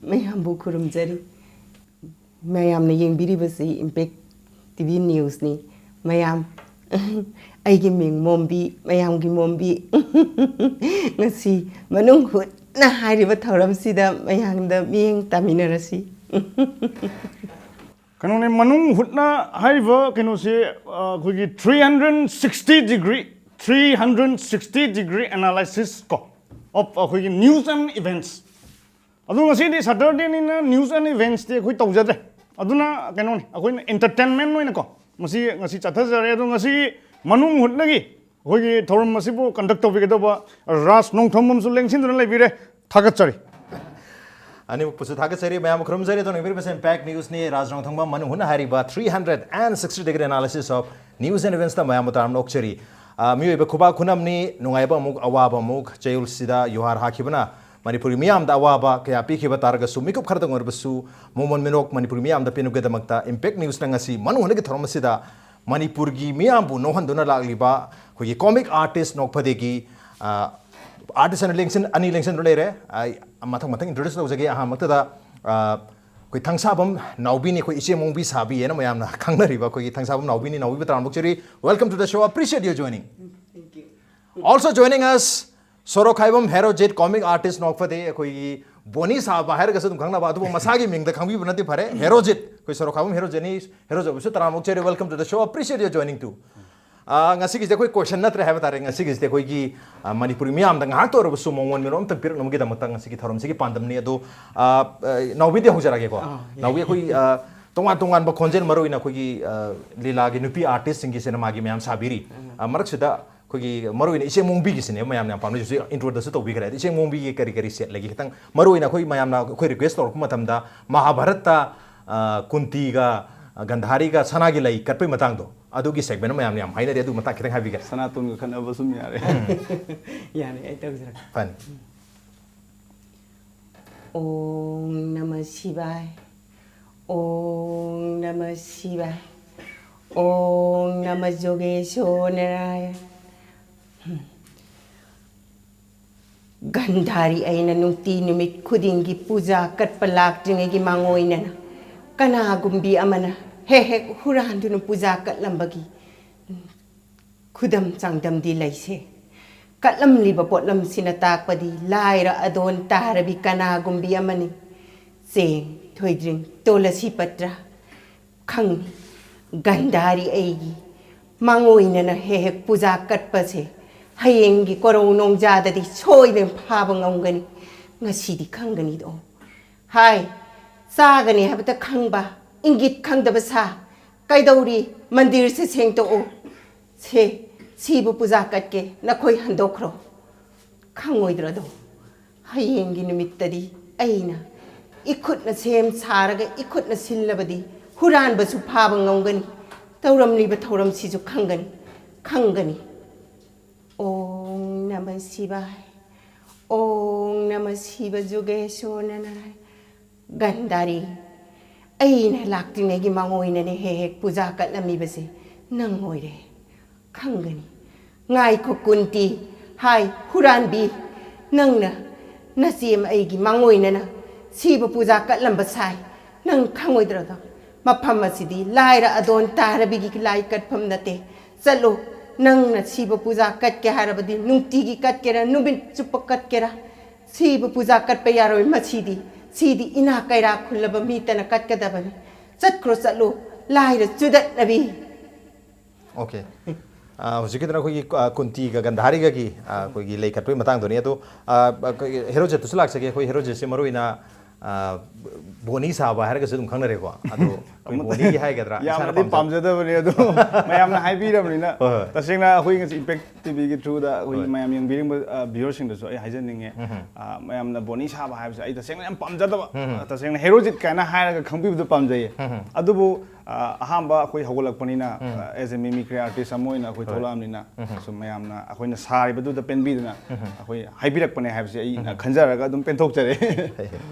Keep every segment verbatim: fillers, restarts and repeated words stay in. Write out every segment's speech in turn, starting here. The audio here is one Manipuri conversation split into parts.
ꯃꯌꯥꯝꯕꯨ ꯈꯨꯔꯨꯝꯖꯔꯤ꯫ ꯃꯌꯥꯝꯅ ꯌꯦꯡꯕꯤꯔꯤꯕꯁꯤ ꯏꯝꯄꯦꯛ ꯇꯤ ꯚꯤ ꯅ꯭ꯌꯨꯁꯅꯤ꯫ ꯃꯌꯥꯝ, ꯑꯩꯒꯤ ꯃꯤꯡ ꯃꯣꯝꯕꯤ, ꯃꯌꯥꯝꯒꯤ ꯃꯣꯝꯕꯤ꯫ ꯉꯁꯤ ꯃꯅꯨꯡ ꯍꯨꯠꯅ ꯍꯥꯏꯔꯤꯕ ꯊꯧꯔꯝꯁꯤꯗ ꯃꯌꯥꯝꯗ ꯃꯤꯠꯌꯦꯡ ꯇꯥꯃꯤꯟꯅꯔꯁꯤ꯫ ꯀꯩꯅꯣꯅꯦ, ꯃꯅꯨꯡ ꯍꯨꯠꯅ ꯍꯥꯏꯔꯤꯕ ꯀꯩꯅꯣꯁꯦ, ꯑ, ꯑꯩꯈꯣꯏꯒꯤ three hundred sixty degree, three hundred sixty degree analysis ꯀꯣ, of ꯑꯩꯈꯣꯏꯒꯤ news and events꯫ ꯑꯗꯣ ꯉꯁꯤꯗꯤ Saturdayꯅꯤꯅ news and eventsꯇꯤ ꯑꯩꯈꯣꯏ ꯇꯧꯖꯗ꯭ꯔꯦ꯫ ꯑꯗꯨꯅ ꯀꯩꯅꯣꯅꯤ, ꯑꯩꯈꯣꯏꯅ entertainment ꯑꯣꯏꯅꯀꯣ ꯃꯁꯤ ꯉꯁꯤ ꯆꯠꯊꯖꯔꯦ꯫ ꯑꯗꯣ ꯉꯁꯤ ꯃꯅꯨꯡ ꯍꯨꯠꯅꯒꯤ ꯑꯩꯈꯣꯏꯒꯤ ꯊꯧꯔꯝ ꯑꯁꯤꯕꯨ conduct ꯇꯧꯕꯤꯒꯗꯧꯕ ꯔꯥꯖ ꯅꯣꯡꯊꯣꯝꯕꯝꯁꯨ ꯂꯦꯡꯁꯤꯟꯗꯨꯅ ꯂꯩꯕꯤꯔꯦ꯫ ꯊꯥꯒꯠꯆꯔꯤ꯫ ꯑꯅꯤꯃꯛꯄꯨꯁꯨ ꯊꯥꯒꯠꯆꯔꯤ꯫ ꯃꯌꯥꯝꯕꯨ ꯈꯨꯔꯨꯝꯖꯔꯤ꯫ ꯑꯗꯣ ꯌꯦꯡꯕꯤꯔꯤꯕꯁꯦ Impact Newsꯅꯤ꯫ ꯔꯥꯖ ꯅꯣꯡꯊꯣꯝꯕꯝ ꯃꯅꯨꯡ ꯍꯨꯠꯅ ꯍꯥꯏꯔꯤꯕ three hundred and sixty degree analysis of news and eventsꯇ ꯃꯌꯥꯝꯕꯨ ꯇꯔꯥꯝꯅ ꯑꯣꯛꯆꯔꯤ꯫ ꯑ, ꯃꯤꯑꯣꯏꯕ ꯈꯨꯕꯥꯛ ꯈꯨꯅꯝꯅꯤ, ꯅꯨꯡꯉꯥꯏꯕ ꯑꯃꯨꯛ, ꯑꯋꯥꯕ ꯑꯃꯨꯛ, ꯆꯌꯣꯜꯁꯤꯗ ꯌꯨꯍꯥꯔ ꯍꯥꯈꯤꯕꯅ ꯃꯅꯤꯄꯨꯔꯒꯤ ꯃꯤꯌꯥꯝꯗ ꯑꯋꯥꯕ ꯀꯌꯥ ꯄꯤꯈꯤꯕ ꯇꯥꯔꯒꯁꯨ, ꯃꯤꯀꯨꯞ ꯈꯔꯇꯪ ꯑꯣꯏꯔꯕꯁꯨ ꯃꯣꯃꯣꯟ ꯃꯤꯅꯣꯛ ꯃꯅꯤꯄꯨꯔꯒꯤ ꯃꯤꯌꯥꯝꯗ ꯄꯤꯅꯕꯒꯤꯗꯃꯛꯇ Impact Newsꯅ ꯉꯁꯤ ꯃꯅꯨꯡ ꯍꯨꯠꯅꯒꯤ ꯊꯧꯔꯝ ꯑꯁꯤꯗ ꯃꯅꯤꯄꯨꯔꯒꯤ ꯃꯤꯌꯥꯝꯕꯨ ꯅꯣꯛꯍꯟꯗꯨꯅ ꯂꯥꯛꯂꯤꯕ ꯑꯩꯈꯣꯏꯒꯤ comic artist ꯅꯣꯛꯐꯗꯦꯒꯤ, ꯑ, artist ꯑꯅꯤ ꯂꯦꯡꯁꯤꯟ-, ꯑꯅꯤ ꯂꯦꯡꯁꯤꯟꯗꯨꯅ ꯂꯩꯔꯦ꯫ ꯑꯩ ꯃꯊꯪ ꯃꯊꯪ introduce ꯇꯧꯖꯒꯦ꯫ ꯑꯍꯥꯟꯕꯃꯛꯇꯗ, ꯑ, ꯑꯩꯈꯣꯏ ꯊꯪꯁꯥꯕꯝ ꯅꯥꯎꯕꯤꯅꯤ, ꯑꯩꯈꯣꯏ ꯏꯆꯦ ꯃꯣꯡꯕꯤ ꯁꯥꯕꯤ ꯍꯥꯏꯅ ꯃꯌꯥꯝꯅ ꯈꯪꯅꯔꯤꯕ ꯑꯩꯈꯣꯏꯒꯤ ꯊꯪꯁꯥꯕꯝ ꯅꯥꯎꯕꯤꯅꯤ꯫ ꯅꯥꯎꯕꯤꯕꯨ ꯇꯔꯥꯝꯅ ꯑꯣꯛꯆꯔꯤ꯫ Welcome to the show. Appreciate your joining. Also joining us, Sorokhaibam Herojit, comic artist ꯅꯣꯛꯐꯗꯦ, ꯑꯩꯈꯣꯏꯒꯤ ꯕꯣꯅꯤ ꯁꯥꯕ ꯍꯥꯏꯔꯒꯁꯨ ꯑꯗꯨꯝ ꯈꯪꯅꯕ, ꯑꯗꯨꯕꯨ ꯃꯁꯥꯒꯤ ꯃꯤꯡꯗ ꯈꯪꯕꯤꯕ ꯅꯠꯇꯦ, ꯐꯔꯦ, ꯍꯦꯔꯣꯖꯤꯠ, ꯑꯩꯈꯣꯏ ꯁꯣꯔꯣꯛꯈꯥꯏꯕꯝ ꯍꯦꯔꯣꯖꯤꯠꯅꯤ꯫ ꯍꯦꯔꯣꯖꯤꯠꯕꯨꯁꯨ ꯇꯔꯥꯝꯅ ꯑꯣꯛꯆꯔꯤ꯫ Welcome to the show. Appreciate your joining too. ꯑ, ꯉꯁꯤꯒꯤꯁꯦ ꯑꯩꯈꯣꯏ question ꯅꯠꯇ꯭ꯔꯦ ꯍꯥꯏꯕ ꯇꯥꯔꯦ꯫ ꯉꯁꯤꯒꯤꯁꯤꯗꯤ ꯑꯩꯈꯣꯏꯒꯤ, ꯑ, ꯃꯅꯤꯄꯨꯔꯤ ꯃꯤꯌꯥꯝꯗ ꯉꯥꯏꯍꯥꯛꯇ ꯑꯣꯏꯔꯕꯁꯨ ꯃꯣꯃꯣꯟ ꯃꯤꯅꯣꯛ ꯑꯝꯇꯪ ꯄꯤꯔꯛꯅꯕꯒꯤꯗꯃꯛꯇ ꯉꯁꯤꯒꯤ ꯊꯧꯔꯝꯁꯤꯒꯤ ꯄꯥꯟꯗꯝꯅꯤ꯫ ꯑꯗꯣ, ꯑ, ꯑ, ꯅꯥꯎꯕꯤꯗꯤ ꯍꯧꯖꯔꯛꯑꯒꯦꯀꯣ꯫ ꯑꯥ, ꯌꯥꯏ꯫ ꯅꯥꯎꯕꯤ, ꯑꯩꯈꯣꯏ, ꯑ, ꯇꯣꯉꯥꯟ ꯇꯣꯉꯥꯟꯕ ꯈꯣꯟꯖꯦꯜ, ꯃꯔꯨꯑꯣꯏꯅ ꯑꯩꯈꯣꯏꯒꯤ, ꯑ, ꯂꯤꯂꯥꯒꯤ ꯅꯨꯄꯤ artistꯁꯤꯡꯒꯤ ꯁꯤꯅꯦꯃꯥꯒꯤ ꯃꯌꯥꯝ ꯁꯥꯕꯤꯔꯤ꯫ ꯑ, ꯃꯔꯛꯁꯤꯗ ꯑꯩꯈꯣꯏꯒꯤ ꯃꯔꯨꯑꯣꯏꯅ ꯏꯆꯦ ꯃꯣꯡꯕꯤꯒꯤꯁꯤꯅꯦ ꯃꯌꯥꯝꯅ ꯌꯥꯝ ꯄꯥꯝꯅꯩ꯫ ꯍꯧꯖꯤꯛ introꯗꯁꯨ ꯇꯧꯕꯤꯈ꯭ꯔꯦ꯫ ꯑꯗꯣ ꯏꯆꯦ ꯃꯣꯡꯕꯤꯒꯤ ꯀꯔꯤ ꯀꯔꯤ set ꯂꯩꯒꯦ ꯈꯤꯇꯪ, ꯃꯔꯨꯑꯣꯏꯅ ꯑꯩꯈꯣꯏ ꯃꯌꯥꯝꯅ ꯑꯩꯈꯣꯏ request ꯇꯧꯔꯛꯄ ꯃꯇꯝꯗ ꯃꯍꯥꯚꯥꯔꯠꯇ, ꯑ, ꯀꯨꯟꯇꯤꯒ, ꯑ, ꯒꯟꯙꯥꯔꯤꯒ ꯁꯅꯥꯒꯤ ꯂꯩ ꯀꯠꯄꯩ ꯃꯇꯥꯡꯗꯣ, ꯑꯗꯨꯒꯤ segment ꯃꯌꯥꯝꯅ ꯌꯥꯝ ꯍꯥꯏꯅꯔꯤ꯫ ꯑꯗꯨ ꯃꯇꯥꯡ ꯈꯤꯇꯪ ꯍꯥꯏꯕꯤꯒꯦ꯫ ꯁꯅꯥꯇꯣꯟꯒ ꯈꯠꯅꯕ ꯁꯨꯝ ꯌꯥꯔꯦ꯫ ꯌꯥꯅꯤ, ꯑꯩ ꯇꯧꯖꯔꯛꯀꯦ꯫ ꯐꯅꯤ꯫ ॐ नमः शिवाय। ॐ नमः शिवाय। ॐ नमः जोगेश्वर नारायण। ꯒꯟꯙꯥꯔꯤ ꯑꯩꯅ ꯅꯨꯡꯇꯤ ꯅꯨꯃꯤꯠ ꯈꯨꯗꯤꯡꯒꯤ ꯄꯨꯖꯥ ꯀꯠꯄ ꯂꯥꯛꯇ꯭ꯔꯤꯉꯩꯒꯤ ꯃꯥꯡꯑꯣꯏꯅꯅ ꯀꯅꯥꯒꯨꯝꯕꯤ ꯑꯃꯅ ꯍꯦꯛ ꯍꯦꯛ ꯍꯨꯔꯥꯟꯗꯨꯅ ꯄꯨꯖꯥ ꯀꯠꯂꯝꯕꯒꯤ ꯈꯨꯗꯝ ꯆꯥꯡꯗꯝꯗꯤ ꯂꯩꯁꯦ꯫ ꯀꯠꯂꯝꯂꯤꯕ ꯄꯣꯠꯂꯝꯁꯤꯅ ꯇꯥꯛꯄꯗꯤ ꯂꯥꯏꯔ ꯑꯗꯣꯟ ꯇꯥꯔꯕꯤ ꯀꯅꯥꯒꯨꯝꯕꯤ ꯑꯃꯅꯤ꯫ ꯆꯦꯡ, ꯊꯣꯏꯗ꯭ꯔꯤꯡ, ꯇꯣꯂꯁꯤ ꯄꯇ꯭ꯔ꯫ ꯈꯪꯅꯤ, ꯒꯟꯙꯥꯔꯤ ꯑꯩꯒꯤ ꯃꯥꯡꯑꯣꯏꯅꯅ ꯍꯦꯛ ꯍꯦꯛ ꯄꯨꯖꯥ ꯀꯠꯄꯁꯦ ꯍꯌꯦꯡꯒꯤ ꯀꯣꯔꯧ ꯅꯣꯡꯖꯥꯗꯗꯤ ꯁꯣꯏꯗꯅ ꯐꯥꯕ ꯉꯝꯒꯅꯤ꯫ ꯉꯁꯤꯗꯤ ꯈꯪꯒꯅꯤꯗꯣ꯫ ꯍꯥꯏ, ꯆꯥꯒꯅꯤ ꯍꯥꯏꯕꯇ ꯈꯪꯕ, ꯏꯪꯒꯤꯠ ꯈꯪꯗꯕ ꯁꯥ꯫ ꯀꯩꯗꯧꯔꯤ? ꯃꯟꯗꯤꯔꯁꯦ ꯁꯦꯡꯗꯣꯛꯎ꯫ ꯁꯦ, ꯁꯤꯕꯨ ꯄꯨꯖꯥ ꯀꯠꯀꯦ, ꯅꯈꯣꯏ ꯍꯟꯗꯣꯛꯈ꯭ꯔꯣ꯫ ꯈꯪꯉꯣꯏꯗ꯭ꯔꯗꯣ? ꯍꯌꯦꯡꯒꯤ ꯅꯨꯃꯤꯠꯇꯗꯤ ꯑꯩꯅ ꯏꯈꯨꯠꯅ ꯁꯦꯝ ꯁꯥꯔꯒ ꯏꯈꯨꯠꯅ ꯁꯤꯜꯂꯕꯗꯤ ꯍꯨꯔꯥꯟꯕꯁꯨ ꯐꯥꯕ ꯉꯝꯒꯅꯤ꯫ ꯇꯧꯔꯝꯂꯤꯕ ꯊꯧꯔꯝꯁꯤꯁꯨ ꯈꯪꯒꯅꯤ, ꯈꯪꯒꯅꯤ꯫ ॐ नमः शिवाय। ॐ नमः शिव जुगेश्वर नारायण। ꯒꯟꯙꯥꯔꯤ, ꯑꯩꯅ ꯂꯥꯛꯇ꯭ꯔꯤꯉꯩꯒꯤ ꯃꯥꯡꯑꯣꯏꯅꯅꯦ ꯍꯦꯛ ꯍꯦꯛ ꯄꯨꯖꯥ ꯀꯠꯂꯝꯃꯤꯕꯁꯦ ꯅꯪ ꯑꯣꯏꯔꯦ꯫ ꯈꯪꯒꯅꯤ꯫ ꯉꯥꯏꯈꯣ ꯀꯨꯟꯇꯤ, ꯍꯥꯏ ꯍꯨꯔꯥꯟꯕꯤ, ꯅꯪꯅ ꯅꯆꯦꯝ ꯑꯩꯒꯤ ꯃꯥꯡꯑꯣꯏꯅꯅ ꯁꯤꯕ ꯄꯨꯖꯥ ꯀꯠꯂꯝꯕ ꯁꯥꯏ꯫ ꯅꯪ ꯈꯪꯉꯣꯏꯗ꯭ꯔꯗꯣ? ꯃꯐꯝ ꯑꯁꯤꯗꯤ ꯂꯥꯏꯔ ꯑꯗꯣꯟ ꯇꯥꯔꯕꯤꯒꯤ ꯂꯥꯏ ꯀꯠꯐꯝ ꯅꯠꯇꯦ꯫ ꯆꯠꯂꯨ, ꯅꯪꯅ ꯁꯤꯕ ꯄꯨꯖꯥ ꯀꯠꯀꯦ ꯍꯥꯏꯔꯕꯗꯤ ꯅꯨꯡꯇꯤꯒꯤ ꯀꯠꯀꯦꯔꯥ, ꯅꯨꯃꯤꯠ ꯆꯨꯞꯄ ꯀꯠꯀꯦꯔꯥ, ꯁꯤꯕ ꯄꯨꯖꯥ ꯀꯠꯄ ꯌꯥꯔꯣꯏ꯫ ꯃꯁꯤꯗꯤ, ꯁꯤꯗꯤ ꯏꯅꯥ ꯀꯩꯔꯥ ꯈꯨꯜꯂꯕ ꯃꯤꯇꯅ ꯀꯠꯀꯗꯕꯅꯤ꯫ ꯆꯠꯈ꯭ꯔꯣ, ꯆꯠꯂꯨ, ꯂꯥꯏꯔ ꯆꯨꯗꯠꯅꯕꯤ꯫ ꯑꯣꯀꯦ꯫ ꯑ, ꯍꯧꯖꯤꯛꯀꯤꯗꯨꯅ ꯑꯩꯈꯣꯏꯒꯤ, ꯑ, ꯀꯨꯟꯇꯤꯒ ꯒꯟꯙꯥꯔꯤꯒꯒꯤ, ꯑ, ꯑꯩꯈꯣꯏꯒꯤ ꯂꯩ ꯀꯠꯄꯒꯤ ꯃꯇꯥꯡꯗꯨꯅꯤ꯫ ꯑꯗꯣ, ꯑ, ꯑꯩꯈꯣꯏꯒꯤ ꯍꯦꯔꯣꯖꯦꯠꯇꯁꯨ ꯂꯥꯛꯆꯒꯦ꯫ ꯑꯩꯈꯣꯏ ꯍꯦꯔꯣꯖꯦꯠꯁꯦ ꯃꯔꯨ ꯑꯣꯏꯅ, ꯑ, ꯕꯣꯅꯤ ꯁꯥꯕ ꯍꯥꯏꯔꯒꯁꯨ ꯑꯗꯨꯝ ꯈꯪꯅꯔꯦꯀꯣ꯫ ꯑꯗꯣ ꯑꯩꯈꯣꯏ ꯕꯣꯅꯤꯒꯤ ꯍꯥꯏꯒꯗ꯭ꯔꯥ? ꯏꯁꯥꯅ ꯌꯥꯝꯅꯗꯤ ꯄꯥꯝꯖꯕ꯫ ꯄꯥꯝꯖꯗꯕꯅꯤ ꯑꯗꯣ ꯃꯌꯥꯝꯅ ꯍꯥꯏꯕꯤꯔꯕꯅꯤꯅ꯫ ꯍꯣꯏ, ꯍꯣꯏ꯫ ꯇꯁꯦꯡꯅ ꯑꯩꯈꯣꯏ ꯉꯁꯤ ꯏꯝꯄꯦꯛ ꯇꯤꯚꯤꯒꯤ ꯊ꯭ꯔꯨꯗ ꯑꯩꯈꯣꯏ ꯍꯣꯏ꯫ ꯃꯌꯥꯝ ꯌꯦꯡꯕꯤꯔꯤꯕ ꯚ꯭ꯌꯨꯋꯔꯁꯤꯡꯗꯁꯨ ꯑꯩ ꯍꯥꯏꯖꯅꯤꯡꯉꯦ꯫ ꯑ, ꯃꯌꯥꯝꯅ ꯕꯣꯅꯤ ꯁꯥꯕ ꯍꯥꯏꯕꯁꯦ ꯑꯩ ꯇꯁꯦꯡꯅ ꯌꯥꯝ ꯄꯥꯝꯖꯗꯕ꯫ ꯇꯁꯦꯡꯅ ꯍꯦꯔꯣꯖꯤꯠ ꯀꯥꯏꯅ ꯍꯥꯏꯔꯒ ꯈꯪꯕꯤꯕꯗꯣ ꯄꯥꯝꯖꯩꯌꯦ꯫ ꯑꯗꯨꯕꯨ, ꯑ, ꯑꯍꯥꯟꯕ ꯑꯩꯈꯣꯏ ꯍꯧꯒꯠꯂꯛꯄꯅꯤꯅ, ꯑ, as a mimicry artist ꯑꯃ ꯑꯣꯏꯅ ꯑꯩꯈꯣꯏ ꯊꯣꯛꯂꯛꯑꯕꯅꯤꯅ ꯁꯨꯝ ꯃꯌꯥꯝꯅ ꯑꯩꯈꯣꯏꯅ ꯁꯥꯔꯤꯕꯗꯨꯗ ꯄꯦꯟꯕꯤꯗꯅ ꯑꯩꯈꯣꯏ ꯍꯥꯏꯕꯤꯔꯛꯄꯅꯦ ꯍꯥꯏꯕꯁꯦ ꯑꯩꯅ ꯈꯟꯖꯔꯒ ꯑꯗꯨꯝ ꯄꯦꯟꯊꯣꯛꯆꯔꯦ꯫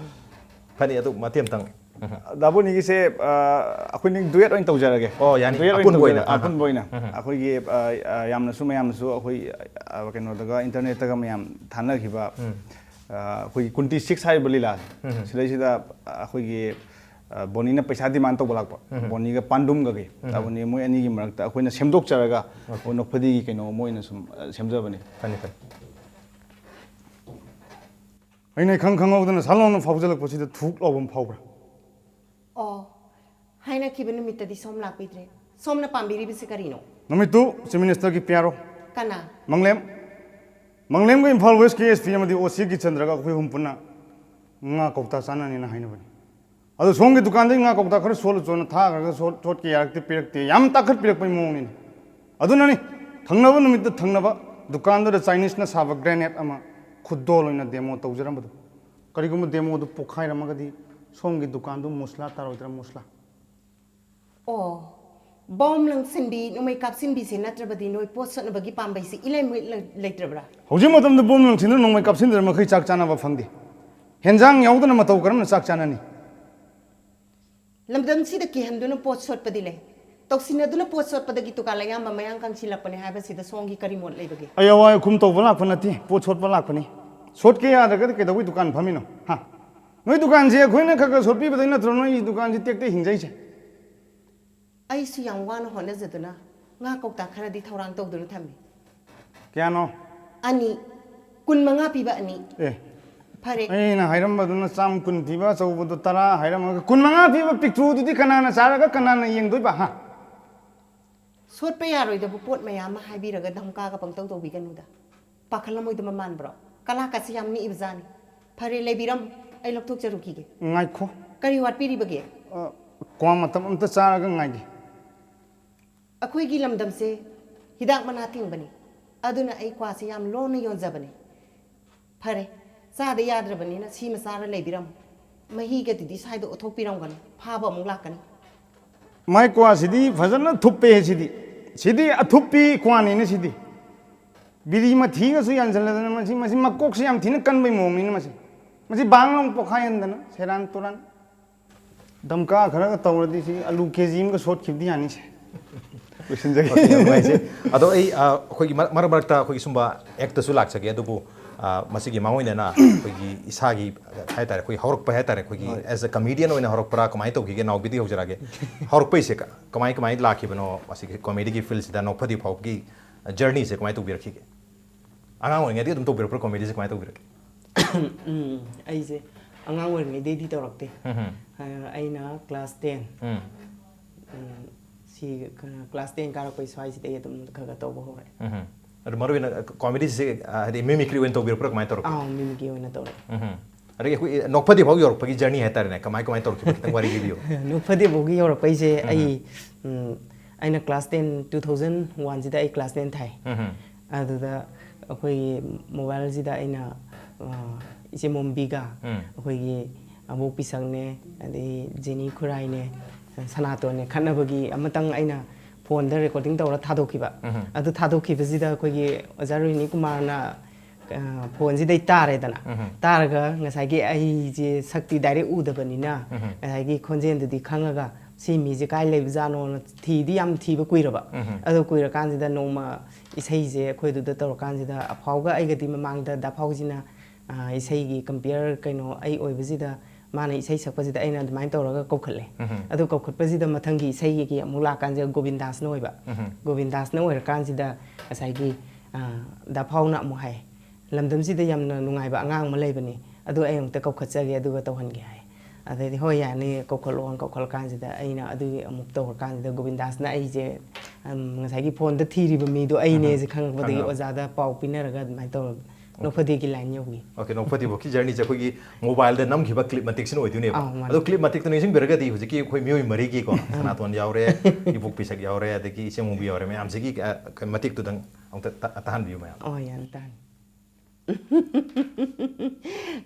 ꯐꯅꯤ, ꯑꯗꯨ ꯃꯇꯦꯛ ꯑꯃꯇꯪ ꯗꯥ ꯕꯣꯅꯤꯒꯤꯁꯦ, ꯑ, ꯑꯩꯈꯣꯏꯅꯤ duet ꯑꯣꯏꯅ ꯇꯧꯖꯔꯒꯦ꯫ ꯑꯣ, ꯌꯥꯅꯤ꯫ Duet ꯑꯣꯏꯅ ꯑꯄꯨꯟꯕ ꯇꯧꯖꯔꯒꯦ꯫ ꯑꯣꯏꯅ, ꯑꯍꯥ꯫ ꯑꯄꯨꯟꯕ ꯑꯣꯏꯅ꯫ ꯎꯝ꯫ ꯑꯩꯈꯣꯏꯒꯤ, ꯑ, ꯑ, ꯌꯥꯝꯅꯁꯨ, ꯃꯌꯥꯝꯅꯁꯨ ꯑꯩꯈꯣꯏ, ꯑ, ꯀꯩꯅꯣꯗꯒ, internetꯇꯒ ꯃꯌꯥꯝ ꯊꯥꯅꯈꯤꯕ, ꯎꯝ꯫ ꯑ, ꯑꯩꯈꯣꯏꯒꯤ ꯀꯨꯟꯇꯤ ꯁꯤꯛꯁ ꯍꯥꯏꯔꯤꯕ ꯂꯤꯂꯥꯁꯦ, ꯎꯝ꯫ ꯁꯤꯗꯩꯁꯤꯗ ꯑꯩꯈꯣꯏꯒꯤ, ꯑ, ꯕꯣꯅꯤꯅ ꯄꯩꯁꯥ demand ꯇꯧꯕ ꯂꯥꯛꯄ꯫ ꯎꯝ꯫ ꯕꯣꯅꯤꯒ ꯄꯥꯟꯗꯨꯝꯒꯒꯤ꯫ ꯎꯝ꯫ ꯑꯗꯨꯅꯤ ꯃꯣꯏ ꯑꯅꯤꯒꯤ ꯃꯔꯛꯇ ꯑꯩꯈꯣꯏꯅ ꯁꯦꯝꯗꯣꯛꯆꯔꯒ, ꯑꯣꯀꯦ꯫ ꯑꯣ, ꯅꯣꯛꯐꯗꯤꯒꯤ ꯀꯩꯅꯣ ꯑꯃ ꯑꯣꯏꯅ ꯁꯨꯝ, ꯑ, ꯁꯦꯝꯖꯕꯅꯤ꯫ ꯐꯅꯤ, ꯐꯅꯤ꯫ ꯑꯩꯅ ꯏꯈꯪ ꯈꯪꯍꯧꯗꯅ ꯁꯠ ꯂꯥꯎꯅ ꯐꯥꯎꯖꯜꯂꯛꯄꯁꯤꯗ ꯊꯨꯛ ꯂꯥꯎꯕ ꯑꯃ ꯐꯥꯎꯕ꯭ꯔꯥ? ꯑꯣ, ꯍꯥꯏꯅꯈꯤꯕ ꯅꯨꯃꯤꯠꯇꯗꯤ ꯁꯣꯝ ꯂꯥꯛꯄꯤꯗ꯭ꯔꯦ꯫ ꯁꯣꯝꯅ ꯄꯥꯝꯕꯤꯔꯤꯕꯁꯤ ꯀꯔꯤꯅꯣ? ꯅꯨꯃꯤꯠꯇꯨ Chief Ministerꯒꯤ P R O꯫ ꯀꯅꯥ? ꯃꯪꯂꯦꯝ꯫ ꯃꯪꯂꯦꯝꯒ ꯏꯝꯐꯥꯜ Westꯀꯤ S P ꯑꯃꯗꯤ O C ꯀꯤꯆꯟꯗ꯭ꯔꯒ ꯑꯩꯈꯣꯏ ꯑꯍꯨꯝ ꯄꯨꯟꯅ ꯉꯥ ꯀꯧꯇꯥ ꯆꯥꯅꯅꯤꯅ ꯍꯥꯏꯅꯕꯅꯤ꯫ ꯑꯗꯣ ꯁꯣꯝꯒꯤ ꯗꯨꯀꯥꯟꯗꯒꯤ ꯉꯥ ꯀꯧꯇꯥ ꯈꯔ ꯁꯣꯠꯂꯨ ꯆꯣꯅ ꯊꯥꯈ꯭ꯔꯒ ꯁꯣꯠ-, ꯁꯣꯠꯀꯦ ꯌꯥꯔꯛꯇꯦ, ꯄꯤꯔꯛꯇꯦ꯫ ꯌꯥꯝ ꯇꯥꯈꯠꯄꯤꯔꯛꯄꯒꯤ ꯃꯑꯣꯡꯅꯤꯅꯦ꯫ ꯑꯗꯨꯅꯅꯤ, ꯊꯪꯅꯕ ꯅꯨꯃꯤꯠꯇ ꯊꯪꯅꯕ ꯗꯨꯀꯥꯟꯗꯨꯗ Chineseꯅ ꯁꯥꯕ grenade ꯑꯃ ꯈꯨꯗꯣꯜ ꯑꯣꯏꯅ demo ꯇꯧꯖꯔꯝꯕꯗꯨ꯫ ꯀꯔꯤꯒꯨꯝꯕ demoꯗꯨ ꯄꯣꯛꯈꯥꯏꯔꯝꯃꯒꯗꯤ ꯁꯣꯝꯒꯤ ꯗꯨꯀꯥꯟꯗꯨ ꯃꯨꯁꯂꯥ ꯇꯥꯔꯣꯏꯗ꯭ꯔꯥ, ꯃꯨꯁꯂꯥ? ꯑꯣ, bomb ꯂꯪꯁꯤꯟꯕꯤ, ꯅꯣꯡꯃꯩ ꯀꯥꯞꯁꯤꯟꯕꯤꯁꯦ ꯅꯠꯇ꯭ꯔꯕꯗꯤ ꯅꯣꯏ ꯄꯣꯠ ꯁꯣꯠꯅꯕꯒꯤ ꯄꯥꯝꯕꯩꯁꯤ ꯏꯂꯩ ꯃꯩ ꯂꯩ-, ꯂꯩꯇ꯭ꯔꯕ꯭ꯔꯥ? ꯍꯧꯖꯤꯛ ꯃꯇꯝꯗ bomb ꯂꯪꯁꯤꯟꯗꯨꯅ ꯅꯣꯡꯃꯩ ꯀꯥꯞꯁꯤꯟꯗ꯭ꯔ ꯃꯈꯩ ꯆꯥꯛ ꯆꯥꯅꯕ ꯐꯪꯗꯦ꯫ ꯍꯦꯟꯖꯥꯡ ꯌꯥꯎꯗꯅ ꯃꯇꯧ ꯀꯔꯝꯅ ꯆꯥꯛ ꯆꯥꯅꯅꯤ? ꯂꯝꯗꯝꯁꯤꯗ ꯀꯤꯍꯟꯗꯨꯅ ꯄꯣꯠ ꯁꯣꯠꯄꯗꯤ ꯂꯩ꯫ ꯇꯧꯁꯤꯟꯅꯗꯨꯅ ꯄꯣꯠ ꯁꯣꯠꯄꯗꯒꯤ ꯗꯨꯀꯥꯟ ꯑꯌꯥꯝꯕ ꯃꯌꯥꯡ ꯀꯪꯁꯤꯜꯂꯛꯄꯅꯦ ꯍꯥꯏꯕꯁꯤꯗ ꯁꯣꯝꯒꯤ ꯀꯔꯤ ꯃꯣꯠ ꯂꯩꯕꯒꯦ? ꯑꯩ ꯑꯋꯥ ꯑꯈꯨꯝ ꯇꯧꯕ ꯂꯥꯛꯄ ꯅꯠꯇꯦ, ꯄꯣꯠ ꯁꯣꯠꯄ ꯂꯥꯛꯄꯅꯤ꯫ ꯁꯣꯠꯀꯦ ꯌꯥꯗ꯭ꯔꯒꯗꯤ ꯀꯩꯗꯧꯕꯩ ꯗꯨꯀꯥꯟ ꯐꯝꯃꯤꯅꯣ? ꯍꯥ? ꯅꯣꯏ ꯗꯨꯀꯥꯟꯁꯦ ꯑꯩꯈꯣꯏꯅ ꯈꯔ ꯈꯔ ꯁꯣꯠꯄꯤꯕꯗꯩ ꯅꯠꯇ꯭ꯔꯣ ꯅꯣꯏ ꯗꯨꯀꯥꯟꯁꯦ ꯇꯦꯛ ꯇꯦꯛ ꯍꯤꯡꯖꯩꯁꯦ? ꯑꯩꯁꯨ ꯌꯥꯝ ꯋꯥꯅ ꯍꯣꯠꯅꯖꯗꯨꯅ ꯉꯥ ꯀꯧꯇꯥ ꯈꯔꯗꯤ ꯊꯧꯔꯥꯡ ꯇꯧꯗꯨꯅ ꯊꯝꯃꯤ꯫ ꯀꯌꯥꯅꯣ? ꯑꯅꯤ꯫ ꯀꯨꯟ ꯃꯉꯥ ꯄꯤꯕ ꯑꯅꯤ꯫ ꯑꯦ꯫ ꯐꯔꯦ꯫ ꯑꯩꯅ ꯍꯥꯏꯔꯝꯕꯗꯨꯅ ꯆꯥꯝ ꯀꯨꯟ ꯄꯤꯕ ꯑꯆꯧꯕꯗꯨ ꯇꯔꯥ ꯍꯥꯏꯔꯝꯃꯒ, ꯀꯨꯟ ꯃꯉꯥ ꯄꯤꯕ ꯄꯤꯛꯇ꯭ꯔꯨꯗꯨꯗꯤ ꯀꯅꯥꯅ ꯆꯥꯔꯒ ꯀꯅꯥꯅ ꯌꯦꯡꯗꯣꯏꯕ, ꯍꯥ? ꯁꯣꯠꯄ ꯌꯥꯔꯣꯏꯗꯕ ꯄꯣꯠ ꯃꯌꯥꯝ ꯑꯃ ꯍꯥꯏꯕꯤꯔꯒ ꯙꯝꯀꯥꯒ ꯄꯪꯇꯧ ꯇꯧꯕꯤꯒꯅꯨꯗ꯫ ꯄꯥꯈꯠꯂꯝꯃꯣꯏꯗꯕ ꯃꯥꯟꯕ꯭ꯔꯣ? ꯀꯂꯥꯀꯥꯁꯦ ꯌꯥꯝ ꯅꯤꯛꯏꯕ ꯖꯥꯠꯅꯤ꯫ ꯐꯔꯦ, ꯂꯩꯕꯤꯔꯝꯃꯨ, ꯑꯩ ꯂꯧꯊꯣꯛꯆꯔꯨꯈꯤꯒꯦ꯫ ꯉꯥꯏꯈꯣ꯫ ꯀꯔꯤ ꯋꯥꯠꯄꯤꯔꯤꯕꯒꯦ? ꯑ, ꯀ꯭ꯋꯥ ꯃꯇꯝ ꯑꯝꯇ ꯆꯥꯔꯒ ꯉꯥꯏꯒꯦ꯫ ꯑꯩꯈꯣꯏꯒꯤ ꯂꯝꯗꯝꯁꯦ ꯍꯤꯗꯥꯛ ꯃꯅꯥ ꯊꯤꯡꯕꯅꯤ, ꯑꯗꯨꯅ ꯑꯩ ꯀ꯭ꯋꯥꯁꯦ ꯌꯥꯝ ꯂꯣꯟꯅ ꯌꯣꯟꯖꯕꯅꯤ꯫ ꯐꯔꯦ, ꯆꯥꯗ ꯌꯥꯗ꯭ꯔꯕꯅꯤꯅ ꯁꯤꯃ ꯆꯥꯔ ꯂꯩꯕꯤꯔꯝꯃꯨ꯫ ꯃꯍꯤꯒꯗꯨꯗꯤ ꯁ꯭ꯋꯥꯏꯗ ꯑꯣꯠꯊꯣꯛꯄꯤꯔꯝꯒꯅꯨ, ꯐꯥꯕ ꯑꯃꯨꯛ ꯂꯥꯛꯀꯅꯤ꯫ ꯃꯥꯏ ꯀ꯭ꯋꯥꯁꯤꯗꯤ ꯐꯖꯅ ꯊꯨꯞꯄꯦ ꯁꯤꯗꯤ꯫ ꯁꯤꯗꯤ ꯑꯊꯨꯞꯄꯤ ꯀ꯭ꯋꯥꯅꯤꯅꯦ ꯁꯤꯗꯤ꯫ ꯕꯤꯔꯤ ꯃꯊꯤꯒꯁꯨ ꯌꯥꯟꯁꯤꯜꯂꯗꯅ ꯃꯁꯤ, ꯃꯁꯤ ꯃꯀꯣꯛꯁꯤ ꯌꯥꯝ ꯊꯤꯅ ꯀꯟꯕꯩ ꯃꯑꯣꯡꯅꯤꯅꯦ ꯃꯁꯤ꯫ ꯃꯁꯤ ꯕꯥꯡ ꯂꯥꯎ ꯄꯣꯛꯈꯥꯏꯍꯟꯗꯅ ꯁꯦꯔꯥꯟ ꯇꯨꯔꯥꯟ꯫ ꯗꯝꯀꯥ ꯈꯔꯒ ꯇꯧꯔꯗꯤ ꯁꯤ ꯑꯂꯨ ꯀꯦ ꯖꯤ ꯑꯃꯒ ꯁꯣꯠꯈꯤꯕꯗꯤ ꯌꯥꯅꯤꯁꯦ꯫ ꯂꯣꯏꯁꯤꯟꯖꯒꯦ꯫ ꯑꯣꯀꯦ, ꯌꯥꯝ ꯅꯨꯡꯉꯥꯏꯖꯩ꯫ ꯑꯗꯣ ꯑꯩ ꯑ, ꯑꯩꯈꯣꯏꯒꯤ ꯃꯔꯛ ꯃꯔꯛ ꯃꯔꯛꯇ ꯑꯩꯈꯣꯏꯒꯤ ꯁꯨꯝꯕ ꯑꯦꯛꯇꯁꯨ ꯂꯥꯛꯆꯒꯦ, ꯑꯗꯨꯕꯨ ꯑ, ꯃꯁꯤꯒꯤ ꯃꯥꯡꯑꯣꯏꯅꯅ ꯑꯩꯈꯣꯏꯒꯤ ꯏꯁꯥꯒꯤ ꯍꯥꯏꯇꯥꯔꯦ, ꯑꯩꯈꯣꯏ ꯍꯧꯔꯛꯄ ꯍꯥꯏꯇꯥꯔꯦ, ꯑꯩꯈꯣꯏꯒꯤ as a comedian ꯑꯣꯏꯅ ꯍꯧꯔꯛꯄ꯭ꯔꯥ, ꯀꯃꯥꯏꯅ ꯇꯧꯈꯤꯒꯦ? ꯅꯥꯎꯕꯤꯗꯒꯤ ꯍꯧꯖꯔꯛꯑꯒꯦ꯫ ꯍꯧꯔꯛꯄꯩꯁꯦ ꯀ- ꯀꯃꯥꯏ ꯀꯃꯥꯏꯅ ꯂꯥꯛꯈꯤꯕꯅꯣ ꯃꯁꯤꯒꯤ ꯀꯣꯃꯦꯗꯤꯒꯤ ꯐꯤꯜꯁꯤꯗ ꯅꯣꯛꯐꯗꯤ ꯐꯥꯎꯕꯒꯤ ꯖꯔꯅꯤꯁꯦ ꯀꯃꯥꯏꯅ ꯇꯧꯕꯤꯔꯛꯈꯤꯒꯦ? ꯑꯉꯥꯡ ꯑꯣꯏꯔꯤꯉꯩꯗꯒꯤ ꯑꯗꯨꯝ ꯇꯧꯕꯤꯔꯛꯄ꯭ꯔꯥ ꯀꯣꯃꯦꯗꯤꯁꯦ? ꯀꯃꯥꯏꯅ ꯇꯧꯕꯤꯔꯛꯀꯦ? ꯎꯝ, ꯑꯩꯁꯦ ꯑꯉꯥꯡ ꯑꯣꯏꯔꯤꯉꯩꯗꯩꯗꯤ ꯇꯧꯔꯛꯇꯦ꯫ ꯎꯝ꯫ ꯑ, ꯑꯩꯅ ꯀ꯭ꯂꯥꯁ ꯇꯦꯟ ꯎꯝ꯫ ꯁꯤ ꯀ꯭ꯂꯥꯁ ꯇꯦꯟ ꯀꯥꯔꯛꯄꯩ ꯁ꯭ꯋꯥꯏꯁꯤꯗꯩ ꯑꯗꯨꯝ ꯈꯔ ꯈꯔ ꯇꯧꯕ ꯍꯧꯔꯛꯑꯦ꯫ ꯎꯝ꯫ ꯑꯗꯣ ꯃꯔꯨ ꯑꯣꯏꯅ ꯀꯣꯃꯦꯗꯤꯁꯦ ꯑ, ꯍꯥꯏꯗꯤ ꯃꯤꯃꯤꯀ꯭ꯔꯤ ꯑꯣꯏꯅ ꯇꯧꯕꯤꯔꯛꯄ꯭ꯔꯥ, ꯀꯃꯥꯏꯅ ꯇꯧꯔꯛꯀꯦ? ꯑꯥꯎ, ꯃꯤꯃꯤꯀ꯭ꯔꯤ ꯑꯣꯏꯅ ꯇꯧꯔꯛꯑꯦ꯫ ꯎꯝ꯫ ꯑꯗꯒꯤ ꯑꯩꯈꯣꯏ ꯅꯣꯛꯐꯗꯤ ꯐꯥꯎ ꯌꯧꯔꯛꯄꯒꯤ ꯖꯔꯅꯤ ꯍꯥꯏꯇꯥꯔꯦꯅꯦ, ꯀꯃꯥꯏ ꯀꯃꯥꯏꯅ ꯇꯧꯔꯛꯈꯤꯕ, ꯈꯤꯇꯪ ꯋꯥꯔꯤ ꯂꯤꯕꯤꯌꯨ꯫ ꯅꯣꯛꯐꯗꯦꯕꯣꯒꯤ ꯌꯧꯔꯛꯄꯩꯁꯦ ꯑꯩ, ꯎꯝ, ꯑꯩꯅ ꯀ꯭ꯂꯥꯁ ꯇꯦꯟ, ꯇꯨ ꯊꯥꯎꯖꯟ ꯋꯥꯟꯁꯤꯗ ꯑꯩ ꯀ꯭ꯂꯥꯁ ꯇꯦꯟ ꯊꯥꯏ꯫ ꯎꯝ꯫ ꯑꯗꯨꯗ ꯑꯩꯈꯣꯏꯒꯤ ꯃꯣꯕꯥꯏꯜꯁꯤꯗ ꯑꯩꯅ, ꯑ, ꯏꯆꯦ ꯃꯣꯝꯕꯤꯒ, ꯎꯝ꯫ ꯑꯩꯈꯣꯏꯒꯤ ꯑꯕꯣꯛ ꯄꯤꯁꯛꯅꯦ, ꯑꯗꯩ ꯖꯦꯅꯤ ꯈꯨꯔꯥꯏꯅꯦ, ꯁꯅꯥꯇꯣꯟꯅꯦ ꯈꯠꯅꯕꯒꯤ ꯑꯃꯇꯪ ꯑꯩꯅ ꯐꯣꯟꯗ ꯔꯦꯀꯣꯔꯗꯤꯡ ꯇꯧꯔ ꯊꯥꯗꯣꯛꯈꯤꯕ꯫ ꯎꯝ꯫ ꯑꯗꯨ ꯊꯥꯗꯣꯛꯈꯤꯕꯁꯤꯗ ꯑꯩꯈꯣꯏꯒꯤ ꯑꯣꯖꯥ ꯔꯣꯍꯤꯅꯤ ꯀꯨꯃꯥꯔꯅ, ꯑ, ꯐꯣꯟꯁꯤꯗꯩ ꯇꯥꯔꯦꯗꯅ꯫ ꯎꯝ꯫ ꯇꯥꯔꯒ ꯉꯁꯥꯏꯒꯤ ꯑꯩꯁꯦ ꯁꯛꯇꯤ ꯗꯥꯏꯔꯦꯛ ꯎꯗꯕꯅꯤꯅ, ꯎꯝ꯫ ꯉꯁꯥꯏꯒꯤ ꯈꯣꯟꯖꯦꯜꯗꯨꯗꯤ ꯈꯪꯉꯒ ꯁꯤ ꯃꯤꯁꯦ ꯀꯥꯏ ꯂꯩꯕꯖꯥꯠꯅꯣꯅ ꯊꯤꯗꯤ ꯌꯥꯝ ꯊꯤꯕ ꯀꯨꯏꯔꯕ꯫ ꯎꯝ꯫ ꯑꯗꯣ ꯀꯨꯏꯔꯀꯥꯟꯁꯤꯗ ꯅꯣꯡꯃ ꯏꯁꯩꯁꯦ ꯑꯩꯈꯣꯏꯗꯨꯗ ꯇꯧꯔꯀꯥꯟꯁꯤꯗ ꯑꯐꯥꯎꯒ ꯑꯩꯒꯗꯤ ꯃꯃꯥꯡꯗ ꯗꯥ ꯐꯥꯎꯁꯤꯅ, ꯑ, ꯏꯁꯩꯒꯤ ꯀꯝꯄꯤꯌꯔ ꯀꯩꯅꯣ ꯑꯩ ꯑꯣꯏꯕꯁꯤꯗ ꯃꯥꯅ ꯏꯁꯩ ꯁꯛꯄꯁꯤꯗ ꯑꯩꯅ ꯑꯗꯨꯃꯥꯏꯅ ꯇꯧꯔꯒ ꯀꯧꯈꯠꯂꯦ꯫ ꯎꯝ꯫ ꯑꯗꯨ ꯀꯧꯈꯠꯄꯁꯤꯗ ꯃꯊꯪꯒꯤ ꯏꯁꯩꯒꯤ ꯑꯃꯨꯛ ꯂꯥꯛꯀꯥꯟꯁꯤꯗ ꯒꯣꯕꯤꯟꯗꯥꯁꯅ ꯑꯣꯏꯕ꯫ ꯎꯝ꯫ ꯒꯣꯕꯤꯟꯗꯥꯁꯅ ꯑꯣꯏꯔꯀꯥꯟꯁꯤꯗ ꯉꯁꯥꯏꯒꯤ, ꯑ, ꯗꯥ ꯐꯥꯎꯅ ꯑꯃꯨꯛ ꯍꯥꯏ, "ꯂꯝꯗꯝꯁꯤꯗ ꯌꯥꯝꯅ ꯅꯨꯡꯉꯥꯏꯕ ꯑꯉꯥꯡ ꯑꯃ ꯂꯩꯕꯅꯤ, ꯑꯗꯨ ꯑꯩ ꯑꯃꯨꯛꯇ ꯀꯧꯈꯠꯆꯒꯦ ꯑꯗꯨꯒ ꯇꯧꯍꯟꯒꯦ" ꯍꯥꯏ꯫ ꯑꯗꯩꯗꯤ "ꯍꯣꯏ, ꯌꯥꯅꯤ, ꯀꯧꯈꯠꯂꯛꯑꯣꯅ" ꯀꯧꯈꯠꯂꯀꯥꯟꯁꯤꯗ ꯑꯩꯅ ꯑꯗꯨꯒꯤ ꯑꯃꯨꯛ ꯇꯧꯔꯀꯥꯟꯁꯤꯗ ꯒꯣꯕꯤꯟꯗꯥꯁꯅ ꯑꯩꯁꯦ, ꯎꯝ, ꯉꯁꯥꯏꯒꯤ ꯐꯣꯟꯗ ꯊꯤꯔꯤꯕ ꯃꯤꯗꯣ ꯑꯩꯅꯦꯁꯦ ꯎꯝ꯫ ꯈꯪꯉꯛꯄꯗꯒꯤ ꯈꯪꯉꯛ꯫ ꯑꯣꯖꯥꯗ ꯄꯥꯎ ꯄꯤꯅꯔꯒ ꯑꯗꯨꯃꯥꯏꯅ ꯇꯧꯔꯒ ꯅꯣꯛꯐꯗꯦꯒꯤ ꯂꯥꯏꯟ ꯌꯧꯈꯤ꯫ ꯑꯣꯀꯦ, ꯅꯣꯛꯐꯗꯦꯕꯣꯛꯀꯤ ꯖꯔꯅꯤꯁꯦ ꯑꯩꯈꯣꯏꯒꯤ ꯃꯣꯕꯥꯏꯜꯗ ꯅꯝꯈꯤꯕ ꯀ꯭ꯂꯤꯞ ꯃꯇꯦꯛꯁꯤꯅ ꯑꯣꯏꯗꯣꯏꯅꯦꯕ꯫ ꯑꯥꯎ, ꯃꯥꯅꯦ꯫ ꯑꯗꯣ ꯀ꯭ꯂꯤꯞ ꯃꯇꯦꯛꯇꯣ ꯅꯤꯡꯁꯤꯡꯕꯤꯔꯒꯗꯤ ꯍꯧꯖꯤꯛꯀꯤ ꯑꯩꯈꯣꯏ ꯃꯤꯑꯣꯏ ꯃꯔꯤꯒꯤꯀꯣ, ꯁꯅꯥꯇꯣꯟ ꯌꯥꯎꯔꯦ, ꯏꯕꯣꯛ ꯄꯤꯁꯛ ꯌꯥꯎꯔꯦ, ꯑꯗꯒꯤ ꯏꯆꯦ ꯃꯣꯝꯕꯤ ꯌꯥꯎꯔꯦ, ꯃꯌꯥꯝꯁꯤꯒꯤ, ꯑ, ꯀ-, ꯃꯇꯦꯛꯇꯨꯗꯪ ꯑꯃꯨꯛꯇ ꯇ-, ꯇꯥꯍꯟꯕꯤꯌꯨ ꯃꯌꯥꯝ꯫ ꯑꯣ, ꯌꯥꯅꯤ, ꯇꯥꯅꯤ꯫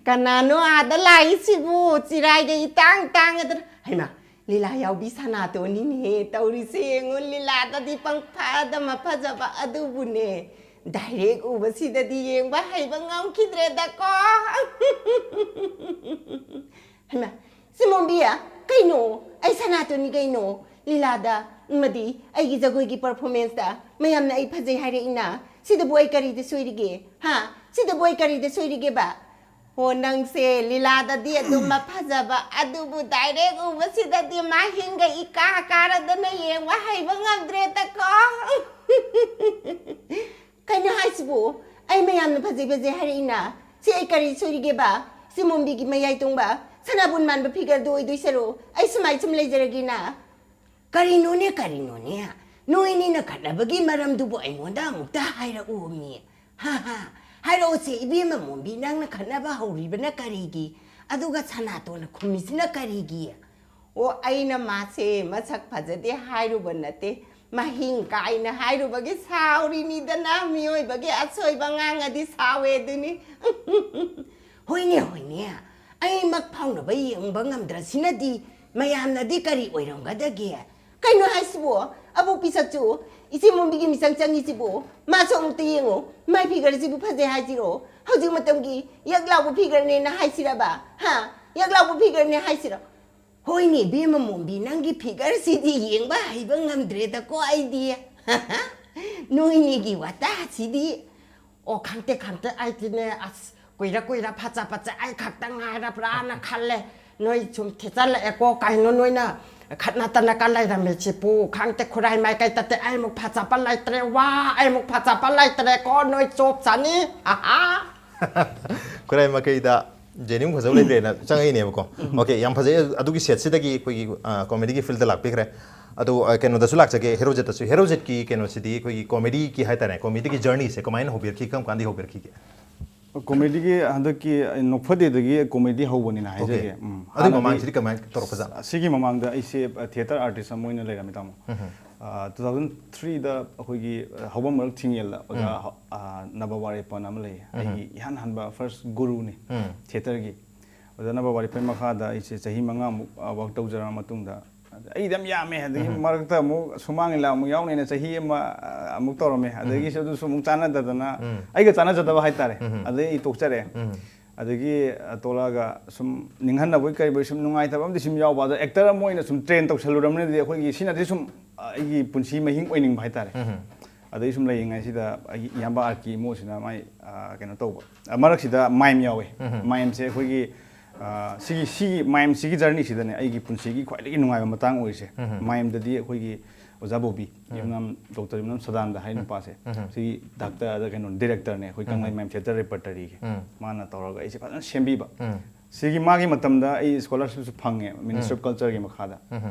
"ꯀꯅꯥꯅꯣ ꯑꯥꯗ ꯂꯥꯛꯏꯁꯤꯕꯨ? ꯆꯤꯔꯥꯏꯒ ꯏꯇꯥꯡ ꯇꯥꯡꯉꯗꯅ꯫ ꯍꯩꯃꯥ, ꯂꯤꯂꯥ ꯌꯥꯎꯕꯤ ꯁꯅꯥꯇꯣꯟꯅꯤꯅꯦꯍꯦ ꯇꯧꯔꯤꯁꯦ ꯌꯦꯡꯉꯨ, ꯂꯤꯂꯥꯗꯗꯤ ꯄꯪꯐꯗ ꯃꯐꯖꯕ ꯑꯗꯨꯕꯨꯅꯦ, ꯗꯥꯏꯔꯦꯛ ꯎꯕꯁꯤꯗꯗꯤ ꯌꯦꯡꯕ ꯍꯩꯕ ꯉꯝꯈꯤꯗ꯭ꯔꯦꯗꯀꯣ꯫" "ꯍꯩꯃꯥ, ꯁꯤ ꯃꯣꯝꯕꯤ, ꯀꯩꯅꯣ? ꯑꯩ ꯁꯅꯥꯇꯣꯟꯅꯤ ꯀꯩꯅꯣ꯫ ꯂꯤꯂꯥꯗ ꯑꯃꯗꯤ ꯑꯩꯒꯤ ꯖꯒꯣꯏꯒꯤ performanceꯇ ꯃꯌꯥꯝꯅ ꯑꯩ ꯐꯖꯩ ꯍꯥꯏꯔꯛꯏꯅ꯫ ꯁꯤꯗꯕꯨ ꯑꯩ ꯀꯔꯤꯗ ꯁꯣꯏꯔꯤꯒꯦ? ꯍꯥ? ꯁꯤꯗꯕꯨ ꯑꯩ ꯀꯔꯤꯗ ꯁꯣꯏꯔꯤꯒꯦꯕ? ꯍꯣ, ꯅꯪꯁꯦ ꯂꯤꯂꯥꯗꯗꯤ ꯑꯗꯨꯝ ꯐꯖꯕ, ꯑꯗꯨꯕꯨ direct ꯎꯕꯁꯤꯗꯗꯤ ꯃꯍꯤꯡꯒ ꯏꯀꯥ ꯀꯥꯔꯗꯅ ꯌꯦꯡꯕ ꯍꯩꯕ ꯉꯝꯗ꯭ꯔꯦꯗꯀꯣ꯫ ꯀꯩꯅꯣ ꯍꯥꯏꯁꯤꯕꯨ? ꯑꯩ ꯃꯌꯥꯝꯅ ꯐꯖꯩ ꯐꯖꯩ ꯍꯥꯏꯔꯛꯏꯅ꯫ ꯁꯤ ꯑꯩ ꯀꯔꯤ ꯁꯣꯏꯔꯤꯒꯦꯕ? ꯁꯤ ꯃꯣꯝꯕꯤꯒꯤ ꯃꯌꯥꯏ ꯇꯣꯡꯕ ꯁꯅꯥꯕꯨꯟ ꯃꯥꯟꯕ figureꯗꯨ ꯑꯣꯏꯗꯣꯏ ꯁꯔꯨꯛ ꯑꯩ ꯁꯨꯃꯥꯏ ꯁꯨꯝ ꯂꯩꯖꯔꯒꯦꯅ꯫ ꯀꯔꯤꯅꯣꯅꯦ, ꯀꯔꯤꯅꯣꯅꯦ? ꯅꯣꯏꯅꯤꯅ ꯈꯠꯅꯕꯒꯤ ꯃꯔꯝꯗꯨꯕꯨ ꯑꯩꯉꯣꯟꯗ ꯑꯃꯨꯛꯇ ꯍꯥꯏꯔꯛꯎꯃꯤ꯫ ꯍꯥ ꯍꯥ꯫ ꯍꯥꯏꯔꯛꯑꯣꯁꯦ, ꯏꯕꯦꯝꯃ ꯃꯣꯝꯕꯤ, ꯅꯪꯅ ꯈꯠꯅꯕ ꯍꯧꯔꯤꯕꯅ ꯀꯔꯤꯒꯤ? ꯑꯗꯨꯒ ꯁꯅꯥꯇꯣꯟꯅ ꯈꯨꯝꯃꯤꯁꯤꯅ ꯀꯔꯤꯒꯤ? ꯑꯣ, ꯑꯩꯅ ꯃꯥꯁꯦ ꯃꯁꯛ ꯐꯖꯗꯦ ꯍꯥꯏꯔꯨꯕ ꯅꯠꯇꯦ, ꯃꯍꯤꯡ ꯀꯥꯏꯅ ꯍꯥꯏꯔꯨꯕꯒꯤ ꯁꯥꯎꯔꯤꯅꯤꯗꯅ꯫ ꯃꯤꯑꯣꯏꯕꯒꯤ ꯑꯁꯣꯏꯕ ꯉꯥꯡꯉꯗꯤ ꯁꯥꯎꯋꯦ ꯑꯗꯨꯅꯤ꯫ ꯍꯣꯏꯅꯦ, ꯍꯣꯏꯅꯦ, ꯑꯩꯃꯛ ꯐꯥꯎꯅꯕ ꯌꯦꯡꯕ ꯉꯝꯗ꯭ꯔꯁꯤꯅꯗꯤ ꯃꯌꯥꯝꯅꯗꯤ ꯀꯔꯤ ꯑꯣꯏꯔꯝꯒꯗꯒꯦ? ꯀꯩꯅꯣ ꯍꯥꯏꯁꯤꯕꯣ? ꯑꯕꯣꯛ ꯄꯤꯁꯛꯁꯨ ꯏꯆꯦ ꯃꯣꯝꯕꯤꯒꯤ ꯃꯤꯆꯪ ꯆꯪꯉꯤꯁꯤꯕꯨ? ꯃꯥꯁꯨ ꯑꯃꯨꯛꯇ ꯌꯦꯡꯉꯣ, ꯃꯥꯏ figureꯁꯤꯕꯨ ꯐꯖꯩ ꯍꯥꯏꯁꯤꯔꯣ? ꯍꯧꯖꯤꯛ ꯃꯇꯝꯒꯤ ꯌꯛ ꯂꯥꯎꯕ figureꯅꯦꯅ ꯍꯥꯏꯁꯤꯔꯕ? ꯍꯥ? ꯌꯛ ꯂꯥꯎꯕ figureꯅꯦ ꯍꯥꯏꯁꯤꯔꯣ? ꯍꯣꯏꯅꯦ, ꯏꯕꯦꯝꯃ ꯃꯣꯝꯕꯤ, ꯅꯪꯒꯤ figureꯁꯤꯗꯤ ꯌꯦꯡꯕ ꯍꯩꯕ ꯉꯝꯗ꯭ꯔꯦꯗꯀꯣ ꯑꯩꯗꯤ꯫ ꯅꯣꯏꯅꯤꯒꯤ ꯋꯥꯇꯥꯁꯤꯗꯤ꯫ ꯑꯣ, ꯈꯪꯇꯦ, ꯈꯪꯇꯦ, ꯑꯩꯗꯤꯅꯦ, ꯑꯁ, ꯀꯨꯏꯔ ꯀꯨꯏꯔ ꯐꯖ ꯐꯖ ꯑꯩ ꯈꯛꯇ ꯉꯥꯏꯔꯕ꯭ꯔꯥꯅ ꯈꯜꯂꯦ꯫ ꯅꯣꯏ ꯁꯨꯝ ꯊꯦꯠꯆꯜꯂꯛꯑꯦꯀꯣ, ꯀꯩꯅꯣ ꯅꯣꯏꯅ ꯈꯠꯅꯗꯅꯒ ꯂꯩꯔꯝꯃꯤꯁꯤꯕꯨ? ꯈꯪꯇꯦ, ꯈꯨꯔꯥꯏ ꯃꯥꯏꯀꯩꯗꯗꯤ ꯑꯩꯃꯨꯛ ꯐꯖꯕ ꯂꯩꯇ꯭ꯔꯦ, ꯋꯥ, ꯑꯩꯃꯨꯛ ꯐꯖꯕ ꯂꯩꯇ꯭ꯔꯦꯀꯣ, ꯅꯣꯏ ꯆꯣꯞ ꯆꯥꯅꯤ꯫ ꯑꯍꯥ꯫ ꯈꯨꯔꯥꯏ ꯃꯥꯏꯀꯩꯗ ꯖꯦꯅꯤꯝ ꯐꯖꯕ ꯂꯩꯇ꯭ꯔꯦꯅ ꯆꯪꯉꯛꯏꯅꯦꯕꯀꯣ꯫ Okay, ꯌꯥꯝ ꯐꯖꯩ꯫ ꯑꯗꯨꯒꯤ setꯁꯤꯗꯒꯤ ꯑꯩꯈꯣꯏꯒꯤ, ꯑ, comedyꯒꯤ fieldꯇ ꯂꯥꯛꯄꯤꯈ꯭ꯔꯦ꯫ ꯑꯗꯣ, ꯑ, ꯀꯩꯅꯣꯗꯁꯨ ꯂꯥꯛꯆꯒꯦ, ꯍꯦꯔꯣꯖꯦꯠꯇꯁꯨ꯫ ꯍꯦꯔꯣꯖꯦꯠꯀꯤ ꯀꯩꯅꯣꯁꯤꯗꯤ ꯑꯩꯈꯣꯏꯒꯤ comedyꯒꯤ ꯍꯥꯏꯇꯥꯔꯦ, comedyꯒꯤ journeyꯁꯦ ꯀꯃꯥꯏꯅ ꯍꯧꯕꯤꯔꯛꯈꯤ, ꯀꯔꯝ ꯀꯥꯟꯗꯒꯤ ꯍꯧꯕꯤꯔꯛꯈꯤꯒꯦ? Comedyꯒꯤ ꯍꯟꯗꯛꯀꯤ ꯅꯣꯛꯐꯗꯦꯗꯒꯤ comedy ꯍꯧꯕꯅꯤꯅ ꯍꯥꯏꯖꯒꯦ꯫ Okay. ꯎꯝ, ꯑꯗꯨꯏ ꯍꯥꯟꯅꯗꯤ ꯃꯃꯥꯡꯁꯤꯗꯤ ꯀꯃꯥꯏꯅ ꯇꯧꯔꯛꯄꯖꯥꯠꯅꯣ? ꯑꯁꯤꯒꯤ ꯃꯃꯥꯡꯗ ꯑꯩꯁꯦ, ꯑ, theatre artist ꯑꯃ ꯑꯣꯏꯅ ꯂꯩꯔꯝꯃꯤ, ꯇꯥꯃꯣ꯫ ꯎꯝ꯫ ꯑ, two thousand threeꯗ ꯑꯩꯈꯣꯏꯒꯤ, ꯑ, ꯍꯧꯕꯝ ꯃꯔꯛ ꯊꯤꯡꯉꯦꯜꯗ ꯑꯣꯖꯥ, ꯎꯝ꯫ ꯑ, ꯅꯕ ꯋꯥꯔꯦꯄꯟ ꯑꯃ ꯂꯩꯌꯦ꯫ ꯎꯝ꯫ ꯑꯩꯒꯤ ꯏꯍꯥꯟ ꯍꯥꯟꯕ first ꯒꯨꯔꯨꯅꯤ ꯎꯝ꯫ Theatreꯒꯤ꯫ ꯑꯣꯖꯥ ꯅꯕ ꯋꯥꯔꯦꯄꯟ ꯃꯈꯥꯗ ꯑꯩꯁꯦ ꯆꯍꯤ ꯃꯉꯥꯃꯨꯛ, ꯑ, work ꯇꯧꯖꯔꯕ ꯃꯇꯨꯡꯗ, ꯑꯗ ꯑꯩ ꯑꯗꯨꯝ ꯌꯥꯝꯃꯦ, ꯑꯗꯒꯤ ꯎꯝ꯫ ꯃꯔꯛꯇ ꯑꯃꯨꯛ ꯁꯨꯃꯥꯡ ꯂꯤꯂꯥ ꯑꯃꯨꯛ ꯌꯥꯎꯅꯦꯅ ꯆꯍꯤ ꯑꯃ, ꯑ, ꯑꯃꯨꯛ ꯇꯧꯔꯝꯃꯦ꯫ ꯎꯝ꯫ ꯑꯗꯒꯤꯁꯨ ꯑꯗꯨꯁꯨ ꯑꯃꯨꯛ ꯆꯥꯟꯅꯗꯗꯅ, ꯎꯝ꯫ ꯑꯩꯒ ꯆꯥꯟꯅꯖꯗꯕ ꯍꯥꯏꯇꯥꯔꯦ꯫ ꯎꯝ꯫ ꯑꯗꯩ ꯑꯩ ꯇꯣꯛꯆꯔꯦ꯫ ꯎꯝ꯫ ꯑꯗꯒꯤ, ꯑ, ꯇꯣꯂꯛꯑꯒ ꯁꯨꯝ ꯅꯤꯡꯍꯟꯅꯕꯣꯏ ꯀꯔꯤꯕꯣꯏ ꯁꯨꯝ ꯅꯨꯡꯉꯥꯏꯇꯕ ꯑꯃꯗꯤ ꯁꯨꯝ ꯌꯥꯎꯕ꯫ ꯑꯗꯣ actor ꯑꯃ ꯑꯣꯏꯅ ꯁꯨꯝ train ꯇꯧꯁꯜꯂꯨꯔꯕꯅꯤꯅꯗꯤ ꯑꯩꯈꯣꯏꯒꯤ ꯁꯤꯅꯗꯤ ꯁꯨꯝ, ꯑ, ꯑꯩꯒꯤ ꯄꯨꯟꯁꯤ ꯃꯍꯤꯡ ꯑꯣꯏꯅꯤꯡꯕ ꯍꯥꯏꯇꯥꯔꯦ꯫ ꯑꯗꯩ ꯁꯨꯝ ꯂꯩꯔꯤꯉꯩꯁꯤꯗ ꯑꯩꯒꯤ ꯏꯌꯥꯝꯕ ꯑꯥꯔ ꯀꯦ ꯏꯃꯣꯁꯤꯅ ꯃꯥꯏ, ꯑ, ꯀꯩꯅꯣ ꯇꯧꯕ꯫ ꯑ, ꯃꯔꯛꯁꯤꯗ mime ꯌꯥꯎꯋꯦ꯫ Mimeꯁꯦ ꯑꯩꯈꯣꯏꯒꯤ, ꯑ, ꯁꯤꯒꯤ, ꯁꯤꯒꯤ mime ꯁꯤꯒꯤ journeyꯁꯤꯗꯅꯦ ꯑꯩꯒꯤ ꯄꯨꯟꯁꯤꯒꯤ ꯈ꯭ꯋꯥꯏꯗꯒꯤ ꯅꯨꯡꯉꯥꯏꯕ ꯃꯇꯥꯡ ꯑꯣꯏꯔꯤꯁꯦ꯫ Mimeꯗꯗꯤ ꯑꯩꯈꯣꯏꯒꯤ ꯑꯣꯖꯥ ꯕꯣꯕꯤ, ꯌꯨꯝꯅꯥꯝ, ꯗꯣꯛꯇꯔ ꯌꯨꯝꯅꯥꯝ ꯁꯗꯥꯅꯟꯗ ꯍꯥꯏ ꯅꯨꯄꯥꯁꯦ꯫ ꯁꯤ ꯗꯥꯛꯇꯔ, ꯀꯩꯅꯣ, directorꯅꯦ ꯑꯩꯈꯣꯏ ꯀꯪꯂꯩ mime theatre repertoryꯒꯤ꯫ ꯃꯥꯅ ꯇꯧꯔꯒ ꯑꯩꯁꯦ ꯐꯖꯅ ꯁꯦꯝꯕꯤꯕ꯫ ꯁꯤꯒꯤ ꯃꯥꯒꯤ ꯃꯇꯝꯗ ꯑꯩ scholarshipꯁꯨ ꯐꯪꯉꯦ, Ministry of Cultureꯒꯤ ꯃꯈꯥꯗ꯫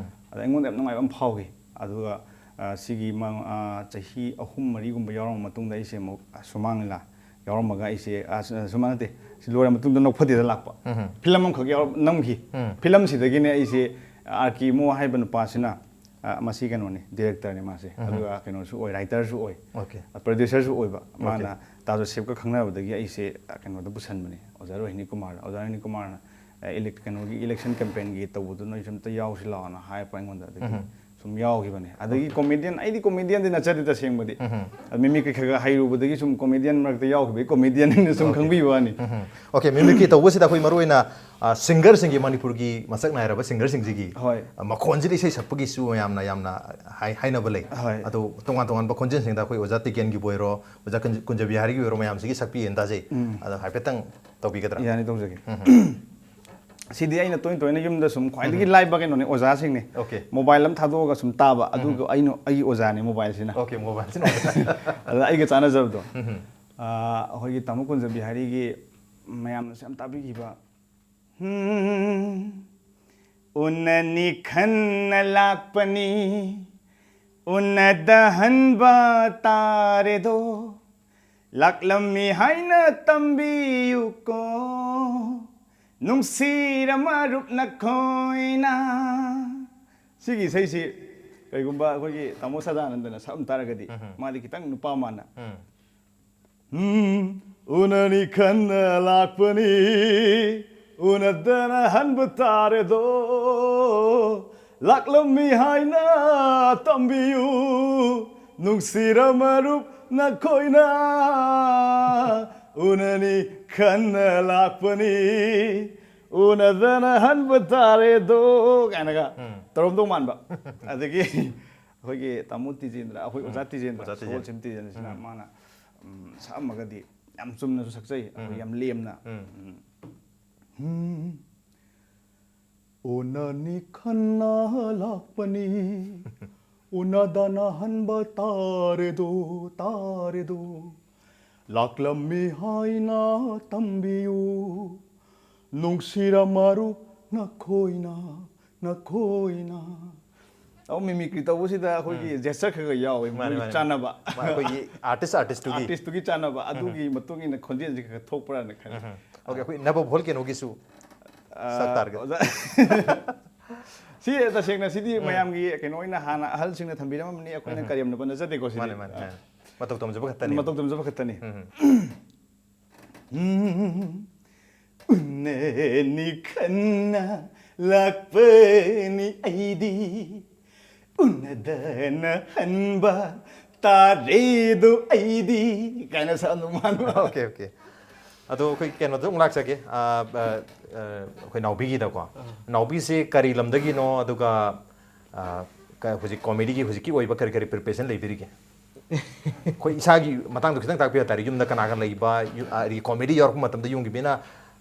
ꯑꯗ ꯑꯩꯉꯣꯟꯗ ꯌꯥꯝ ꯅꯨꯡꯉꯥꯏꯕ ꯑꯃ ꯐꯥꯎꯈꯤ꯫ ꯑꯗꯨꯒ, ꯑ, ꯁꯤꯒꯤ ꯃꯥ-, ꯑ, ꯆꯍꯤ ꯑꯍꯨꯝ ꯃꯔꯤꯒꯨꯝꯕ ꯌꯥꯎꯔꯕ ꯃꯇꯨꯡꯗ ꯑꯩꯁꯦ ꯑꯃꯨꯛ, ꯑ, ꯁꯨꯃꯥꯡ ꯂꯤꯂꯥ ꯌꯥꯎꯔꯝꯃꯒ ꯑꯩꯁꯦ, ꯑ, ꯁꯨ-, ꯁꯨꯃꯥꯡ ꯅꯠꯇꯦ, ꯁꯤ ꯂꯣꯏꯔ ꯃꯇꯨꯡꯗ ꯅꯣꯛꯐꯗꯦꯗ ꯂꯥꯛꯄ꯫ ꯐꯤꯂꯝ ꯑꯃꯈꯛ ꯌꯥꯎꯔ-, ꯅꯝꯈꯤ꯫ ꯐꯤꯂꯝꯁꯤꯗꯒꯤꯅꯦ ꯑꯩꯁꯦ ꯑꯥꯔ ꯀꯦ ꯏꯃꯣ ꯍꯥꯏꯕ ꯅꯨꯄꯥꯁꯤꯅ, ꯑ, ꯃꯁꯤ ꯀꯩꯅꯣꯅꯤ, directorꯅꯤ ꯃꯥꯁꯦ꯫ ꯑꯗꯨꯒ ꯀꯩꯅꯣꯁꯨ ꯑꯣꯏ, writerꯁꯨ ꯑꯣꯏ꯫ Okay꯫ ꯑ, producerꯁꯨ ꯑꯣꯏꯕ꯫ ꯃꯥꯅ ꯇꯥ ꯖꯣꯁꯦꯐꯀ ꯈꯪꯅꯕꯗꯒꯤ ꯑꯩꯁꯦ, ꯑ, ꯀꯩꯅꯣꯗ ꯄꯨꯁꯟꯕꯅꯦ, ꯑꯣꯖꯥ ꯔꯣꯍꯤꯅꯤ ꯀꯨꯃꯥꯔꯗ꯫ ꯑꯣꯖꯥ ꯔꯣꯍꯤꯅꯤ ꯀꯨꯃꯥꯔꯅ, ꯑ, elect-, ꯀꯩꯅꯣꯒꯤ election campaignꯒꯤ ꯇꯧꯕꯗꯣ ꯅꯣꯏꯁꯨ ꯑꯝꯇ ꯌꯥꯎꯁꯤ ꯂꯥꯛꯑꯣꯅ ꯍꯥꯏꯔꯛꯄ ꯑꯩꯉꯣꯟꯗ꯫ ꯑꯗꯒꯤ ꯁꯨꯝ ꯌꯥꯎꯈꯤꯕꯅꯦ꯫ ꯑꯗꯒꯤ comedian, ꯑꯩꯗꯤ comedianꯗꯤ ꯅꯠꯆꯗꯦ ꯇꯁꯦꯡꯕꯗꯤ꯫ ꯑꯗ mimicry ꯈꯔ ꯈꯔ ꯍꯩꯔꯨꯕꯗꯒꯤ ꯁꯨꯝ comedian ꯃꯔꯛꯇ ꯌꯥꯎꯈꯤꯕꯒꯤ comedian ꯍꯥꯏꯅ ꯁꯨꯝ Okay꯫ ꯈꯪꯕꯤꯕ ꯋꯥꯅꯤ꯫ Okay, mimicry ꯇꯧꯕꯁꯤꯗ ꯑꯩꯈꯣꯏ ꯃꯔꯨꯑꯣꯏꯅ, ꯑ, singerꯁꯤꯡꯒꯤ, ꯃꯅꯤꯄꯨꯔꯒꯤ ꯃꯁꯛ ꯅꯥꯏꯔꯕ singerꯁꯤꯡꯁꯤꯒꯤ, ꯍꯣꯏ꯫ ꯑ, ꯃꯈꯣꯟꯁꯤꯗ ꯏꯁꯩ ꯁꯛꯄꯒꯤꯁꯨ ꯌꯥꯝꯅ, ꯌꯥꯝꯅ ꯍꯥꯏ-, ꯍꯥꯏꯅꯕ ꯂꯩ꯫ ꯍꯣꯏ꯫ ꯑꯗꯣ ꯇꯣꯉꯥꯟ ꯇꯣꯉꯥꯟꯕ ꯈꯣꯟꯖꯦꯜꯁꯤꯡꯗ ꯑꯩꯈꯣꯏ ꯑꯣꯖꯥ ꯇꯤꯀꯦꯟꯒꯤꯕꯨ ꯑꯣꯏꯔꯣ, ꯑꯣꯖꯥ ꯀꯨꯟꯖ-, ꯀꯨꯟꯖꯕꯤꯍꯥꯔꯤꯒꯤ ꯑꯣꯏꯔꯣ, ꯃꯌꯥꯝꯁꯤꯒꯤ ꯁꯛꯄꯤꯒꯦꯅ ꯇꯥꯖꯩ꯫ ꯎꯝ꯫ ꯑꯗꯣ ꯍꯥꯏꯐꯦꯠꯇꯪ ꯇꯧꯕꯤꯒꯗ꯭ꯔꯥ? ꯌꯥꯅꯤ, ꯇꯧꯖꯒꯦ꯫ ꯁꯤꯗꯤ ꯑꯩꯅ ꯇꯣꯏꯅ ꯇꯣꯏꯅ ꯌꯨꯝꯗ ꯁꯨꯝ ꯈ꯭ꯋꯥꯏꯗꯒꯤ ꯂꯥꯏꯕ ꯀꯩꯅꯣꯅꯦ, ꯑꯣꯖꯥꯁꯤꯡꯅꯦ꯫ Okay꯫ Mobile ꯑꯃ ꯊꯥꯗꯣꯛꯑꯒ ꯁꯨꯝ ꯇꯥꯕ, ꯑꯗꯨꯒ ꯑꯩꯅ, ꯑꯩꯒꯤ ꯑꯣꯖꯥꯅꯦ mobileꯁꯤꯅ꯫ Okay, mobileꯁꯤꯅ ꯑꯣꯖꯥ꯫ ꯑꯗ ꯑꯩꯒ ꯆꯥꯟꯅꯖꯕꯗꯣ꯫ ꯑꯥ, ꯑꯩꯈꯣꯏꯒꯤ ꯇꯥꯃꯣ ꯀꯨꯟꯖꯕꯤꯍꯥꯔꯤꯒꯤ ꯃꯌꯥꯝꯅꯁꯨ ꯌꯥꯝ ꯇꯥꯕꯤꯈꯤꯕ, "ꯎꯅꯅꯤ ꯈꯟꯅ ꯂꯥꯛꯄꯅꯤ, ꯎꯅꯗꯍꯟꯕ ꯇꯥꯔꯦꯗꯣ, ꯂꯥꯛꯂꯝꯃꯤ ꯍꯥꯏꯅ ꯇꯝꯕꯤꯌꯨꯀꯣ, ꯅꯨꯡꯁꯤꯔ ꯃꯔꯨꯞ ꯅꯈꯣꯏꯅ"꯫ ꯁꯤꯒꯤ ꯏꯁꯩꯁꯤ ꯀꯩꯒꯨꯝꯕ ꯑꯩꯈꯣꯏꯒꯤ ꯇꯥꯃꯣ ꯁꯗꯥꯅꯟꯗꯅ ꯁꯛꯑꯝ ꯇꯥꯔꯒꯗꯤ, ꯃꯥꯗꯤ ꯈꯤꯇꯪ ꯅꯨꯄꯥ ꯃꯥꯟꯅ, ꯎꯝ, "ꯎꯅꯅꯤ ꯈꯟꯅ ꯂꯥꯛꯄꯅꯤ, ꯎꯅꯗꯅ ꯍꯟꯕ ꯇꯥꯔꯦꯗꯣ, ꯂꯥꯛꯂꯝꯃꯤ ꯍꯥꯏꯅ ꯇꯝꯕꯤꯌꯨ, ꯅꯨꯡꯁꯤꯔ ꯃꯔꯨꯞ ꯅꯈꯣꯏꯅ, ꯎꯅꯅꯤ ꯈꯟꯅ ꯂꯥꯛꯄꯅꯤ, ꯎꯅꯗꯅ ꯍꯟꯕ ꯇꯥꯔꯦꯗꯣ ꯀꯥꯏꯅꯒ ꯎꯝ꯫ ꯇꯧꯔꯝꯗꯧ ꯃꯥꯟꯕ꯫ ꯑꯗꯒꯤ ꯑꯩꯈꯣꯏꯒꯤ ꯇꯥꯃꯣ ꯇꯤꯖꯦꯟꯗ꯭ꯔ, ꯑꯩꯈꯣꯏ ꯎꯝ꯫ ꯑꯣꯖꯥ ꯇꯤꯖꯦꯟꯗ꯭ꯔ, ꯑꯣꯖꯥ ꯇꯤꯖꯦꯟ꯫ ꯁꯒꯣꯜꯁꯦꯝ ꯇꯤꯖꯦꯟꯁꯤꯅ ꯎꯝ꯫ ꯃꯥꯅ ꯎꯝ, ꯁꯛꯑꯝꯃꯒꯗꯤ ꯌꯥꯝ ꯆꯨꯝꯅꯁꯨ ꯁꯛꯆꯩ꯫ ꯑꯩꯈꯣꯏ ꯎꯝ꯫ ꯌꯥꯝ ꯂꯦꯝꯅ꯫ ꯎꯝ꯫ ꯎꯝ꯫ ꯎꯅꯅꯤ ꯈꯟꯅ ꯂꯥꯛꯄꯅꯤ, ꯎꯅꯗꯅ ꯍꯟꯕ ꯇꯥꯔꯦꯗꯣ, ꯇꯥꯔꯦꯗꯣ꯫ ꯂꯥꯛꯂꯝꯃꯤ ꯍꯥꯏꯅ ꯇꯝꯕꯤꯌꯨ, ꯅꯨꯡꯁꯤꯔꯝꯃꯔꯨ ꯅꯈꯣꯏꯅ, ꯅꯈꯣꯏꯅ꯫ ꯑꯧ, mimicry ꯇꯧꯕꯁꯤꯗ ꯑꯩꯈꯣꯏꯒꯤ ꯎꯝ꯫ Gesture ꯈꯔ ꯈꯔ ꯌꯥꯎꯋꯦ, ꯃꯥꯅꯦ, ꯃꯣꯏꯒꯤ ꯃꯥꯅꯦ꯫ ꯆꯥꯟꯅꯕ꯫ ꯃꯥ-, ꯑꯩꯈꯣꯏꯒꯤ artist, artist ꯇꯨꯒꯤ꯫ Artist ꯇꯨꯒꯤ ꯆꯥꯟꯅꯕ, ꯎꯝ꯫ ꯑꯗꯨꯒꯤ ꯃꯇꯨꯡ ꯏꯟꯅ ꯈꯣꯟꯖꯦꯜꯁꯦ ꯈꯔ ꯈꯔ ꯊꯣꯛꯄ꯭ꯔꯥꯅ ꯈꯜꯂꯤ꯫ ꯎꯝ꯫ OK, ꯑꯩꯈꯣꯏ ꯅꯕ ꯚꯣꯜꯀꯦꯅꯣꯒꯤꯁꯨ ꯑꯥ, ꯁꯛ ꯇꯥꯔꯒꯦ꯫ ꯑꯣꯖꯥ꯫ ꯁꯤ ꯇꯁꯦꯡꯅ ꯁꯤꯗꯤ ꯎꯝ꯫ ꯃꯌꯥꯝꯒꯤ ꯀꯩꯅꯣ ꯑꯣꯏꯅ ꯍꯥꯟꯅ ꯑꯍꯜꯁꯤꯡꯅ ꯊꯝꯕꯤꯔꯝꯃꯕꯅꯤ, ꯑꯩꯈꯣꯏꯅ ꯎꯝ꯫ ꯀꯔꯦꯝꯅꯕ ꯅꯠꯆꯗꯦꯀꯣ ꯁꯤꯗꯤ꯫ ꯃꯥꯅꯦ, ꯃꯥꯅꯦ, ꯑꯥ꯫ ꯃꯥꯅꯦ꯫ ꯃꯇꯧ ꯇꯝꯖꯕ ꯈꯛꯇꯅꯤ꯫ ꯃꯇꯧ ꯇꯝꯖꯕ ꯈꯛꯇꯅꯤ꯫ ꯎꯝ꯫ ꯎꯝ, ꯎꯅꯅꯤ ꯈꯟꯅ ꯂꯥꯛꯄꯅꯤ ꯑꯩꯗꯤ, ꯎꯅꯗꯅ ꯍꯟꯕ ꯇꯥꯔꯦꯗꯣ ꯑꯩꯗꯤ ꯀꯥꯏꯅ ꯁꯛꯑꯝꯗꯧ ꯃꯥꯟꯕ꯫ OK, OK꯫ ꯑꯗꯣ ꯑꯩꯈꯣꯏ ꯀꯩꯅꯣꯗ ꯑꯃꯨꯛ ꯂꯥꯛꯆꯒꯦ꯫ ꯑ, ꯑ, ꯑ, ꯑꯩꯈꯣꯏ ꯅꯥꯎꯕꯤꯒꯤꯗꯀꯣ꯫ ꯑꯥ꯫ ꯅꯥꯎꯕꯤꯁꯦ ꯀꯔꯤ ꯂꯝꯗꯒꯤꯅꯣ? ꯑꯗꯨꯒ, ꯑ, ꯀ-, ꯍꯧꯖꯤꯛ comedy ꯒꯤ ꯍꯧꯖꯤꯛꯀꯤ ꯑꯣꯏꯕ ꯀꯔꯤ ꯀꯔꯤ preparation ꯂꯩꯕꯤꯔꯤꯒꯦ? ꯑꯩꯈꯣꯏ ꯏꯁꯥꯒꯤ ꯃꯇꯥꯡꯗꯣ ꯈꯤꯇꯪ ꯇꯥꯛꯄꯤꯌꯨ ꯍꯥꯏꯇꯥꯔꯦ꯫ ꯌꯨꯝꯗ ꯀꯅꯥꯒ ꯂꯩꯕ, ꯌꯨ-, ꯑ, ꯑꯗꯒꯤ comedy ꯌꯥꯎꯔꯛꯄ ꯃꯇꯝꯗ ꯌꯨꯝꯒꯤ ꯃꯤꯅ,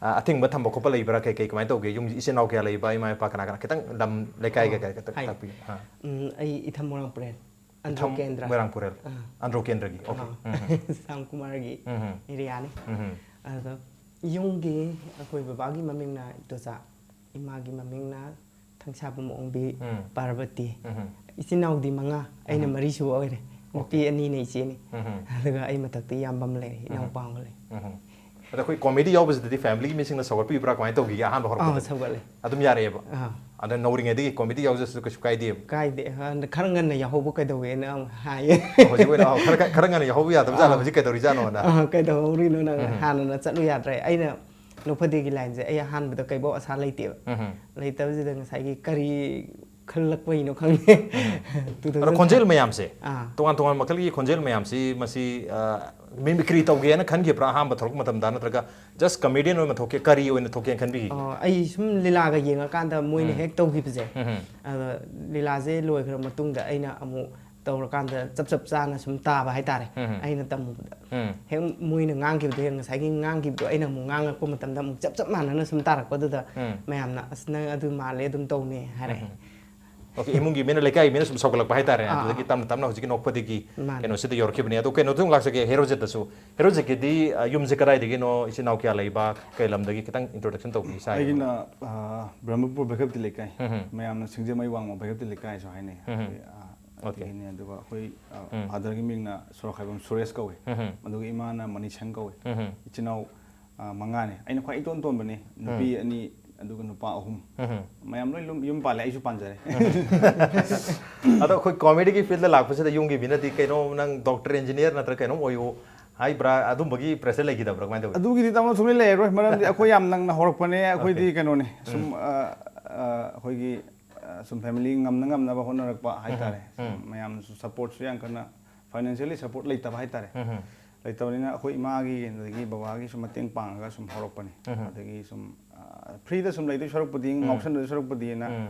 ꯑ, ꯑꯊꯤꯡꯕ ꯊꯝꯕ ꯈꯣꯠꯄ ꯂꯩꯕ꯭ꯔꯥ? ꯀꯩ ꯀꯩ ꯀꯃꯥꯏꯅ ꯇꯧꯒꯦ? ꯌꯨꯝ ꯏꯆꯤꯟ ꯏꯅꯥꯎ ꯀꯌꯥ ꯂꯩꯕ? ꯏꯃꯥ ꯏꯄꯥ ꯀꯅꯥ ꯀꯅꯥ? ꯈꯤꯇꯪ ꯂꯝ ꯂꯩꯀꯥꯏꯒ ꯑꯣ, ꯀꯩ ꯈꯤꯇꯪ ꯍꯥꯏ꯫ ꯇꯥꯛꯄꯤꯌꯨ꯫ ꯑ꯫ ꯎꯝ, ꯑꯩ ꯏꯊꯝ ꯃꯣꯏꯔꯥꯡꯄꯨꯔꯦꯜ, ꯑꯟꯗ꯭ꯔꯣ ꯏꯊꯝ ꯀꯦꯟꯗ꯭ꯔ꯫ ꯃꯣꯏꯔꯥꯡꯄꯨꯔꯦꯜ, ꯑꯥ꯫ ꯑꯟꯗ꯭ꯔꯣ ꯀꯦꯟꯗ꯭ꯔꯒꯤ꯫ OK꯫ ꯑꯥ꯫ ꯎꯝ, ꯎꯝ꯫ ꯁ꯭ꯌꯥꯝ ꯀꯨꯃꯥꯔꯒꯤ ꯎꯝ, ꯎꯝ꯫ Area ꯅꯤ꯫ ꯎꯝ, ꯎꯝ꯫ ꯑꯗꯣ ꯌꯨꯝꯒꯤ ꯑꯩꯈꯣꯏ ꯕꯕꯥꯒꯤ ꯃꯃꯤꯡꯅ ꯏꯟꯗꯣꯆꯥ, ꯏꯃꯥꯒꯤ ꯃꯃꯤꯡꯅ ꯊꯪꯁꯥꯕꯝ ꯑꯣꯡꯕꯤ ꯎꯝ꯫ ꯄꯥꯔꯕꯇꯤ꯫ ꯎꯝ꯫ ꯏꯆꯤꯟ ꯏꯅꯥꯎꯗꯤ ꯃꯉꯥ, ꯑꯩꯅ ꯎꯝ꯫ ꯃꯔꯤꯁꯨꯕ ꯑꯣꯏꯔꯦ꯫ OK꯫ ꯅꯨꯄꯤ ꯑꯅꯤꯅ ꯏꯆꯦꯅꯤ꯫ ꯎꯝ꯫ ꯑꯗꯨꯒ ꯑꯩ ꯃꯊꯛꯇ ꯏꯌꯥꯝꯕ ꯑꯃ ꯂꯩꯔꯦ, ꯎꯝ꯫ ꯏꯅꯥꯎꯄꯥ ꯑꯃꯒ ꯂꯩ꯫ ꯎꯝ꯫ ꯑꯗ ꯑꯩꯈꯣꯏ comedy ꯌꯥꯎꯕꯁꯤꯗꯗꯤ family ꯒꯤ ꯃꯤꯁꯤꯡꯅ ꯁꯧꯒꯠꯄꯤꯕ꯭ꯔꯥ? ꯀꯃꯥꯏꯅ ꯇꯧꯈꯤꯒꯦ ꯑꯍꯥꯟꯕ ꯑꯥ, ꯍꯧꯔꯛꯄꯗꯗꯤ? ꯁꯧꯒꯠꯂꯦ꯫ ꯑꯗꯨꯝ ꯌꯥꯔꯛꯑꯦꯕ? ꯑꯥ꯫ ꯑꯗ ꯅꯧꯔꯤꯉꯩꯗꯒꯤ comedy ꯌꯥꯎꯖꯔꯁꯨ ꯀꯩꯁꯨ ꯀꯥꯏꯗꯦꯕ? ꯀꯥꯏꯗꯦ꯫ ꯑ, ꯈꯔ ꯉꯟꯅ ꯌꯥꯎꯍꯧꯕ ꯀꯩꯗꯧꯋꯦꯅ ꯑꯃꯨꯛ ꯍꯥꯏꯌꯦ꯫ ꯑꯣ, ꯍꯧꯖꯤꯛ ꯑꯣꯏꯅ, ꯑꯣ, ꯈꯔ, ꯈꯔ ꯉꯟꯅ ꯌꯥꯎꯍꯧꯕ ꯌꯥꯗꯕ ꯖꯥꯠꯂ? ꯑꯥ꯫ ꯍꯧꯖꯤꯛ ꯀꯩꯗꯧꯔꯤꯖꯥꯠꯅꯣꯅ? ꯑꯥ, ꯀꯩꯗꯧꯍꯧꯔꯤꯅꯣ ꯅꯪ? ꯎꯝ꯫ ꯍꯥꯟꯅꯅ ꯆꯠꯂꯨ ꯌꯥꯗ꯭ꯔꯦ꯫ ꯑꯩꯅ ꯅꯣꯛꯐꯗꯦꯒꯤ line ꯁꯦ ꯑꯩ ꯑꯍꯥꯟꯕꯗ ꯀꯩꯕꯧ ꯑꯁꯥ ꯂꯩꯇꯦꯕ꯫ ꯎꯝ꯫ ꯂꯩꯇꯕꯁꯤꯗ ꯉꯁꯥꯏꯒꯤ ꯀꯔꯤ ꯈꯜꯂꯛꯄꯩꯅꯣ ꯈꯪꯗꯦ꯫ Two thousand ꯑꯗꯣ ꯈꯣꯟꯖꯦꯜ ꯃꯌꯥꯝꯁꯦ, ꯑꯥ꯫ ꯇꯣꯉꯥꯟ ꯇꯣꯉꯥꯟꯕ ꯃꯈꯜꯒꯤ ꯈꯣꯟꯖꯦꯜ ꯃꯌꯥꯝꯁꯤ, ꯃꯁꯤ ꯃꯤꯃꯤꯀ꯭ꯔꯤ ꯇꯧꯒꯦꯅ ꯈꯟꯈꯤꯕ꯭ꯔꯥ ꯑꯍꯥꯟꯕ ꯊꯣꯛꯂꯛꯄ ꯃꯇꯝꯗ? ꯅꯠꯇ꯭ꯔꯒ ꯖꯁ ꯀꯃꯦꯗꯤꯌꯟ ꯑꯣꯏꯅ ꯊꯣꯛꯀꯦ, ꯀꯔꯤ ꯑꯣꯏꯅ ꯊꯣꯛꯀꯦꯅ ꯈꯟꯕꯤꯈꯤꯒꯦ? ꯑꯣ, ꯑꯩ ꯁꯨꯝ ꯂꯤꯂꯥꯒ ꯌꯦꯡꯉꯀꯥꯟꯗ ꯃꯣꯏꯅ ꯎꯝ꯫ ꯍꯦꯛ ꯇꯧꯈꯤꯕꯁꯦ, ꯎꯝ꯫ ꯑꯗꯣ ꯂꯤꯂꯥꯁꯦ ꯂꯣꯏꯈ꯭ꯔ ꯃꯇꯨꯡꯗ ꯑꯩꯅ ꯑꯃꯨꯛ ꯇꯧꯔꯀꯥꯟꯗ ꯆꯞ ꯆꯞ ꯆꯥꯅ ꯁꯨꯝ ꯇꯥꯕ ꯍꯥꯏꯇꯥꯔꯦ꯫ ꯎꯝ꯫ ꯑꯩꯅ ꯇꯝꯃꯨꯕꯗ ꯎꯝ꯫ ꯍꯦꯛ ꯃꯣꯏꯅ ꯉꯥꯡꯈꯤꯕꯗꯣ ꯍꯦꯛ ꯉꯁꯥꯏꯒꯤ ꯉꯥꯡꯈꯤꯕꯗꯣ ꯑꯩꯅ ꯑꯃꯨꯛ ꯉꯥꯡꯉꯛꯄ ꯃꯇꯝꯗ ꯑꯃꯨꯛ ꯆꯞ ꯆꯞ ꯃꯥꯟꯅꯅ ꯁꯨꯝ ꯇꯥꯔꯛꯄꯗꯨꯗ ꯎꯝ꯫ ꯃꯌꯥꯝꯅ "ꯑꯁ, ꯅꯪ ꯑꯗꯨ ꯃꯥꯜꯂꯦ, ꯑꯗꯨꯝ ꯇꯧꯅꯦ" ꯍꯥꯏꯔꯛꯑꯦ꯫ ꯎꯝ꯫ ꯑꯣꯀꯦ, ꯏꯃꯨꯡꯒꯤ ꯃꯤꯅ, ꯂꯩꯀꯥꯏꯒꯤ ꯃꯤꯅ ꯁꯨꯝ ꯁꯧꯒꯠꯂꯛꯄ ꯍꯥꯏꯇꯥꯔꯦ꯫ ꯑꯥ꯫ ꯑꯗꯨꯗꯒꯤ ꯇꯞꯅ ꯇꯞꯅ ꯍꯧꯖꯤꯛꯀꯤ ꯅꯣꯛꯄꯗꯒꯤ ꯃꯥꯅꯦ꯫ ꯀꯩꯅꯣꯁꯤꯗ ꯌꯧꯔꯛꯈꯤꯕꯅꯦ꯫ ꯑꯗꯣ ꯀꯩꯅꯣꯗ ꯑꯃꯨꯛ ꯂꯥꯛꯆꯒꯦ, ꯍꯦꯔꯣꯖꯤꯠꯇꯁꯨ꯫ ꯍꯦꯔꯣꯖꯤꯠꯀꯤꯗꯤ, ꯑ, ꯌꯨꯝꯁꯦ ꯀꯗꯥꯏꯗꯒꯤꯅꯣ? ꯏꯆꯤꯟ ꯏꯅꯥꯎ ꯀꯌꯥ ꯂꯩꯕ? ꯀꯩ ꯂꯝꯗꯒꯤ? ꯈꯤꯇꯪ ꯏꯟꯇ꯭ꯔꯣꯗꯛꯁꯟ ꯇꯧꯕꯤꯁꯥ꯫ ꯑꯩꯒꯤꯅ ꯑ, ꯕ꯭ꯔꯍꯃꯄꯨꯔ ꯚꯩꯀꯞꯇꯤ ꯂꯩꯀꯥꯏ꯫ ꯎꯝ꯫ ꯃꯌꯥꯝꯅ ꯁꯤꯡꯖꯃꯩ ꯋꯥꯡꯃ ꯚꯩꯀꯞꯇꯤ ꯂꯩꯀꯥꯏꯁꯨ ꯍꯥꯏꯅꯩ꯫ ꯎꯝ꯫ ꯑꯩꯈꯣꯏ, ꯑ, ꯑꯣꯀꯦ꯫ ꯑꯗꯒꯤꯅꯦ꯫ ꯑꯗꯨꯒ ꯑꯩꯈꯣꯏ, ꯑ, ꯎꯝ꯫ ꯐꯥꯗꯔꯒꯤ ꯃꯤꯡꯅ ꯁꯣꯔꯣꯛꯈꯥꯏꯕꯝ ꯁꯨꯔꯦꯁ ꯀꯧꯏ꯫ ꯎꯝ꯫ ꯑꯗꯨꯒ ꯏꯃꯥꯅ ꯃꯅꯤꯁꯪ ꯀꯧꯏ꯫ ꯎꯝ꯫ ꯏꯆꯤꯟ ꯏꯅꯥꯎ, ꯑ, ꯃꯉꯥꯅꯦ꯫ ꯑꯩꯅ ꯈ꯭ꯋꯥꯏ ꯏꯇꯣꯟ ꯇꯣꯟꯕꯅꯤ꯫ ꯅꯨꯄꯤ ꯑꯅꯤ, ꯑꯗꯨꯒ ꯅꯨꯄꯥ ꯑꯍꯨꯝ꯫ ꯎꯝ꯫ ꯃꯌꯥꯝ ꯂꯣꯏ ꯂꯨꯝ-, ꯌꯨꯝ ꯄꯥꯜꯂꯦ, ꯑꯩꯁꯨ ꯄꯥꯟꯖꯔꯦ꯫ ꯑꯗꯣ ꯑꯩꯈꯣꯏ ꯀꯣꯃꯦꯗꯤꯒꯤ ꯐꯤꯜꯗ ꯂꯥꯛꯄꯁꯤꯗ ꯌꯨꯝꯒꯤ ꯃꯤꯅꯗꯤ "ꯀꯩꯅꯣ, ꯅꯪ ꯗꯣꯛꯇꯔ, ꯏꯟꯖꯤꯅꯤꯌꯥꯔ ꯅꯠꯇ꯭ꯔꯒ ꯀꯩꯅꯣꯝ ꯑꯣꯏꯌꯨ" ꯍꯥꯏꯕ꯭ꯔꯥ? ꯑꯗꯨꯝꯕꯒꯤ ꯄ꯭ꯔꯦꯁꯔ ꯂꯩꯈꯤꯗꯕ꯭ꯔꯥ? ꯀꯃꯥꯏꯅ ꯇꯧꯏ? ꯑꯗꯨꯒꯤꯗꯤ ꯇꯥꯃꯣ ꯁꯨꯡꯂꯩ ꯂꯩꯔꯔꯣꯏ, ꯃꯔꯝꯗꯤ ꯑꯩꯈꯣꯏ ꯌꯥꯝ ꯅꯪꯅ ꯍꯧꯔꯛꯄꯅꯦ꯫ ꯑꯩꯈꯣꯏꯗꯤ ꯑꯣꯀꯦ꯫ ꯀꯩꯅꯣꯅꯦ, ꯁꯨꯝ, ꯑ, ꯑ, ꯑꯩꯈꯣꯏꯒꯤ, ꯑ, ꯁꯨꯝ ꯐꯦꯃꯤꯂꯤ ꯉꯝꯅ ꯉꯝꯅꯕ ꯍꯣꯠꯅꯔꯛꯄ ꯍꯥꯏꯇꯥꯔꯦ꯫ ꯎꯝ꯫ ꯁꯨꯝ ꯃꯌꯥꯝꯅꯁꯨ ꯁꯞꯄꯣꯔꯠꯁꯨ ꯌꯥꯝ ꯀꯟꯅ, ꯐꯥꯏꯅꯥꯟꯁꯤꯌꯦꯜꯂꯤ ꯁꯞꯄꯣꯔꯠ ꯂꯩꯇꯕ ꯍꯥꯏꯇꯥꯔꯦ꯫ ꯎꯝ꯫ ꯂꯩꯇꯕꯅꯤꯅ ꯑꯩꯈꯣꯏ ꯏꯃꯥꯒꯤ, ꯑꯗꯒꯤ ꯕꯕꯥꯒꯤ ꯁꯨꯝ ꯃꯇꯦꯡ ꯄꯥꯡꯉꯒ ꯁꯨꯝ ꯍꯧꯔꯛꯄꯅꯤ꯫ ꯎꯝ꯫ ꯑꯗꯒꯤ ꯁꯨꯝ, ꯑ, ꯐ꯭ꯔꯤꯗ ꯁꯨꯝ ꯂꯩꯗꯣꯏ ꯁꯔꯨꯛꯄꯨꯗꯤ, ꯎꯝ꯫ ꯉꯥꯎꯁꯟꯗꯣꯏ ꯁꯔꯨꯛꯄꯨꯗꯤꯅ ꯎꯝ꯫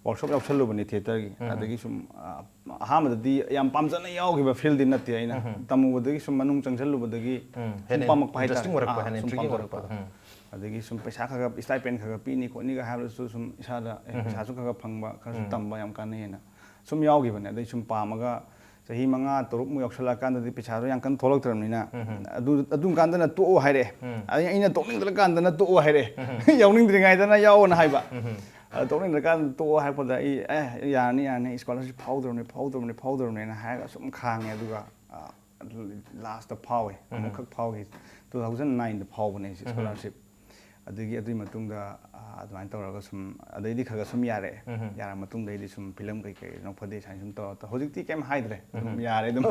ꯋꯥꯔꯛꯁꯣꯞ ꯌꯥꯎꯁꯜꯂꯨꯕꯅꯦ ꯊꯤꯌꯦꯇꯔꯒꯤ꯫ ꯎꯝ꯫ ꯑꯗꯒꯤ ꯁꯨꯝ, ꯑ, ꯑꯍꯥꯟꯕꯗꯗꯤ ꯌꯥꯝ ꯄꯥꯝꯖꯅ ꯌꯥꯎꯈꯤꯕ ꯐꯤꯜꯗꯤ ꯅꯠꯇꯦ꯫ ꯑꯩꯅ ꯎꯝ꯫ ꯇꯝꯃꯨꯕꯗꯒꯤ ꯁꯨꯝ ꯃꯅꯨꯡ ꯆꯪꯁꯜꯂꯨꯕꯗꯒꯤ ꯎꯝ꯫ ꯁꯨꯝ ꯍꯦꯟꯅ ꯄꯥꯝꯃꯛꯄ ꯍꯥꯏꯇꯥꯔꯦ꯫ ꯏꯟꯇꯔꯦꯁꯇꯤꯡ ꯑꯣꯏꯔꯛꯄ, ꯑꯥ, ꯍꯦꯟꯅ ꯁꯨꯝ ꯏꯟꯇ꯭ꯔꯤꯒꯤꯡ ꯄꯥꯝꯖꯔꯛꯄ꯫ ꯑꯣꯏꯔꯛꯄ꯫ ꯎꯝ꯫ ꯑꯗꯒꯤ ꯁꯨꯝ ꯄꯩꯁꯥ ꯈꯔ ꯈꯔ, ꯏꯁꯇꯥꯏꯄꯦꯟ ꯈꯔ ꯈꯔ ꯄꯤꯅꯤ ꯈꯣꯠꯅꯤꯒ ꯍꯥꯏꯕꯗꯁꯨ ꯁꯨꯝ ꯏꯁꯥꯗ, "ꯑꯦ, ꯎꯝ꯫ ꯄꯩꯁꯥꯁꯨ ꯈꯔ ꯈꯔ ꯐꯪꯕ, ꯈꯔꯁꯨ ꯎꯝ꯫ ꯇꯝꯕ ꯌꯥꯝ ꯀꯥꯟꯅꯩꯅ" ꯁꯨꯝ ꯌꯥꯎꯈꯤꯕꯅꯦ꯫ ꯑꯗꯩ ꯁꯨꯝ ꯄꯥꯝꯃꯒ ꯆꯍꯤ ꯃꯉꯥ ꯇꯔꯨꯛꯃꯨꯛ ꯌꯥꯎꯁꯜꯂꯛꯑꯀꯥꯟꯗꯗꯤ ꯄꯩꯁꯥꯗꯣ ꯌꯥꯝ ꯀꯟꯅ ꯊꯣꯛꯂꯛꯇ꯭ꯔꯕꯅꯤꯅ, ꯎꯝ꯫ ꯑꯗꯨ, ꯑꯗꯨꯝ ꯀꯥꯟꯗꯅ ꯇꯣꯛꯑꯣ ꯍꯥꯏꯔꯛꯑꯦ꯫ ꯎꯝ꯫ ꯑꯗꯩ ꯑꯩꯅ ꯇꯣꯛꯅꯤꯡꯗ꯭ꯔꯀꯥꯟꯗꯅ ꯇꯣꯛꯑꯣ ꯍꯥꯏꯔꯛꯑꯦ꯫ ꯌꯥꯎꯅꯤꯡꯗ꯭ꯔꯤꯉꯩꯗꯅ ꯌꯥꯎꯑꯣꯅ ꯍꯥꯏꯕ꯫ ꯎꯝ꯫ ꯑꯗ ꯇꯣꯛꯅꯤꯡꯗ꯭ꯔꯀꯥꯟꯗ ꯇꯣꯛꯑꯣ ꯍꯥꯏꯔꯛꯄꯗ ꯑꯩ, "ꯑꯦ, ꯌꯥꯔꯅꯤ, ꯌꯥꯔꯅꯤ, ꯏꯁꯀꯣꯂꯥꯔꯁꯤꯞ ꯐꯥꯎꯗ꯭ꯔꯕꯅꯤ, ꯐꯥꯎꯗ꯭ꯔꯕꯅꯤ, ꯐꯥꯎꯗ꯭ꯔꯕꯅꯤꯅ" ꯍꯥꯏꯔꯒ ꯁꯨꯝ ꯈꯥꯡꯉꯦ꯫ ꯑꯗꯨꯒ, ꯑ, ꯂꯥꯁꯇ ꯐꯥꯎꯋꯦ꯫ ꯎꯝ꯫ ꯑꯃꯨꯛꯈꯛ ꯐꯥꯎꯈꯤ꯫ Two thousand nineꯗ ꯐꯥꯎꯕꯅꯦ ꯑꯩꯁꯦ ꯎꯝ꯫ ꯏꯁꯀꯣꯂꯥꯔꯁꯤꯞ꯫ ꯑꯗꯒꯤ ꯑꯗꯨꯒꯤ ꯃꯇꯨꯡꯗ, ꯑ, ꯑꯗꯨꯃꯥꯏꯅ ꯇꯧꯔꯒ ꯁꯨꯝ, ꯑꯗꯩꯗꯤ ꯈꯔ ꯈꯔ ꯁꯨꯝ ꯌꯥꯔꯛꯑꯦ꯫ ꯎꯝ꯫ ꯌꯥꯔꯛꯑ ꯃꯇꯨꯡꯗꯩꯗꯤ ꯁꯨꯝ ꯐꯤꯂꯝ ꯀꯩꯀꯩ ꯅꯣꯛꯐꯗꯦ ꯁꯨꯃꯥꯏꯅ ꯁꯨꯝ ꯇꯧꯔ ꯇꯧ-, ꯍꯧꯖꯤꯛꯇꯤ ꯀꯩꯝ ꯍꯥꯏꯗ꯭ꯔꯦ꯫ ꯑꯗꯨꯝ ꯎꯝ꯫ ꯌꯥꯔꯦ ꯑꯗꯨꯝ꯫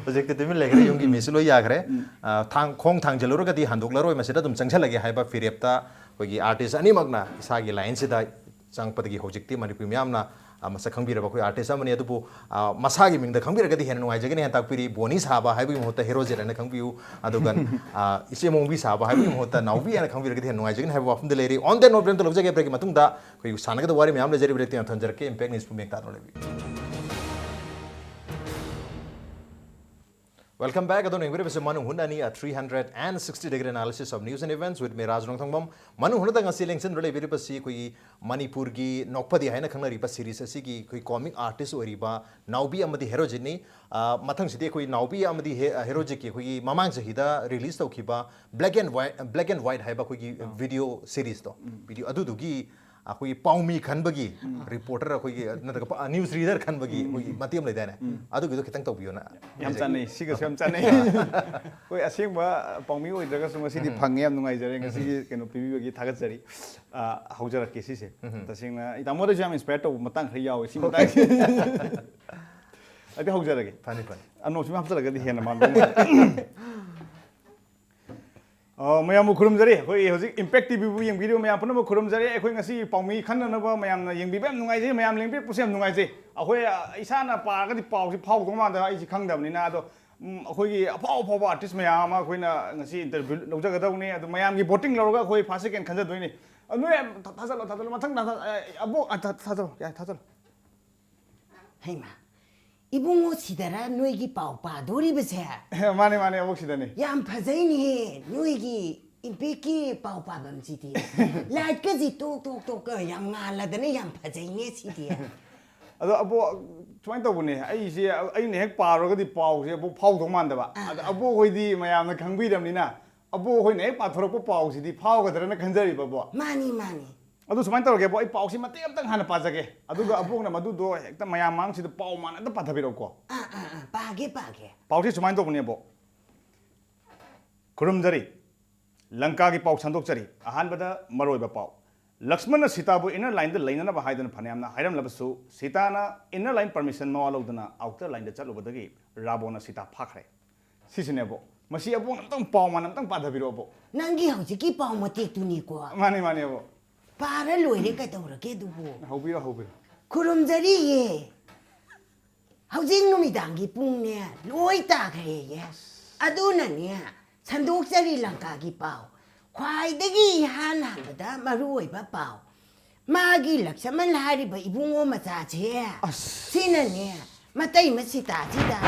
ꯍꯧꯖꯤꯛꯇꯤ ꯇꯨꯃꯤꯟ ꯂꯩꯈ꯭ꯔꯦ, ꯌꯨꯝꯒꯤ ꯃꯤꯁꯨ ꯂꯣꯏ ꯌꯥꯈ꯭ꯔꯦ꯫ ꯎꯝ꯫ ꯑ, ꯊꯥꯡ-, ꯈꯣꯡ ꯊꯥꯡꯖꯤꯜꯂꯨꯔꯒꯗꯤ ꯍꯟꯗꯣꯛꯂꯔꯣꯏ, ꯃꯁꯤꯗ ꯑꯗꯨꯝ ꯆꯪꯁꯤꯜꯂꯒꯦ ꯍꯥꯏꯕ ꯐꯤꯔꯦꯞꯇ ꯑꯩꯈꯣꯏꯒꯤ ꯑꯥꯔꯇꯤꯁ ꯑꯅꯤꯃꯛꯅ ꯏꯁꯥꯒꯤ ꯂꯥꯏꯟꯁꯤꯗ ꯆꯪꯉꯛꯄꯗꯒꯤ ꯍꯧꯖꯤꯛꯇꯤ ꯃꯅꯤꯄꯨꯔꯤ ꯃꯤꯌꯥꯝꯅ, ꯑ, ꯃꯁꯛ ꯈꯪꯕꯤꯔꯕ ꯑꯩꯈꯣꯏ artist ꯑꯃꯅꯤ꯫ ꯑꯗꯨꯕꯨ, ꯑ, ꯃꯁꯥꯒꯤ ꯃꯤꯡꯗ ꯈꯪꯕꯤꯔꯒꯗꯤ ꯍꯦꯟꯅ ꯅꯨꯡꯉꯥꯏꯖꯒꯅꯤ ꯍꯥꯏꯅ ꯇꯥꯛꯄꯤꯔꯤ꯫ ꯕꯣꯅꯤ ꯁꯥꯕ ꯍꯥꯏꯕꯒꯤ ꯃꯍꯨꯠꯇ ꯍꯦꯔꯣꯖꯤꯠ ꯍꯥꯏꯅ ꯈꯪꯕꯤꯌꯨ꯫ ꯑꯗꯨꯒ, ꯑ, ꯏꯆꯦ ꯃꯣꯡꯕꯤ ꯁꯥꯕ ꯍꯥꯏꯕꯒꯤ ꯃꯍꯨꯠꯇ ꯅꯥꯎꯕꯤ ꯍꯥꯏꯅ ꯈꯪꯕꯤꯔꯒꯗꯤ ꯍꯦꯟꯅ ꯅꯨꯡꯉꯥꯏꯖꯒꯅꯤ ꯍꯥꯏꯕ ꯋꯥꯐꯝꯗ ꯂꯩꯔꯤ꯫ On that note, break ꯑꯝꯇ ꯂꯧꯖꯒꯦ꯫ Breakꯀꯤ ꯃꯇꯨꯡꯗ ꯑꯩꯈꯣꯏ ꯁꯥꯟꯅꯒꯗꯕ ꯋꯥꯔꯤ ꯃꯌꯥꯝ ꯂꯩꯖꯔꯤ꯫ Breakꯇ ꯌꯥꯝ ꯊꯝꯖꯔꯛꯀꯦ꯫ Impact Newsꯄꯨ ꯃꯌꯦꯛ ꯇꯥꯗꯨꯅ ꯂꯩꯕꯤꯌꯨ꯫ Welcome back. ꯑꯗꯣꯝꯅ ꯌꯦꯡꯕꯤꯔꯤꯕꯁꯤ ꯃꯅꯨꯡ ꯍꯨꯠꯅꯅꯤ, a three hundred and sixty degree analysis of news and events with me, ꯔꯥꯖ ꯅꯣꯡꯊꯣꯡꯕꯝ꯫ ꯃꯅꯨꯡ ꯍꯨꯠꯅꯗ ꯉꯁꯤ ꯂꯦꯡꯁꯤꯟꯗꯨꯅ ꯂꯩꯕꯤꯔꯤꯕꯁꯤ ꯑꯩꯈꯣꯏꯒꯤ ꯃꯅꯤꯄꯨꯔꯒꯤ ꯅꯣꯛꯄꯗꯤ ꯍꯥꯏꯅ ꯈꯪꯅꯔꯤꯕ series ꯑꯁꯤꯒꯤ ꯑꯩꯈꯣꯏ comic artist ꯑꯣꯏꯔꯤꯕ ꯅꯥꯎꯕꯤ ꯑꯃꯗꯤ ꯍꯦꯔꯣꯖꯤꯠꯅꯤ꯫ ꯑ, ꯃꯊꯪꯁꯤꯗꯤ ꯑꯩꯈꯣꯏ ꯅꯥꯎꯕꯤ ꯑꯃꯗꯤ ꯍꯦ-, ꯍꯦꯔꯣꯖꯤꯠꯀꯤ ꯑꯩꯈꯣꯏꯒꯤ ꯃꯃꯥꯡ ꯆꯍꯤꯗ release ꯇꯧꯈꯤꯕ Black and White, Black and White ꯍꯥꯏꯕ ꯑꯩꯈꯣꯏꯒꯤ video seriesꯇꯣ, video ꯑꯗꯨꯗꯨꯒꯤ ꯑꯩꯈꯣꯏꯒꯤ ꯄꯥꯎꯃꯤ ꯈꯟꯕꯒꯤ reporter, ꯑꯩꯈꯣꯏꯒꯤ ꯅꯠꯇ꯭ꯔꯒ ꯄ-, news reader ꯈꯟꯕꯒꯤ ꯑꯩꯈꯣꯏꯒꯤ ꯃꯇꯦꯛ ꯑꯃ ꯂꯩꯗꯥꯏꯅꯦ? ꯑꯗꯨꯒꯤꯗꯣ ꯈꯤꯇꯪ ꯇꯧꯕꯤꯌꯣꯅ ꯌꯥꯝ ꯍꯥꯏꯖꯒꯦ꯫ ꯆꯥꯟꯅꯩ, ꯁꯤꯒꯁꯨ ꯌꯥꯝ ꯆꯥꯟꯅꯩ꯫ ꯑꯩꯈꯣꯏ ꯑꯁꯦꯡꯕ ꯄꯥꯎꯃꯤ ꯑꯣꯏꯗ꯭ꯔꯒꯁꯨ ꯉꯁꯤꯗꯤ ꯐꯪꯉꯦ, ꯌꯥꯝ ꯅꯨꯡꯉꯥꯏꯖꯔꯦ꯫ ꯉꯁꯤꯒꯤ ꯀꯩꯅꯣ ꯄꯤꯕꯤꯕꯒꯤ ꯊꯥꯒꯠꯆꯔꯤ꯫ ꯑ, ꯍꯧꯖꯔꯛꯀꯦ ꯁꯤꯁꯦ꯫ ꯇꯁꯦꯡꯅ ꯑꯩ ꯇꯥꯃꯣꯗꯁꯨ ꯌꯥꯝ inspire ꯇꯧꯕ ꯃꯇꯥꯡ ꯈꯔ ꯌꯥꯎꯋꯦ ꯁꯤ ꯃꯇꯥꯡꯁꯦ꯫ ꯑꯗꯨꯗꯤ ꯍꯧꯖꯔꯒꯦ꯫ ꯐꯅꯤ, ꯐꯅꯤ꯫ ꯑꯅꯣꯞꯁꯤꯃ ꯍꯥꯞꯆꯤꯜꯂꯒꯗꯤ ꯍꯦꯟꯅ ꯃꯥꯟꯕ ꯑꯃ꯫ ꯑ, ꯃꯌꯥꯝꯕꯨ ꯈꯨꯔꯨꯝꯖꯔꯤ꯫ ꯑꯩꯈꯣꯏ ꯍꯧꯖꯤꯛ Impact TVꯕꯨ ꯌꯦꯡꯕꯤꯔꯤꯕ ꯃꯌꯥꯝ ꯄꯨꯝꯅꯃꯛ ꯈꯨꯔꯨꯝꯖꯔꯤ꯫ ꯑꯩꯈꯣꯏ ꯉꯁꯤ ꯄꯥꯎꯃꯤ ꯈꯟꯅꯅꯕ ꯃꯌꯥꯝꯅ ꯌꯦꯡꯕꯤꯕ ꯌꯥꯝ ꯅꯨꯡꯉꯥꯏꯖꯩ, ꯃꯌꯥꯝ ꯂꯦꯡꯕꯤꯔꯛꯄꯁꯨ ꯌꯥꯝ ꯅꯨꯡꯉꯥꯏꯖꯩ꯫ ꯑꯩꯈꯣꯏ, ꯑ, ꯏꯁꯥꯅ ꯄꯥꯔꯒꯗꯤ ꯄꯥꯎꯁꯤ ꯐꯥꯎꯗꯧ ꯃꯥꯟꯗꯕ, ꯑꯩꯁꯤ ꯈꯪꯗꯕꯅꯤꯅ꯫ ꯑꯗꯣ, ꯎꯝ, ꯑꯩꯈꯣꯏꯒꯤ ꯑꯐꯥꯎ ꯑꯐꯥꯎꯕ artist ꯃꯌꯥꯝ ꯑꯃ ꯑꯩꯈꯣꯏꯅ ꯉꯁꯤ interview ꯂꯧꯖꯒꯗꯧꯅꯤ꯫ ꯑꯗꯣ ꯃꯌꯥꯝꯒꯤ voting ꯂꯧꯔꯒ ꯑꯩꯈꯣꯏ first second ꯈꯟꯖꯗꯣꯏꯅꯤ꯫ ꯑ, ꯅꯣꯏ ꯊꯥ-, ꯊꯥꯖꯜꯂꯣ, ꯊꯥꯖꯜꯂꯣ, ꯃꯊꯪ ꯊꯥꯖꯜ-, ꯑ, ꯑꯕꯣꯛ, ꯑ, ꯊꯥ-, ꯊꯥꯖꯜꯂꯣ, ꯌꯥꯏ, ꯊꯥꯖꯜꯂꯣ꯫ ꯍꯩꯃꯥ, ꯏꯕꯨꯡꯉꯣ ꯁꯤꯗꯔ ꯅꯣꯏꯒꯤ ꯄꯥꯎ ꯄꯥꯗꯣꯔꯤꯕꯁꯦ? ꯃꯥꯅꯦ, ꯃꯥꯅꯦ, ꯑꯕꯣꯛ ꯁꯤꯗꯅꯤ꯫ ꯌꯥꯝ ꯐꯖꯩꯅꯦꯍꯦ, ꯅꯣꯏꯒꯤ Impactꯀꯤ ꯄꯥꯎ ꯄꯥꯐꯝꯁꯤꯗꯤ꯫ Lightꯀꯁꯤ ꯇꯣꯛ, ꯇꯣꯛ, ꯇꯣꯛꯀ ꯌꯥꯝ ꯉꯥꯜꯂꯗꯅ ꯌꯥꯝ ꯐꯖꯩꯅꯦ ꯁꯤꯗꯤ꯫ ꯑꯗꯣ ꯑꯕꯣꯛ, ꯁꯨꯃꯥꯏꯅ ꯇꯧꯕꯅꯦ, ꯑꯩꯁꯦ, ꯑꯩꯅ ꯍꯦꯛ ꯄꯥꯔꯨꯔꯒꯗꯤ ꯄꯥꯎꯁꯦ ꯑꯕꯣꯛ ꯐꯥꯎꯗꯧ ꯃꯥꯟꯗꯕ꯫ ꯑꯥ, ꯑꯗ ꯑꯥ꯫ ꯑꯕꯣꯛ ꯍꯣꯏꯗꯤ ꯃꯌꯥꯝꯅ ꯈꯪꯕꯤꯔꯕꯅꯤꯅ, ꯑꯕꯣꯛ ꯍꯣꯏꯅ ꯍꯦꯛ ꯄꯥꯊꯣꯔꯛꯄ ꯄꯥꯎꯁꯤꯗꯤ ꯐꯥꯎꯒꯗ꯭ꯔꯅ ꯈꯟꯖꯔꯤꯕ, ꯑꯕꯣꯛ꯫ ꯃꯥꯅꯤ, ꯃꯥꯅꯤ꯫ ꯑꯗꯨ ꯁꯨꯃꯥꯏꯅ ꯇꯧꯔꯒꯦꯕꯣ, ꯑꯩ ꯄꯥꯎꯁꯤ ꯃꯇꯦꯛ ꯑꯝꯇꯪ ꯍꯥꯟꯅ ꯄꯥꯖꯒꯦ, ꯑꯗꯨꯒ ꯑꯕꯣꯛꯅ ꯃꯗꯨꯗꯣ ꯍꯦꯛꯇ ꯃꯌꯥꯝ ꯃꯥꯡꯁꯤꯗ ꯄꯥꯎ ꯃꯥꯟꯅꯗ ꯄꯥꯊꯕꯤꯔꯛꯎꯀꯣ꯫ ꯑꯥ, ꯑꯥ, ꯑꯥ, ꯄꯥꯒꯦ, ꯄꯥꯒꯦ꯫ ꯄꯥꯎꯁꯤ ꯁꯨꯃꯥꯏꯅ ꯇꯧꯕꯅꯦꯕꯣ꯫ ꯈꯨꯔꯨꯝꯖꯔꯤ꯫ ꯂꯪꯀꯥꯒꯤ ꯄꯥꯎ ꯁꯟꯗꯣꯛꯆꯔꯤ꯫ ꯑꯍꯥꯟꯕꯗ ꯃꯔꯨꯑꯣꯏꯕ ꯄꯥꯎ꯫ ꯂꯛꯁꯃꯟꯅ ꯁꯤꯇꯥꯕꯨ inner lineꯗ ꯂꯩꯅꯅꯕ ꯍꯥꯏꯗꯨꯅ ꯐꯅꯌꯥꯝꯅ ꯍꯥꯏꯔꯝꯂꯕꯁꯨ, ꯁꯤꯇꯥꯅ inner line permission ꯃꯋꯥ ꯂꯧꯗꯅ outer lineꯗ ꯆꯠꯂꯨꯕꯗꯒꯤ ꯔꯥꯕꯣꯟꯅ ꯁꯤꯇꯥ ꯐꯥꯈ꯭ꯔꯦ꯫ ꯁꯤꯁꯤꯅꯦꯕꯣ꯫ ꯃꯁꯤ ꯑꯕꯣꯛꯅ ꯑꯝꯇꯪ ꯄꯥꯎ ꯃꯥꯟꯅ ꯑꯝꯇꯪ ꯄꯥꯊꯕꯤꯔꯛꯑꯣꯕꯣ꯫ ꯅꯪꯒꯤ ꯍꯧꯖꯤꯛꯀꯤ ꯄꯥꯎ ꯃꯇꯦꯛꯇꯨꯅꯤꯀꯣ꯫ ꯃꯥꯅꯦ, ꯃꯥꯅꯦ, ꯑꯕꯣꯛ꯫ ꯄꯥꯔ ꯂꯣꯏꯔꯦ, ꯀꯩꯗꯧꯔꯒꯦ ꯑꯗꯨꯕꯨ? ꯍꯧꯕꯤꯔꯣ, ꯍꯧꯕꯤꯔꯣ꯫ ꯈꯨꯔꯨꯝꯖꯔꯤꯌꯦ꯫ ꯍꯧꯖꯤꯛ ꯅꯨꯃꯤꯗꯥꯡꯒꯤ ꯄꯨꯡꯅꯦ ꯂꯣꯏ ꯇꯥꯈ꯭ꯔꯦꯌꯦ꯫ ꯑꯗꯨꯅꯅꯦ, ꯁꯟꯗꯣꯛꯆꯔꯤ ꯂꯪꯀꯥꯒꯤ ꯄꯥꯎ꯫ ꯈ꯭ꯋꯥꯏꯗꯒꯤ ꯏꯍꯥꯟ ꯍꯥꯟꯕꯗ ꯃꯔꯨ ꯑꯣꯏꯕ ꯄꯥꯎ꯫ ꯃꯥꯒꯤ ꯂꯛꯁꯃꯟ ꯍꯥꯏꯔꯤꯕ ꯏꯕꯨꯡꯉꯣ ꯃꯆꯥꯁꯦ, ꯑꯁ꯫ ꯁꯤꯅꯅꯦ, ꯃꯇꯩꯃ ꯁꯤꯇꯥꯁꯤꯗ,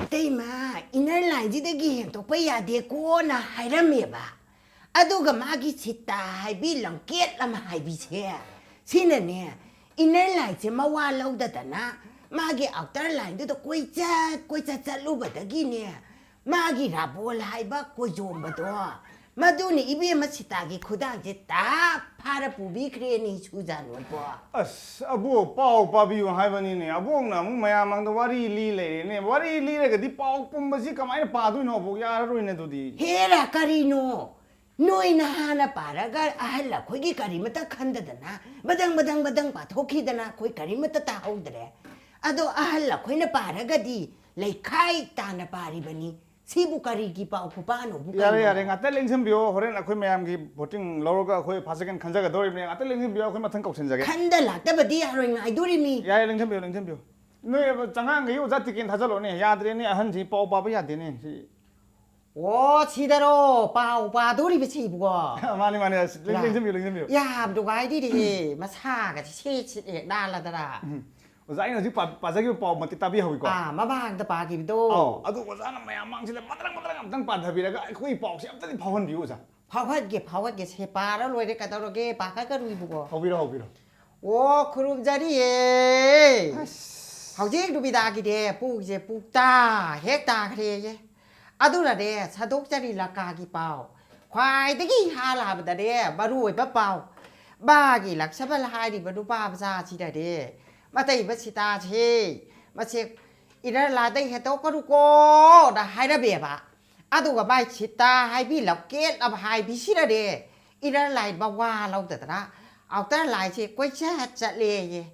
"ꯏꯇꯩꯃ, ꯏꯅꯔ ꯂꯥꯏꯟꯁꯤꯗꯒꯤ ꯍꯦꯟꯇꯣꯛꯄ ꯌꯥꯗꯦꯀꯣꯅ" ꯍꯥꯏꯔꯝꯃꯦꯕ꯫ ꯑꯗꯨꯒ ꯃꯥꯒꯤ ꯁꯤꯇꯥ ꯍꯥꯏꯕꯤ ꯂꯝꯀꯦꯠ ꯑꯃ ꯍꯥꯏꯕꯤꯁꯦ, ꯁꯤꯅꯅꯦ, ꯏꯅꯔ ꯂꯥꯏꯟꯁꯦ ꯃꯋꯥ ꯂꯧꯗꯗꯅ ꯃꯥꯒꯤ ꯑꯥꯎꯇꯔ ꯂꯥꯏꯟꯗꯨꯗ ꯀꯣꯏꯆꯠ ꯀꯣꯏꯆꯠ ꯆꯠꯂꯨꯕꯗꯒꯤꯅꯦ, ꯃꯥꯒꯤ ꯔꯥꯕꯣꯜ ꯍꯥꯏꯕ ꯀꯣꯏꯖꯣꯝꯕꯗꯣ, ꯃꯗꯨꯅ ꯏꯕꯦꯝꯃ ꯁꯤꯇꯥꯒꯤ ꯈꯨꯗꯥꯡꯁꯦ ꯇꯥꯞ ꯐꯥꯔ ꯄꯨꯕꯤꯈ꯭ꯔꯦꯅꯦ, ꯁꯨꯖꯥ ꯅꯣꯏꯕꯣ꯫ ꯑꯁ, ꯑꯕꯣꯛ, ꯄꯥꯎ ꯄꯥꯕꯤꯌꯨ ꯍꯥꯏꯕꯅꯤꯅꯦ꯫ ꯑꯕꯣꯛꯅ ꯑꯃꯨꯛ ꯃꯌꯥꯝ ꯃꯥꯡꯗ ꯋꯥꯔꯤ ꯂꯤ ꯂꯩꯔꯦꯅꯦ꯫ ꯋꯥꯔꯤ ꯂꯤꯔꯒꯗꯤ ꯄꯥꯎ ꯄꯨꯝꯕꯁꯤ ꯀꯃꯥꯏꯅ ꯄꯥꯗꯣꯏꯅꯣ, ꯑꯕꯣꯛ? ꯌꯥꯔꯔꯣꯏꯅꯦ ꯑꯗꯨꯗꯤ꯫ ꯍꯦꯔꯥ, ꯀꯔꯤꯅꯣ? ꯅꯣꯏꯅ ꯍꯥꯟꯅ ꯄꯥꯔꯒ ꯑꯍꯜ ꯑꯩꯈꯣꯏꯒꯤ ꯀꯔꯤꯃꯇ ꯈꯟꯗꯗꯅ ꯕꯗꯪ ꯕꯗꯪ ꯕꯗꯪ ꯄꯥꯊꯣꯛꯈꯤꯗꯅ ꯑꯩꯈꯣꯏ ꯀꯔꯤꯃꯇ ꯇꯥꯍꯧꯗ꯭ꯔꯦ꯫ ꯑꯗꯣ ꯑꯍꯜ ꯑꯩꯈꯣꯏꯅ ꯄꯥꯔꯒꯗꯤ ꯂꯩꯈꯥꯏ ꯇꯥꯅ ꯄꯥꯔꯤꯕꯅꯤ꯫ ꯁꯤꯕꯨ ꯀꯔꯤꯒꯤ ꯄꯥꯎ ꯈꯨꯄꯥꯅꯣꯕꯨ? ꯌꯥꯔꯦ, ꯀꯩꯅꯣ? ꯌꯥꯔꯦ, ꯉꯥꯛꯇ ꯂꯦꯡꯁꯤꯟꯕꯤꯌꯣ꯫ ꯍꯣꯔꯦꯟ ꯑꯩꯈꯣꯏ ꯃꯌꯥꯝꯒꯤ ꯚꯣꯇꯤꯡ ꯂꯧꯔꯒ ꯑꯩꯈꯣꯏ ꯐꯥꯔꯁ ꯁꯦꯀꯦꯟ ꯈꯟꯖꯒꯗꯧꯔꯤꯕꯅꯦ꯫ ꯉꯥꯛꯇ ꯂꯦꯡꯁꯤꯟꯕꯤꯌꯣ, ꯑꯩꯈꯣꯏ ꯃꯊꯪ ꯀꯧꯁꯤꯟꯖꯒꯦ꯫ ꯈꯟꯗ ꯂꯥꯛꯇꯕꯗꯤ ꯌꯥꯔꯣꯏ, ꯉꯥꯏꯗꯣꯔꯤꯃꯤ꯫ ꯌꯥꯔꯦ, ꯂꯦꯡꯁꯤꯟꯕꯤꯌꯣ, ꯂꯦꯡꯁꯤꯟꯕꯤꯌꯣ꯫ ꯅꯣꯏ ꯆꯉꯥꯡꯒꯤ ꯑꯣꯖꯥ ꯇꯤꯀꯦꯟ ꯊꯥꯖꯜꯂꯣꯅꯦ꯫ ꯌꯥꯗ꯭ꯔꯦꯅꯦ, ꯑꯍꯟꯁꯤ ꯄꯥꯎ ꯄꯥꯕ ꯌꯥꯗꯦꯅꯦ ꯁꯤ꯫ ꯑꯣ, ꯁꯤꯗꯔꯣ ꯄꯥꯎ ꯄꯥꯗꯣꯔꯤꯕꯁꯤꯕꯣ? ꯃꯥꯅꯤ, ꯃꯥꯅꯤ, ꯑꯁ, ꯂꯦꯡ-, ꯂꯥ. ꯂꯦꯡꯁꯤꯟꯕꯤꯌꯨ, ꯂꯦꯡꯁꯤꯟꯕꯤꯌꯨ꯫ ꯌꯥꯝ ꯅꯨꯡꯉꯥꯏꯗꯤꯔꯤꯍꯦ, ꯃꯁꯥꯒꯁꯦ ꯁꯦꯠ ꯁꯦꯠ ꯍꯦꯛ ꯅꯥꯜꯂꯗꯅ꯫ ꯎꯝ꯫ ꯑꯣꯖꯥ, ꯑꯩꯅ ꯍꯧꯖꯤꯛ ꯄꯥ-, ꯄꯥꯖꯈꯤꯕ ꯄꯥꯎ ꯃꯇꯤꯛ ꯇꯥꯕꯤꯍꯧꯋꯤꯀꯣ? ꯑꯥ, ꯃꯃꯥꯡꯗ ꯄꯥꯈꯤꯕꯗꯣ꯫ ꯑꯧ, ꯑꯗꯨ ꯑꯣꯖꯥꯅ ꯃꯌꯥꯝ ꯃꯥꯡꯁꯤꯗ ꯃꯇ꯭ꯔꯪ ꯃꯇ꯭ꯔꯪ ꯑꯝꯇꯪ ꯄꯥꯊꯕꯤꯔꯒ ꯑꯩꯈꯣꯏ ꯄꯥꯎꯁꯦ ꯑꯝꯇꯗꯤ ꯐꯥꯎꯍꯟꯕꯤꯌꯨ, ꯑꯣꯖꯥ꯫ ꯐꯥꯎꯍꯠꯀꯦ, ꯐꯥꯎꯍꯠꯀꯦ, ꯁꯦ ꯄꯥꯔ ꯂꯣꯏꯔꯦ, ꯀꯩꯗꯧꯔꯒꯦ, ꯄꯥꯈꯠꯀꯅꯨ ꯏꯕꯨꯡꯉꯣ꯫ ꯍꯧꯕꯤꯔꯣ, ꯍꯧꯕꯤꯔꯣ꯫ ꯑꯣ, ꯈꯨꯔꯨꯝꯖꯔꯤꯌꯦ꯫ ꯑꯁ꯫ ꯍꯧꯖꯤꯛ ꯅꯨꯃꯤꯗꯥꯡꯒꯤꯅꯦ, ꯄꯨꯡꯁꯦ ꯄꯨꯡ ꯇꯔꯥ ꯍꯦꯛ ꯇꯥꯈ꯭ꯔꯦꯌꯦ꯫ ꯑꯗꯨꯅꯅꯦ, ꯁꯟꯗꯣꯛꯆꯔꯤ ꯂꯪꯀꯥꯒꯤ ꯄꯥꯎ꯫ ꯈ꯭ꯋꯥꯏꯗꯒꯤ ꯏꯍꯥꯟ ꯍꯥꯟꯕꯗꯅꯦ, ꯃꯔꯨ ꯑꯣꯏꯕ ꯄꯥꯎ꯫ ꯃꯥꯒꯤ ꯂꯛꯁꯃꯟ ꯍꯥꯏꯔꯤꯕ ꯅꯨꯄꯥ ꯃꯆꯥꯁꯤꯅꯅꯦ, ꯃꯇꯩ ꯃꯁꯤꯇꯥꯁꯦ, ꯃꯁꯦ ꯏꯅꯔ ꯂꯥꯏꯟꯗꯩ ꯍꯦꯟꯇꯣꯛꯀꯅꯨꯀꯣꯅ ꯍꯥꯏꯔꯝꯃꯦꯕ꯫ ꯑꯗꯨꯒ ꯃꯥꯏ ꯁꯤꯇꯥ ꯍꯥꯏꯕꯤ ꯂꯝꯀꯦꯠ ꯑꯃ ꯍꯥꯏꯕꯤꯁꯤꯅꯅꯦ, ꯏꯅꯔ ꯂꯥꯏꯟ ꯃꯋꯥ ꯂꯧꯗꯗꯅ ꯑꯥꯎꯇꯔ ꯂꯥꯏꯟꯁꯦ ꯀꯣꯏꯆꯠ ꯆꯠꯂꯦꯌꯦ꯫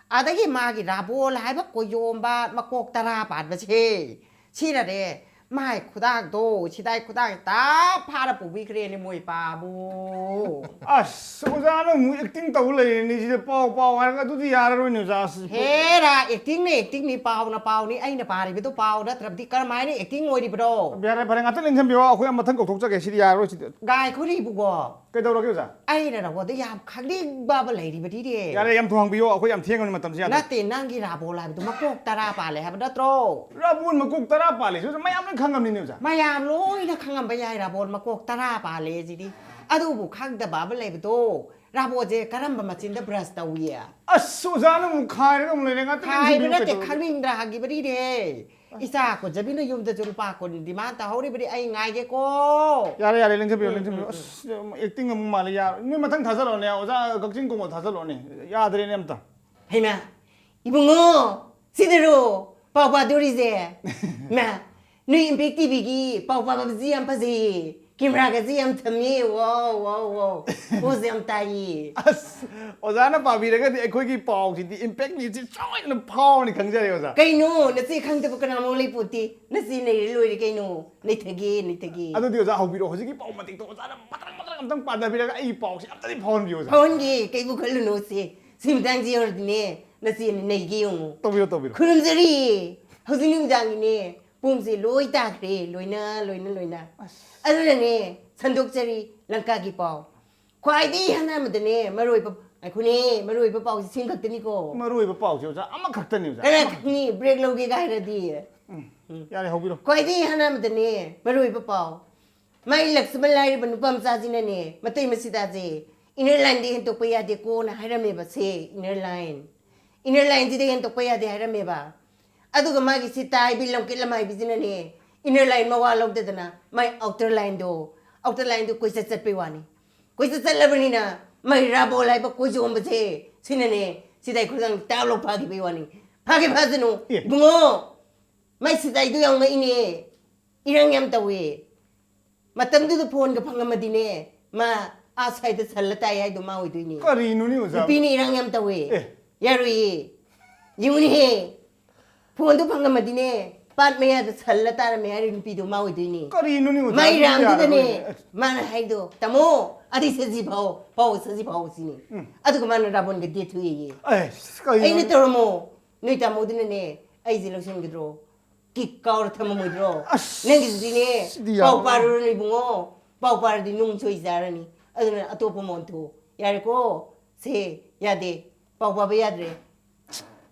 ꯑꯗꯒꯤ ꯃꯥꯒꯤ ꯔꯥꯕꯣꯜ ꯍꯥꯏꯕ ꯀꯣꯏꯌꯣꯝꯕ ꯃꯀꯣꯛ ꯇꯔꯥ ꯄꯥꯟꯕꯁꯦ, ꯁꯤꯅꯅꯦ ꯃꯥꯏ ꯈꯨꯗꯥꯡꯗꯣ, ꯁꯤꯗꯥꯏ ꯈꯨꯗꯥꯡ ꯇꯥꯞ ꯐꯥꯔ ꯄꯨꯕꯤꯈ꯭ꯔꯦꯅꯦ ꯃꯣꯏ ꯄꯥꯕꯨ꯫ ꯑꯁ, ꯑꯣꯖꯥꯅ ꯑꯃꯨꯛ ꯑꯦꯛꯇꯤꯡ ꯇꯧ ꯂꯩꯔꯦꯅꯦ ꯁꯤꯗ꯫ ꯄꯥꯎ ꯄꯥꯎ ꯍꯥꯏꯔꯒ ꯑꯗꯨꯗꯤ ꯌꯥꯔꯔꯣꯏꯅꯦ ꯑꯣꯖꯥ꯫ ꯑꯁ, ꯍꯦꯔꯥ, ꯑꯦꯛꯇꯤꯡꯅ ꯑꯦꯛꯇꯤꯡꯅꯤ, ꯄꯥꯎꯅ ꯄꯥꯎꯅꯤ, ꯑꯩꯅ ꯄꯥꯔꯤꯕꯗꯣ ꯄꯥꯎ ꯅꯠꯇ꯭ꯔꯕꯗꯤ ꯀꯔꯝꯍꯥꯏꯅ ꯑꯦꯛꯇꯤꯡ ꯑꯣꯏꯔꯤꯕꯅꯣ? ꯌꯥꯔꯦ, ꯐꯔꯦ, ꯉꯥꯛꯇꯪ ꯂꯦꯡꯁꯟꯕꯤꯌꯣ, ꯑꯩꯈꯣꯏ ꯑꯃ ꯃꯊꯪ ꯀꯧꯊꯣꯛꯆꯒꯦ, ꯁꯤꯗꯤ ꯌꯥꯔꯔꯣꯏ ꯁꯤꯗꯤ꯫ ꯉꯥꯏꯈꯣꯅꯦ ꯏꯕꯨꯡꯉꯣ꯫ ꯀꯩꯗꯧꯔꯒꯦ ꯑꯣꯖꯥ? ꯑꯩꯅ ꯅꯉꯣꯟꯗ ꯌꯥꯝ ꯈꯪꯅꯤꯡꯕ ꯑꯃ ꯂꯩꯔꯤꯕꯅꯤꯅꯦ꯫ ꯌꯥꯔꯦ, ꯌꯥꯝ ꯊꯨꯍꯥꯡꯕꯤꯌꯣ, ꯑꯩꯈꯣꯏ ꯌꯥꯝ ꯊꯦꯡꯉꯕꯅꯤ, ꯃꯇꯝꯁꯤ ꯌꯥꯗ꯭ꯔꯦ꯫ ꯅꯠꯇꯦ, ꯅꯪꯒꯤ ꯔꯥꯕꯣꯜ ꯍꯥꯏꯕꯗꯣ ꯃꯀꯣꯛ ꯇꯔꯥ ꯄꯥꯜꯂꯦ ꯍꯥꯏꯕ ꯅꯠꯇ꯭ꯔꯣ? ꯔꯥꯕꯣꯜ ꯃꯀꯣꯛ ꯇꯔꯥ ꯄꯥꯜꯂꯦ, ꯁꯤꯁꯨ ꯃꯌꯥꯝ ꯂꯣꯏ ꯈꯪꯉꯝꯅꯤꯅꯦ ꯑꯣꯖꯥ꯫ ꯃꯌꯥꯝ ꯂꯣꯏꯅ ꯈꯪꯉꯝꯕ ꯌꯥꯏ ꯔꯥꯕꯣꯜ ꯃꯀꯣꯛ ꯇꯔꯥ ꯄꯥꯜꯂꯦ ꯁꯤꯗꯤ꯫ ꯑꯗꯨꯕꯨ ꯈꯪꯗꯕ ꯑꯃ ꯂꯩꯕꯗꯣ, ꯔꯥꯕꯣꯜꯁꯦ ꯀꯔꯝꯕ ꯃꯆꯤꯟꯗ ꯕ꯭ꯔꯁ ꯇꯧꯏ? ꯑꯁ, ꯑꯣꯖꯥꯅ ꯑꯃꯨꯛ ꯈꯥꯏꯔꯒ ꯑꯃꯨꯛ ꯂꯩꯔꯦ, ꯉꯥꯛꯇꯪ ꯈꯥꯏꯕ ꯂꯦꯡꯁꯟꯕꯤꯌꯨ, ꯅꯠꯇꯦ, ꯀꯩꯗꯧꯔꯒꯦ? ꯈꯪꯅꯤꯡꯗ꯭ꯔꯥ ꯍꯪꯈꯤꯕꯅꯤꯅꯦ꯫ ꯏꯆꯥ ꯀꯣꯟꯖꯕꯤꯅ ꯌꯨꯝꯗꯁꯨ ꯂꯨꯄꯥ ꯀꯨꯟ ꯗꯤꯃꯥꯟ ꯇꯧꯍꯧꯔꯤꯕꯅꯤ, ꯑꯩ ꯉꯥꯏꯒꯦꯀꯣ꯫ ꯌꯥꯔꯦ, ꯌꯥꯔꯦ, ꯂꯦꯡꯁꯟꯕꯤꯌꯣ, ꯂꯦꯡꯁꯟꯕꯤꯌꯣ꯫ ꯑꯁ, ꯑꯦꯛꯇꯤꯡ ꯑꯃꯨꯛ ꯃꯥꯜꯂꯦ, ꯌꯥꯔꯣꯏ꯫ ꯅꯣꯏ ꯃꯊꯪ ꯊꯥꯖꯜꯂꯛꯑꯣꯅꯦ, ꯑꯣꯖꯥ ꯀꯛꯆꯤꯡ ꯀꯨꯝꯕ ꯊꯥꯖꯜꯂꯛꯑꯣꯅꯦ꯫ ꯌꯥꯗ꯭ꯔꯦꯅꯦ ꯑꯝꯇ꯫ ꯍꯩꯃꯥ, ꯏꯕꯨꯡꯉꯣ, ꯁꯤꯗꯔꯣ ꯄꯥꯎ ꯄꯥꯗꯣꯔꯤꯁꯦ? ꯃꯥ, ꯅꯣꯏ ꯏꯝꯄꯦꯛ ꯇꯤꯚꯤꯒꯤ ꯄꯥꯎ ꯄꯥꯕꯁꯤ ꯌꯥꯝ ꯐꯖꯩꯌꯦ, ꯀꯦꯃꯦꯔꯥꯒꯁꯤ ꯌꯥꯝ ꯊꯝꯃꯦ, ꯋꯥꯎ ꯋꯥꯎ ꯋꯥꯎ, ꯄꯣꯁ ꯌꯥꯝ ꯇꯥꯏꯌꯦ꯫ ꯑꯁ, ꯑꯣꯖꯥꯅ ꯄꯥꯕꯤꯔꯒꯗꯤ ꯑꯩꯈꯣꯏꯒꯤ ꯄꯥꯎꯁꯤꯗꯤ ꯏꯝꯄꯦꯛ ꯅ꯭ꯌꯨꯁꯁꯤ ꯁꯣꯏꯗꯅ ꯐꯥꯎꯔꯅꯤ ꯈꯪꯖꯔꯦ ꯑꯣꯖꯥ꯫ ꯀꯩꯅꯣ, ꯅꯆꯦ ꯈꯪꯗꯕ ꯀꯅꯥꯃꯨꯛ ꯂꯩꯄꯣꯠꯇꯦ? ꯅꯆꯦ ꯂꯩꯔꯦ ꯂꯣꯏꯔꯦ ꯀꯩꯅꯣ, ꯅꯩꯊꯒꯦ ꯅꯩꯊꯒꯦ꯫ ꯑꯗꯨꯗꯤ ꯑꯣꯖꯥ ꯍꯧꯕꯤꯔꯛꯑꯣ, ꯍꯧꯖꯤꯛꯀꯤ ꯄꯥꯎ ꯃꯇꯤꯛꯇꯣ ꯑꯣꯖꯥꯅ ꯃꯇꯔꯪ ꯃꯇꯔꯪ ꯑꯝꯇꯪ ꯄꯥꯟꯗꯕꯤꯔꯒ ꯑꯩ ꯄꯥꯎꯁꯤ ꯑꯝꯇꯗꯤ ꯐꯥꯎꯍꯟꯕꯤꯌꯣ ꯑꯣꯖꯥ꯫ ꯐꯥꯎꯍꯟꯒꯦ, ꯀꯩꯕꯨ ꯈꯜꯂꯨꯅꯣ ꯁꯦ, ꯁꯤ ꯃꯇꯥꯡꯁꯤ ꯌꯧꯔꯗꯤꯅꯦ ꯅꯆꯦꯅ ꯅꯩꯒꯦ ꯌꯦꯡꯉꯨ꯫ ꯇꯧꯕꯤꯔꯣ, ꯇꯧꯕꯤꯔꯣ꯫ ꯈꯨꯔꯨꯝꯖꯔꯤ꯫ ꯍꯧꯖꯤꯛ ꯅꯨꯃꯤꯗꯥꯡꯒꯤꯅꯦ ꯄꯨꯡꯁꯦ ꯂꯣꯏ ꯇꯥꯈ꯭ꯔꯦ, ꯂꯣꯏꯅ ꯂꯣꯏꯅ ꯂꯣꯏꯅ꯫ ꯑꯗꯨꯅꯅꯦ ꯁꯟꯗꯣꯛꯆꯔꯤ ꯂꯪꯀꯥꯒꯤ ꯄꯥꯎ꯫ ꯈ꯭ꯋꯥꯏꯗꯒꯤ ꯑꯍꯥꯟꯕꯗꯅꯦ ꯃꯔꯨ ꯑꯣꯏꯕ, ꯉꯥꯏꯈꯣꯅꯦ, ꯃꯔꯨ ꯑꯣꯏꯕ ꯄꯥꯎꯁꯦ ꯁꯤ ꯈꯛꯇꯅꯤꯀꯣ꯫ ꯃꯔꯨ ꯑꯣꯏꯕ ꯄꯥꯎꯁꯦ ꯑꯣꯖꯥ ꯑꯃꯈꯛꯇꯅꯤ ꯑꯣꯖꯥ꯫ ꯀꯅꯥ ꯈꯪꯅꯤ, ꯕ꯭ꯔꯦꯛ ꯂꯧꯒꯦꯒ ꯍꯥꯏꯔꯗꯤ꯫ ꯌꯥꯔꯦ, ꯍꯧꯕꯤꯔꯣ꯫ ꯈ꯭ꯋꯥꯏꯗꯒꯤ ꯑꯍꯥꯟꯕꯗꯅꯦ ꯃꯔꯨ ꯑꯣꯏꯕ ꯄꯥꯎ꯫ ꯃꯥꯏ ꯂꯛꯁꯃꯟ ꯂꯥꯏꯔꯕ ꯅꯨꯄꯥ ꯃꯆꯥꯁꯤꯅꯅꯦ ꯃꯇꯩ ꯃꯁꯤꯗꯥꯁꯦ ꯏꯅꯔ ꯂꯥꯏꯟꯗ ꯍꯦꯟꯇꯣꯛꯄ ꯌꯥꯗꯦꯀꯣꯅ ꯍꯥꯏꯔꯝꯃꯦꯕ ꯁꯦ, ꯏꯅꯔ ꯂꯥꯏꯟ꯫ ꯏꯅꯔ ꯂꯥꯏꯟꯁꯤꯗ ꯍꯦꯟꯇꯣꯛꯄ ꯌꯥꯗꯦ ꯍꯥꯏꯔꯝꯃꯦꯕ꯫ ꯑꯗꯨꯒ ꯃꯥꯒꯤ ꯁꯤꯇꯥ ꯍꯥꯏꯕꯤ ꯂꯝꯀꯦꯠ ꯂꯝꯍꯥꯏꯕꯤꯁꯤꯅꯅꯦ ꯏꯅꯔ ꯂꯥꯏꯟ ꯃꯋꯥ ꯂꯧꯗꯗꯅ ꯃꯥꯏ ꯑꯥꯎꯇꯔ ꯂꯥꯏꯟꯗꯣ, ꯑꯥꯎꯇꯔ ꯂꯥꯏꯟꯗꯣ ꯀꯣꯏꯆꯠ ꯆꯠꯄꯩ ꯋꯥꯅꯤ꯫ ꯀꯣꯏꯆꯠ ꯆꯠꯂꯕꯅꯤꯅ ꯃꯥꯏ ꯔꯥꯕꯣꯜ ꯍꯥꯏꯕ ꯀꯣꯏꯖꯣꯝꯕꯁꯦ ꯁꯤꯅꯅꯦ ꯁꯤꯗꯥꯏ ꯈꯨꯗꯥꯡ ꯇꯥꯞ ꯂꯧ ꯐꯥꯈꯤꯕꯩ ꯋꯥꯅꯤ꯫ ꯐꯥꯒꯦ ꯐꯥꯁꯅꯨ, ꯑꯦ꯫ ꯏꯕꯨꯡꯉꯣ, ꯃꯥꯏ ꯁꯤꯗꯥꯏꯗꯣ ꯌꯥꯝ ꯉꯛꯏꯅꯦ, ꯏꯔꯥꯡ ꯌꯥꯝ ꯇꯧꯋꯦ꯫ ꯃꯇꯝꯗꯨꯗ ꯐꯣꯟꯒ ꯐꯪꯉꯝꯃꯗꯤꯅꯦ, ꯃꯥ ꯑꯥ ꯁ꯭ꯋꯥꯏꯗ ꯁꯜꯂ ꯇꯥꯏ ꯍꯥꯏꯗꯣ ꯃꯥ ꯑꯣꯏꯗꯣꯏꯅꯦ꯫ ꯀꯔꯤꯅꯣꯅꯦ ꯑꯣꯖꯥ? ꯅꯨꯄꯤꯅ ꯏꯔꯥꯡ ꯌꯥꯝ ꯇꯧꯋꯦ꯫ ꯑꯦ꯫ ꯌꯥꯔꯣꯏꯌꯦ꯫ ꯌꯦꯡꯉꯨꯅꯦꯍꯦ, ꯐꯣꯟꯗꯣ ꯐꯪꯉꯝꯃꯗꯤꯅꯦ, ꯄꯥꯠ ꯃꯌꯥꯗ ꯁꯜꯂ ꯇꯥꯔꯝꯃꯦ ꯍꯥꯏꯔꯤ ꯅꯨꯄꯤꯗꯣ ꯃꯥ ꯑꯣꯏꯗꯣꯏꯅꯤ꯫ ꯀꯔꯤꯅꯣꯅꯦ ꯑꯣꯖꯥ? ꯃꯩꯔꯥꯝꯗꯨꯗꯅꯦ ꯌꯥꯔꯔꯣꯏꯅꯦ꯫ ꯃꯥꯅ ꯍꯥꯏꯗꯣ, "ꯇꯥꯃꯣ, ꯑꯗꯤ ꯁꯖꯤ ꯐꯥꯎ ꯐꯥꯎ ꯁꯖꯤ ꯐꯥꯎ" ꯁꯤꯅꯤ꯫ ꯑꯗꯨꯒ ꯃꯥꯅ ꯔꯥꯕꯣꯟꯒ ꯗꯦꯠ ꯊꯨꯏꯌꯦ꯫ ꯑꯁ, ꯀꯔꯤꯅꯣ? ꯑꯩꯅ ꯇꯧꯔꯝꯃꯣ, ꯅꯣꯏ ꯇꯥꯃꯣꯗꯨꯅꯅꯦ ꯑꯩꯁꯦ ꯂꯧꯁꯤꯟꯒꯗ꯭ꯔꯣ? ꯀꯤꯛ ꯀꯥꯎꯔ ꯊꯝꯃꯝꯃꯣꯏꯗ꯭ꯔꯣ? ꯑꯁ, ꯅꯪꯒꯤꯁꯤꯗꯤꯅꯦ, ꯁꯤꯗꯤ ꯄꯥꯎ ꯌꯥꯔꯣꯏ꯫ ꯄꯥꯔꯨꯔꯅꯨ ꯏꯕꯨꯡꯉꯣ, ꯄꯥꯎ ꯄꯥꯔꯗꯤ ꯅꯨꯡ ꯁꯣꯏ ꯆꯥꯔꯅꯤ꯫ ꯑꯗꯨꯅ ꯑꯇꯣꯞꯄ ꯑꯃ ꯑꯣꯟꯊꯣꯛꯑꯣ꯫ ꯌꯥꯔꯦꯀꯣ? ꯁꯦ, ꯌꯥꯗꯦ꯫ ꯄꯥꯎ ꯄꯥꯕ ꯌꯥꯗ꯭ꯔꯦ꯫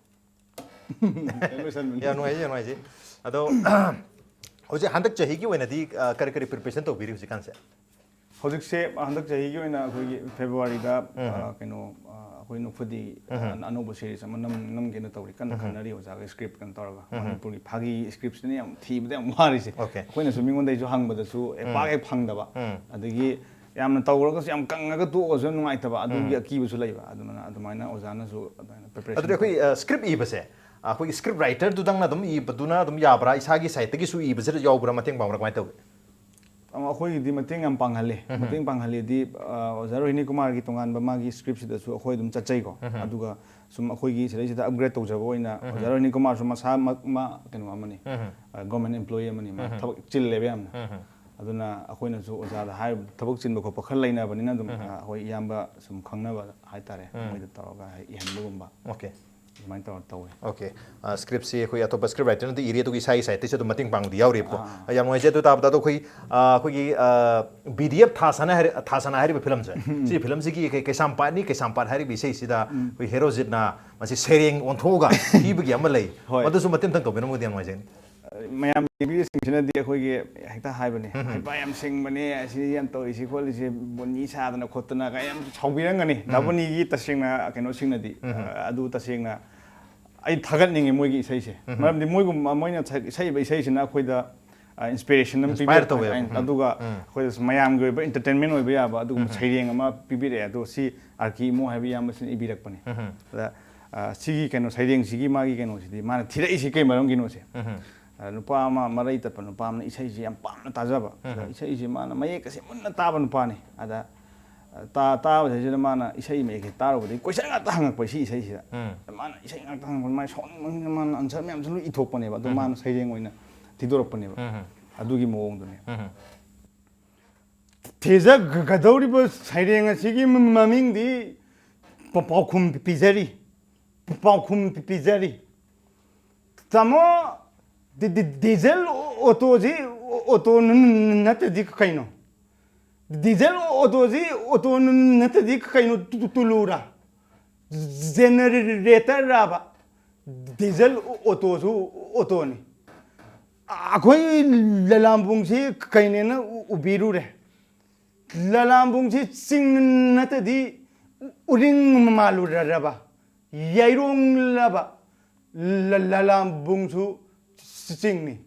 ꯌꯥꯝ ꯅꯨꯡꯉꯥꯏꯖꯩ, ꯌꯥꯝ ꯅꯨꯡꯉꯥꯏꯖꯩ꯫ ꯑꯗꯣ ꯍꯧꯖꯤꯛ ꯍꯟꯗꯛ ꯆꯍꯤꯒꯤ ꯑꯣꯏꯅꯗꯤ ꯑ, ꯀꯔꯤ ꯀꯔꯤ ꯄ꯭ꯔꯤꯄꯦꯔꯦꯁꯟ ꯇꯧꯕꯤꯔꯤ ꯍꯧꯖꯤꯛꯀꯥꯟꯁꯦ? ꯍꯧꯖꯤꯛꯁꯦ ꯍꯟꯗꯛ ꯆꯍꯤꯒꯤ ꯑꯣꯏꯅ ꯑꯩꯈꯣꯏꯒꯤ ꯐꯦꯕ꯭ꯔꯨꯋꯥꯔꯤꯗ ꯑ, ꯀꯩꯅꯣ ꯑ, ꯑꯩꯈꯣꯏ ꯅꯨꯐꯨꯗꯤ ꯑ, ꯑꯅꯧꯕ ꯁꯤꯔꯤꯁ ꯑꯃ ꯅꯝ ꯅꯝꯒꯦꯅ ꯇꯧꯔꯤ, ꯀꯟꯅ ꯈꯟꯅꯔꯤ ꯑꯣꯖꯥꯒ ꯁ꯭ꯀ꯭ꯔꯤꯞ ꯀꯩꯅꯣ ꯇꯧꯔꯒ꯫ ꯃꯅꯤꯄꯨꯔꯒꯤ ꯐꯥꯒꯤ ꯁ꯭ꯀ꯭ꯔꯤꯞꯁꯤꯅ ꯌꯥꯝ ꯊꯤꯕꯗ ꯌꯥꯝ ꯋꯥꯔꯤꯁꯦ꯫ Okay. ꯑꯩꯈꯣꯏꯅꯁꯨ ꯃꯤꯉꯣꯟꯗꯩꯁꯨ ꯍꯪꯕꯗꯁꯨ ꯑꯦ, ꯄꯥꯛ ꯍꯦꯛ ꯐꯪꯗꯕ꯫ ꯑꯗꯒꯤ ꯌꯥꯝꯅ ꯇꯧꯔꯒꯁꯨ ꯌꯥꯝ ꯀꯪꯉꯒ ꯇꯣꯛꯑꯒꯁꯨ ꯌꯥꯝ ꯅꯨꯡꯉꯥꯏꯇꯕ, ꯑꯗꯨꯒꯤ ꯑꯀꯤꯕꯁꯨ ꯂꯩꯕ꯫ ꯑꯗꯨꯅ ꯑꯗꯨꯃꯥꯏꯅ ꯑꯣꯖꯥꯅꯁꯨ ꯑꯗꯨꯃꯥꯏꯅ ꯄ꯭ꯔꯤꯄꯦꯔꯦꯁꯟ ꯑꯗꯨꯗꯤ ꯑꯩꯈꯣꯏ ꯁ꯭ꯀ꯭ꯔꯤꯞ ꯏꯕꯁꯦ ꯑꯩꯈꯣꯏꯒꯤ ꯁ꯭ꯀ꯭ꯔꯤꯞ ꯔꯥꯏꯇꯔꯗꯨꯗꯪꯅ ꯑꯗꯨꯝ ꯏꯕꯗꯨꯅ ꯑꯗꯨꯝ ꯌꯥꯕ꯭ꯔꯥ? ꯏꯁꯥꯒꯤ ꯁꯥꯏꯠꯇꯒꯤꯁꯨ ꯏꯕꯁꯤꯗ ꯌꯥꯎꯕ꯭ꯔꯥ? ꯃꯇꯦꯡ ꯄꯥꯡꯕ꯭ꯔꯥ? ꯀꯃꯥꯏꯅ ꯇꯧꯏ? ꯑꯩꯈꯣꯏꯒꯤꯗꯤ ꯃꯇꯦꯡ ꯌꯥꯝ ꯄꯥꯡꯍꯜꯂꯤ꯫ ꯃꯇꯦꯡ ꯄꯥꯡꯍꯜꯂꯤꯗꯤ ꯑ, ꯑꯣꯖꯥ ꯔꯣꯍꯤꯅꯤ ꯀꯨꯃꯥꯔꯒꯤ ꯇꯣꯉꯥꯟꯕ ꯃꯥꯒꯤ ꯁ꯭ꯀ꯭ꯔꯤꯞꯁꯤꯗꯁꯨ ꯑꯩꯈꯣꯏ ꯑꯗꯨꯝ ꯆꯠꯆꯩꯀꯣ꯫ ꯑꯗꯨꯒ ꯁꯨꯝ ꯑꯩꯈꯣꯏꯒꯤ ꯁꯤꯗꯩꯁꯤꯗ ꯑꯞꯒ꯭ꯔꯦꯗ ꯇꯧꯖꯕ ꯑꯣꯏꯅ ꯑꯣꯖꯥ ꯔꯣꯍꯤꯅꯤ ꯀꯨꯃꯥꯔꯁꯨ ꯃꯁꯥꯃꯛ ꯃꯥ ꯀꯩꯅꯣ ꯑꯃꯅꯤ, ꯒꯣꯔꯃꯦꯟ ꯑꯦꯝꯄ꯭ꯂꯣꯌꯤ ꯑꯃꯅꯤ, ꯃꯥ ꯊꯕꯛ ꯆꯤꯜꯂꯦꯕ ꯌꯥꯝꯅ꯫ ꯑꯗꯨꯅ ꯑꯩꯈꯣꯏꯅꯁꯨ ꯑꯣꯖꯥꯗ ꯍꯥꯏꯔꯤꯕ ꯊꯕꯛ ꯆꯤꯟꯕ ꯈꯣꯠꯄ ꯈꯔ ꯂꯩꯅꯕꯅꯤꯅ ꯑꯗꯨꯝ ꯑ, ꯑꯩꯈꯣꯏ ꯏꯌꯥꯝꯕ ꯁꯨꯝ ꯈꯪꯅꯕ ꯍꯥꯏꯇꯥꯔꯦ, ꯃꯣꯏꯗ ꯇꯧꯔꯒ ꯍꯥꯏ- ꯏꯍꯟꯕꯒꯨꯝꯕ Okay. ꯑꯗꯨꯃꯥꯏꯅ ꯇꯧꯔ ꯇꯧꯋꯦ꯫ Okay. ꯁ꯭ꯀ꯭ꯔꯤꯞꯁꯤ ꯑꯩꯈꯣꯏ ꯑꯇꯣꯞꯄ ꯁ꯭ꯀ꯭ꯔꯤꯞ ꯔꯥꯏꯇꯔꯅꯗꯤ ꯏꯔꯤ, ꯑꯗꯨꯒ ꯏꯁꯥꯒꯤ ꯁꯥꯏꯠꯇꯒꯤꯁꯨ ꯑꯗꯨꯝ ꯃꯇꯦꯡ ꯄꯥꯡꯕꯗꯤ ꯌꯥꯎꯔꯤꯕꯀꯣ꯫ ꯌꯥꯝ ꯅꯨꯡꯉꯥꯏꯖꯩ꯫ ꯑꯗꯨ ꯇꯥꯕꯗ ꯑꯗꯣ ꯑꯩꯈꯣꯏ ꯑ, ꯑꯩꯈꯣꯏꯒꯤ ꯕꯤ ꯗꯤ ꯑꯦꯐ ꯊꯥ ꯁꯥꯅ ꯍꯥꯏꯔ ꯊꯥ ꯁꯥꯅ ꯍꯥꯏꯔꯤꯕ ꯐꯤꯂꯝꯁꯦ, ꯁꯤ ꯐꯤꯂꯝꯁꯤꯒꯤ ꯀꯩ- ꯀꯩꯁꯥꯝꯄꯥꯠꯅꯤ, ꯀꯩꯁꯥꯝꯄꯥꯠ ꯍꯥꯏꯔꯤꯕ ꯏꯁꯩꯁꯤꯗ ꯑꯩꯈꯣꯏ ꯍꯦꯔꯣꯖꯤꯠꯅ ꯃꯁꯤ ꯁꯩꯔꯦꯡ ꯑꯣꯟꯊꯣꯛꯑꯒ ꯄꯤꯕꯒꯤ ꯑꯃ ꯂꯩ꯫ ꯍꯣꯏ꯫ ꯃꯗꯨꯁꯨ ꯃꯇꯦꯡ ꯑꯃꯇꯪ ꯇꯧꯕꯤꯔꯝꯃꯒꯗꯤ ꯌꯥꯝ ꯅꯨꯡꯉꯥꯏꯖꯒꯅꯤ꯫ ꯃꯌꯥꯝ ꯌꯦꯡꯕꯤꯔꯤꯕꯁꯤꯡꯁꯤꯅꯗꯤ ꯑꯩꯈꯣꯏꯒꯤ ꯍꯦꯛꯇ ꯍꯥꯏꯕꯅꯦ, "ꯍꯩꯄꯥ ꯌꯥꯝ ꯁꯤꯡꯕꯅꯦ, ꯑꯁꯤ ꯌꯥꯝ ꯇꯧꯔꯤꯁꯤ ꯈꯣꯠꯂꯤꯁꯤ ꯕꯣꯅꯤ ꯁꯥꯗꯅ ꯈꯣꯠꯇꯅ" ꯀꯥꯏ ꯌꯥꯝ ꯁꯥꯎꯕꯤꯔꯝꯒꯅꯤ꯫ ꯗꯥ ꯕꯣꯅꯤꯒꯤ ꯇꯁꯦꯡꯅ ꯀꯩꯅꯣꯁꯤꯡꯅꯗꯤ ꯑ, ꯑꯗꯨ ꯇꯁꯦꯡꯅ ꯑꯩ ꯊꯥꯒꯠꯅꯤꯡꯉꯤ ꯃꯣꯏꯒꯤ ꯏꯁꯩꯁꯦ꯫ ꯃꯔꯝꯗꯤ ꯃꯣꯏꯒꯨꯝꯕ ꯃꯣꯏꯅ ꯁꯛ- ꯁꯛꯏꯕ ꯏꯁꯩꯁꯤꯅ ꯑꯩꯈꯣꯏꯗ ꯏꯟꯁꯄꯤꯔꯦꯁꯟ ꯑꯃ Inspire ꯄꯤꯕꯤꯔꯛꯄ ꯇꯧꯋꯦꯕ꯫ ꯍꯥꯏ-, ꯑꯗꯨꯒ ꯑꯩꯈꯣꯏꯗꯁꯨ ꯃꯌꯥꯝꯒꯤ ꯑꯣꯏꯕ ꯏꯟꯇꯔꯇꯦꯟꯃꯦꯟ ꯑꯣꯏꯕ ꯌꯥꯕ ꯑꯗꯨꯒꯨꯝꯕ ꯁꯩꯔꯦꯡ ꯑꯃ ꯄꯤꯕꯤꯔꯛꯑꯦ꯫ ꯑꯗꯣ ꯁꯤ ꯑꯥꯔ ꯀꯦ ꯏꯃꯣ ꯍꯥꯏꯕ ꯏꯌꯥꯝꯕꯁꯤꯅ ꯏꯕꯤꯔꯛꯄꯅꯤ꯫ ꯑꯗ ꯑ, ꯁꯤꯒꯤ ꯀꯩꯅꯣ ꯁꯩꯔꯦꯡꯁꯤꯒꯤ ꯃꯥꯒꯤ ꯀꯩꯅꯣꯁꯤꯗꯤ ꯃꯥꯅ ꯊꯤꯔꯛꯏꯁꯤ ꯀꯩ ꯃꯔꯝꯒꯤꯅꯣꯁꯦ꯫ ꯑ, ꯅꯨꯄꯥ ꯑꯃ ꯃꯔꯩ ꯇꯠꯄ ꯅꯨꯄꯥ ꯑꯃꯅ ꯏꯁꯩꯁꯤ ꯌꯥꯝ ꯄꯥꯝꯅ ꯇꯥꯖꯕ꯫ ꯑꯗ ꯏꯁꯩꯁꯤ ꯃꯥꯅ ꯃꯌꯦꯛ ꯑꯁꯦ ꯃꯨꯟꯅ ꯇꯥꯕ ꯅꯨꯄꯥꯅꯤ꯫ ꯑꯗ ꯇꯥ ꯇꯥꯕꯁꯤꯗ ꯃꯥꯅ ꯏꯁꯩ ꯃꯌꯦꯛꯁꯦ ꯇꯥꯔꯨꯕꯗꯒꯤ ꯀꯣꯏꯁꯟ ꯉꯥꯛꯇ ꯍꯪꯉꯛꯄ ꯁꯤ ꯏꯁꯩꯁꯤꯗ꯫ ꯎꯝ. ꯃꯥꯅ ꯏꯁꯩ ꯉꯥꯛꯇ ꯍꯪꯉꯛꯄ, ꯃꯥꯅ ꯁꯥꯎꯅꯤꯡꯕꯅꯤꯅ ꯃꯥꯅ ꯑꯟꯁꯔ ꯃꯌꯥꯝꯁꯨ ꯂꯣꯏ ꯏꯊꯣꯛꯄꯅꯦꯕ꯫ ꯑꯗꯣ ꯎꯝ. ꯃꯥꯅ ꯁꯩꯔꯦꯡ ꯑꯣꯏꯅ ꯊꯤꯗꯣꯔꯛꯄꯅꯦꯕ꯫ ꯎꯝ. ꯑꯗꯨꯒꯤ ꯃꯑꯣꯡꯗꯨꯅꯦ꯫ ꯎꯝ. ꯊꯤꯖꯒꯗꯧꯔꯤꯕ ꯁꯩꯔꯦꯡ ꯑꯁꯤꯒꯤ ꯃꯃꯤꯡꯗꯤ ꯄ- ꯄꯥꯎꯈꯨꯝ ꯄꯤꯖꯔꯤ꯫ ꯄꯥꯎꯈꯨꯝ ꯄꯤꯖꯔꯤ꯫ ꯇꯥꯃꯣ, ꯗꯤ- ꯗꯤ- ꯗꯤꯖꯜ ꯑꯣꯇꯣꯁꯤ ꯑꯣꯇꯣ ꯅ- ꯅꯠꯇꯗꯤ ꯀꯩꯅꯣ? ꯗꯤꯖꯜ ꯑꯣꯇꯣꯁꯤ ꯑꯣꯇꯣ ꯅ- ꯅꯠꯇꯗꯤ ꯀꯩꯅꯣ? ꯇꯨ- ꯇꯨ- ꯇꯨꯂꯨꯔꯥ? ꯖꯦꯅꯔꯦꯇꯔꯔꯥꯕ? ꯗꯤꯖꯜ ꯑꯣꯇꯣꯁꯨ ꯑꯣꯇꯣꯅꯤ꯫ ꯑꯩꯈꯣꯏ ꯂꯂꯥꯝꯕꯨꯡꯁꯤ ꯀꯩꯅꯦꯅ ꯎ- ꯎꯕꯤꯔꯨꯔꯦ꯫ ꯂꯂꯥꯝꯕꯨꯡꯁꯤ ꯆꯤꯡ ꯅꯠꯇꯗꯤ ꯎꯔꯤꯡ ꯃꯥꯜꯂꯨꯔꯔꯕ? ꯌꯥꯏꯔꯣꯡꯂꯕ? ꯂ- ꯂꯂꯥꯝꯕꯨꯡꯁꯨ ꯆꯤꯡꯅꯤ꯫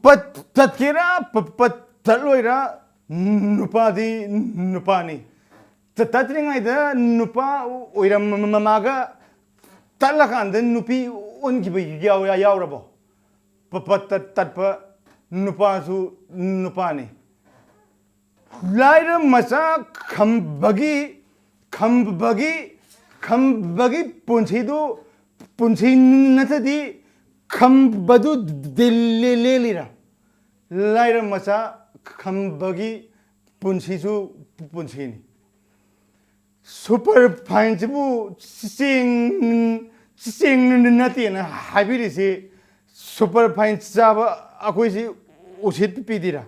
ꯄꯠ- ꯇꯠꯀꯦꯔꯥ ꯄ- ꯄꯠ- ꯇꯠꯂꯣꯏꯔꯥ, ꯅꯨꯄꯥꯗꯤ ꯅꯨꯄꯥꯅꯤ꯫ ꯇ- ꯇꯠꯇ꯭ꯔꯤꯉꯩꯗ ꯅꯨꯄꯥ ꯑꯣꯏꯔꯝꯃꯒ ꯇꯠꯂꯀꯥꯟꯗ ꯅꯨꯄꯤ ꯑꯣꯟꯈꯤꯕ ꯌꯥꯎ- ꯌꯥꯎꯔꯕꯣ? ꯄ- ꯄꯠ- ꯇꯠ- ꯇꯠꯄ ꯅꯨꯄꯥꯁꯨ ꯅꯨꯄꯥꯅꯤ꯫ ꯂꯥꯏꯔ ꯃꯆꯥ ꯈꯝꯕꯒꯤ ꯈꯝꯕꯒꯤ ꯈꯝꯕꯒꯤ ꯄꯨꯟꯁꯤꯗꯨ ꯄꯨꯟꯁꯤ ꯅꯠꯇꯗꯤ ꯈꯝꯕꯗꯨ ꯗꯤ ꯂꯦ- ꯂꯦꯜꯂꯤꯔꯥ? ꯂꯥꯏꯔ ꯃꯆꯥ ꯈꯝꯕꯒꯤ ꯄꯨꯟꯁꯤꯁꯨ ꯄꯨꯟꯁꯤꯅꯤ꯫ ꯁꯨꯄꯔ ꯐꯥꯏꯟꯁꯤꯕꯨ ꯆꯦꯡ ꯆꯦꯡ ꯅꯠꯇꯦꯅ ꯍꯥꯏꯕꯤꯔꯤꯁꯤ, ꯁꯨꯄꯔ ꯐꯥꯏꯟ ꯆꯥꯕ ꯑꯩꯈꯣꯏꯁꯤ ꯎꯁꯤꯠ ꯄꯤꯗꯤꯔꯥ?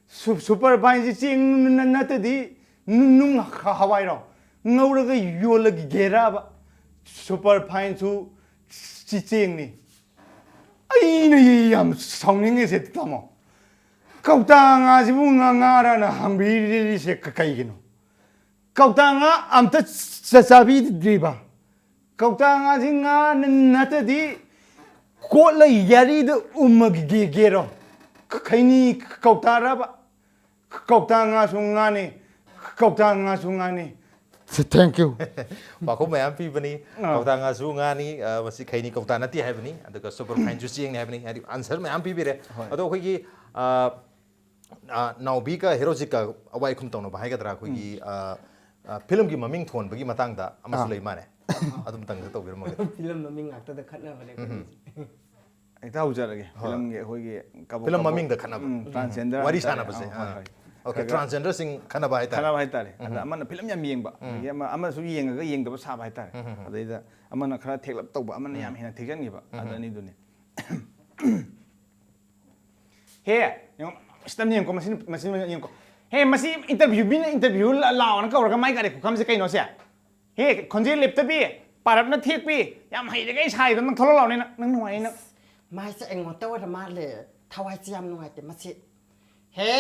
ꯁꯨ- ꯁꯨꯄꯔ ꯐꯥꯏꯟꯁꯤ ꯆꯦꯡ ꯅ- ꯅꯠꯇꯗꯤ ꯅꯨ- ꯅꯨꯡ ꯍ- ꯍꯋꯥꯏꯔꯣ? ꯉꯧꯔꯒ ꯌꯣꯜꯂꯒꯦꯔꯕ? ꯁꯨꯄꯔ ꯐꯥꯏꯟꯁꯨ ꯆꯤ- ꯆꯦꯡꯅꯤ꯫ ꯑꯩꯅ ꯌꯥꯝ ꯁꯥꯎꯅꯤꯡꯉꯤꯁꯦ ꯇꯥꯃꯣ, ꯀꯧꯇꯥ ꯉꯥꯁꯤꯕꯨ ꯉꯥ ꯉꯥꯔꯅ ꯍꯪꯕꯤꯔꯤꯁꯦ ꯀ- ꯀꯩꯒꯤꯅꯣ? ꯀꯧꯇꯥ ꯉꯥ ꯑꯝꯇ ꯆ- ꯆꯥꯕꯤꯗ꯭ꯔꯤꯕ? ꯀꯧꯇꯥ ꯉꯥꯁꯤ ꯉꯥ ꯅ- ꯅꯠꯇꯗꯤ ꯀꯣꯠꯂ ꯌꯥꯔꯤꯗ ꯎꯝꯃꯒꯦꯔꯣ? ꯈꯩꯅꯤ ꯀꯧꯇꯥꯔꯕ? ꯀꯧꯇꯥ ꯉꯥꯁꯨ ꯉꯥꯅꯤ, ꯀꯧꯇꯥ ꯉꯥꯁꯨ ꯉꯥꯅꯤ꯫ Thank you. ꯄꯥꯎꯈꯨꯝ ꯃꯌꯥꯝ ꯄꯤꯕꯅꯤ꯫ ꯑꯥ. ꯀꯧꯇꯥ ꯉꯥꯁꯨ ꯉꯥꯅꯤ, ꯑ, ꯃꯁꯤ ꯈꯩꯅꯤ ꯀꯧꯇꯥ ꯅꯠꯇꯦ ꯍꯥꯏꯕꯅꯤ, ꯑꯗꯨꯒ ꯁꯨꯄꯔ ꯐꯥꯏꯟꯁꯨ ꯆꯦꯡꯅꯤ ꯍꯥꯏꯕꯅꯤ꯫ ꯍꯥꯏꯗꯤ ꯑꯟꯁꯔ ꯃꯌꯥꯝ ꯄꯤꯕꯤꯔꯦ꯫ ꯍꯣꯏ. ꯑꯗꯣ ꯑꯩꯈꯣꯏꯒꯤ, ꯑ, ꯑ, ꯅꯥꯎꯕꯤꯒ ꯍꯦꯔꯣꯖꯤꯠꯀ ꯑꯋꯥꯏ ꯑꯈꯨꯝ ꯇꯧꯅꯕ ꯍꯥꯏꯒꯗ꯭ꯔꯥ, ꯑꯩꯈꯣꯏꯒꯤ, ꯑ, ꯑ, ꯐꯤꯂꯝꯒꯤ ꯃꯃꯤꯡ ꯊꯣꯟꯕꯒꯤ ꯃꯇꯥꯡꯗ ꯑꯃꯁꯨ ꯑꯥ꯫ ꯂꯩ ꯃꯥꯅꯦ꯫ ꯑꯗꯨꯝꯇꯪꯒ ꯇꯧꯕꯤꯔꯝꯃꯒꯦ꯫ ꯐꯤꯂꯝ ꯃꯃꯤꯡ ꯉꯥꯛꯇꯗ ꯈꯠꯅꯕꯅꯦ ꯑꯩꯈꯣꯏ ꯃꯤꯁꯦ꯫ ꯍꯦꯛꯇ ꯍꯧꯖꯔꯒꯦ꯫ ꯐꯤꯂꯝꯒꯤ ꯑꯩꯈꯣꯏꯒꯤ ꯀꯕꯛ ꯐꯤꯂꯝ ꯀꯕꯛ, ꯃꯃꯤꯡꯗ ꯈꯠꯅꯕ꯫ ꯎꯝ, transgender ꯋꯥꯔꯤ ꯍꯥꯏꯇꯥꯔꯦ꯫ ꯁꯥꯟꯅꯕꯁꯦ꯫ ꯑꯥ, ꯍꯣꯏ, ꯑꯥ꯫ ꯍꯣꯏ꯫ Okay, ꯈꯔ ꯈꯔ transgenderꯁꯤꯡ ꯈꯠꯅꯕ ꯍꯥꯏꯇꯥꯔꯦ꯫ ꯈꯠꯅꯕ ꯍꯥꯏꯇꯥꯔꯦ꯫ ꯑꯗ ꯑꯃꯅ ꯐꯤꯂꯝ ꯌꯥꯝ ꯌꯦꯡꯕ, ꯑꯗꯒꯤ ꯑꯃ ꯑꯃꯁꯨ ꯌꯦꯡꯉꯒ ꯌꯦꯡꯗꯕ ꯁꯥꯕ ꯍꯥꯏꯇꯥꯔꯦ꯫ ꯑꯗꯩꯗ ꯑꯃꯅ ꯈꯔ ꯊꯦꯛꯂꯞ ꯇꯧꯕ, ꯑꯃꯅ ꯌꯥꯝ ꯍꯦꯟꯅ ꯊꯦꯛꯆꯟꯈꯤꯕ꯫ ꯑꯗ ꯑꯅꯤꯗꯨꯅꯤ꯫ ꯍꯦ, ꯌꯦꯡꯉꯣ, ꯁꯤꯗ ꯌꯦꯡꯉꯣ, ꯃꯁꯤ ꯃꯁꯤ ꯌꯦꯡꯉꯣ꯫ ꯍꯦ, ꯃꯁꯤ interview, ꯃꯤꯅ interview ꯂꯥꯎꯑꯣꯅ ꯀꯧꯔꯒ ꯃꯥꯏ ꯒꯥꯔꯤ ꯈꯨꯈꯝꯁꯦ ꯀꯩꯅꯣꯁꯦ? ꯍꯦ, ꯈꯣꯟꯖꯦꯜ ꯂꯦꯞꯇꯕꯤ, ꯄꯥꯔꯞꯅ ꯊꯦꯛꯄꯤ, ꯌꯥꯝ ꯍꯩꯔꯦꯒ ꯁꯥꯏꯗꯣ, ꯅꯪ ꯊꯣꯛꯂꯛꯑꯣ ꯂꯥꯎꯅꯦ, ꯅꯪ, ꯅꯪ ꯅꯨꯡꯉꯥꯏꯌꯦ ꯅꯪ꯫ ꯃꯥꯏꯁꯦ ꯑꯩꯉꯣꯟꯗ ꯑꯣꯏꯔ ꯃꯥꯜꯂꯦ꯫ ꯊꯋꯥꯏꯁꯦ ꯌꯥꯝ ꯅꯨꯡꯉꯥꯏꯇꯦ ꯃꯁꯤ꯫ ꯍꯦ,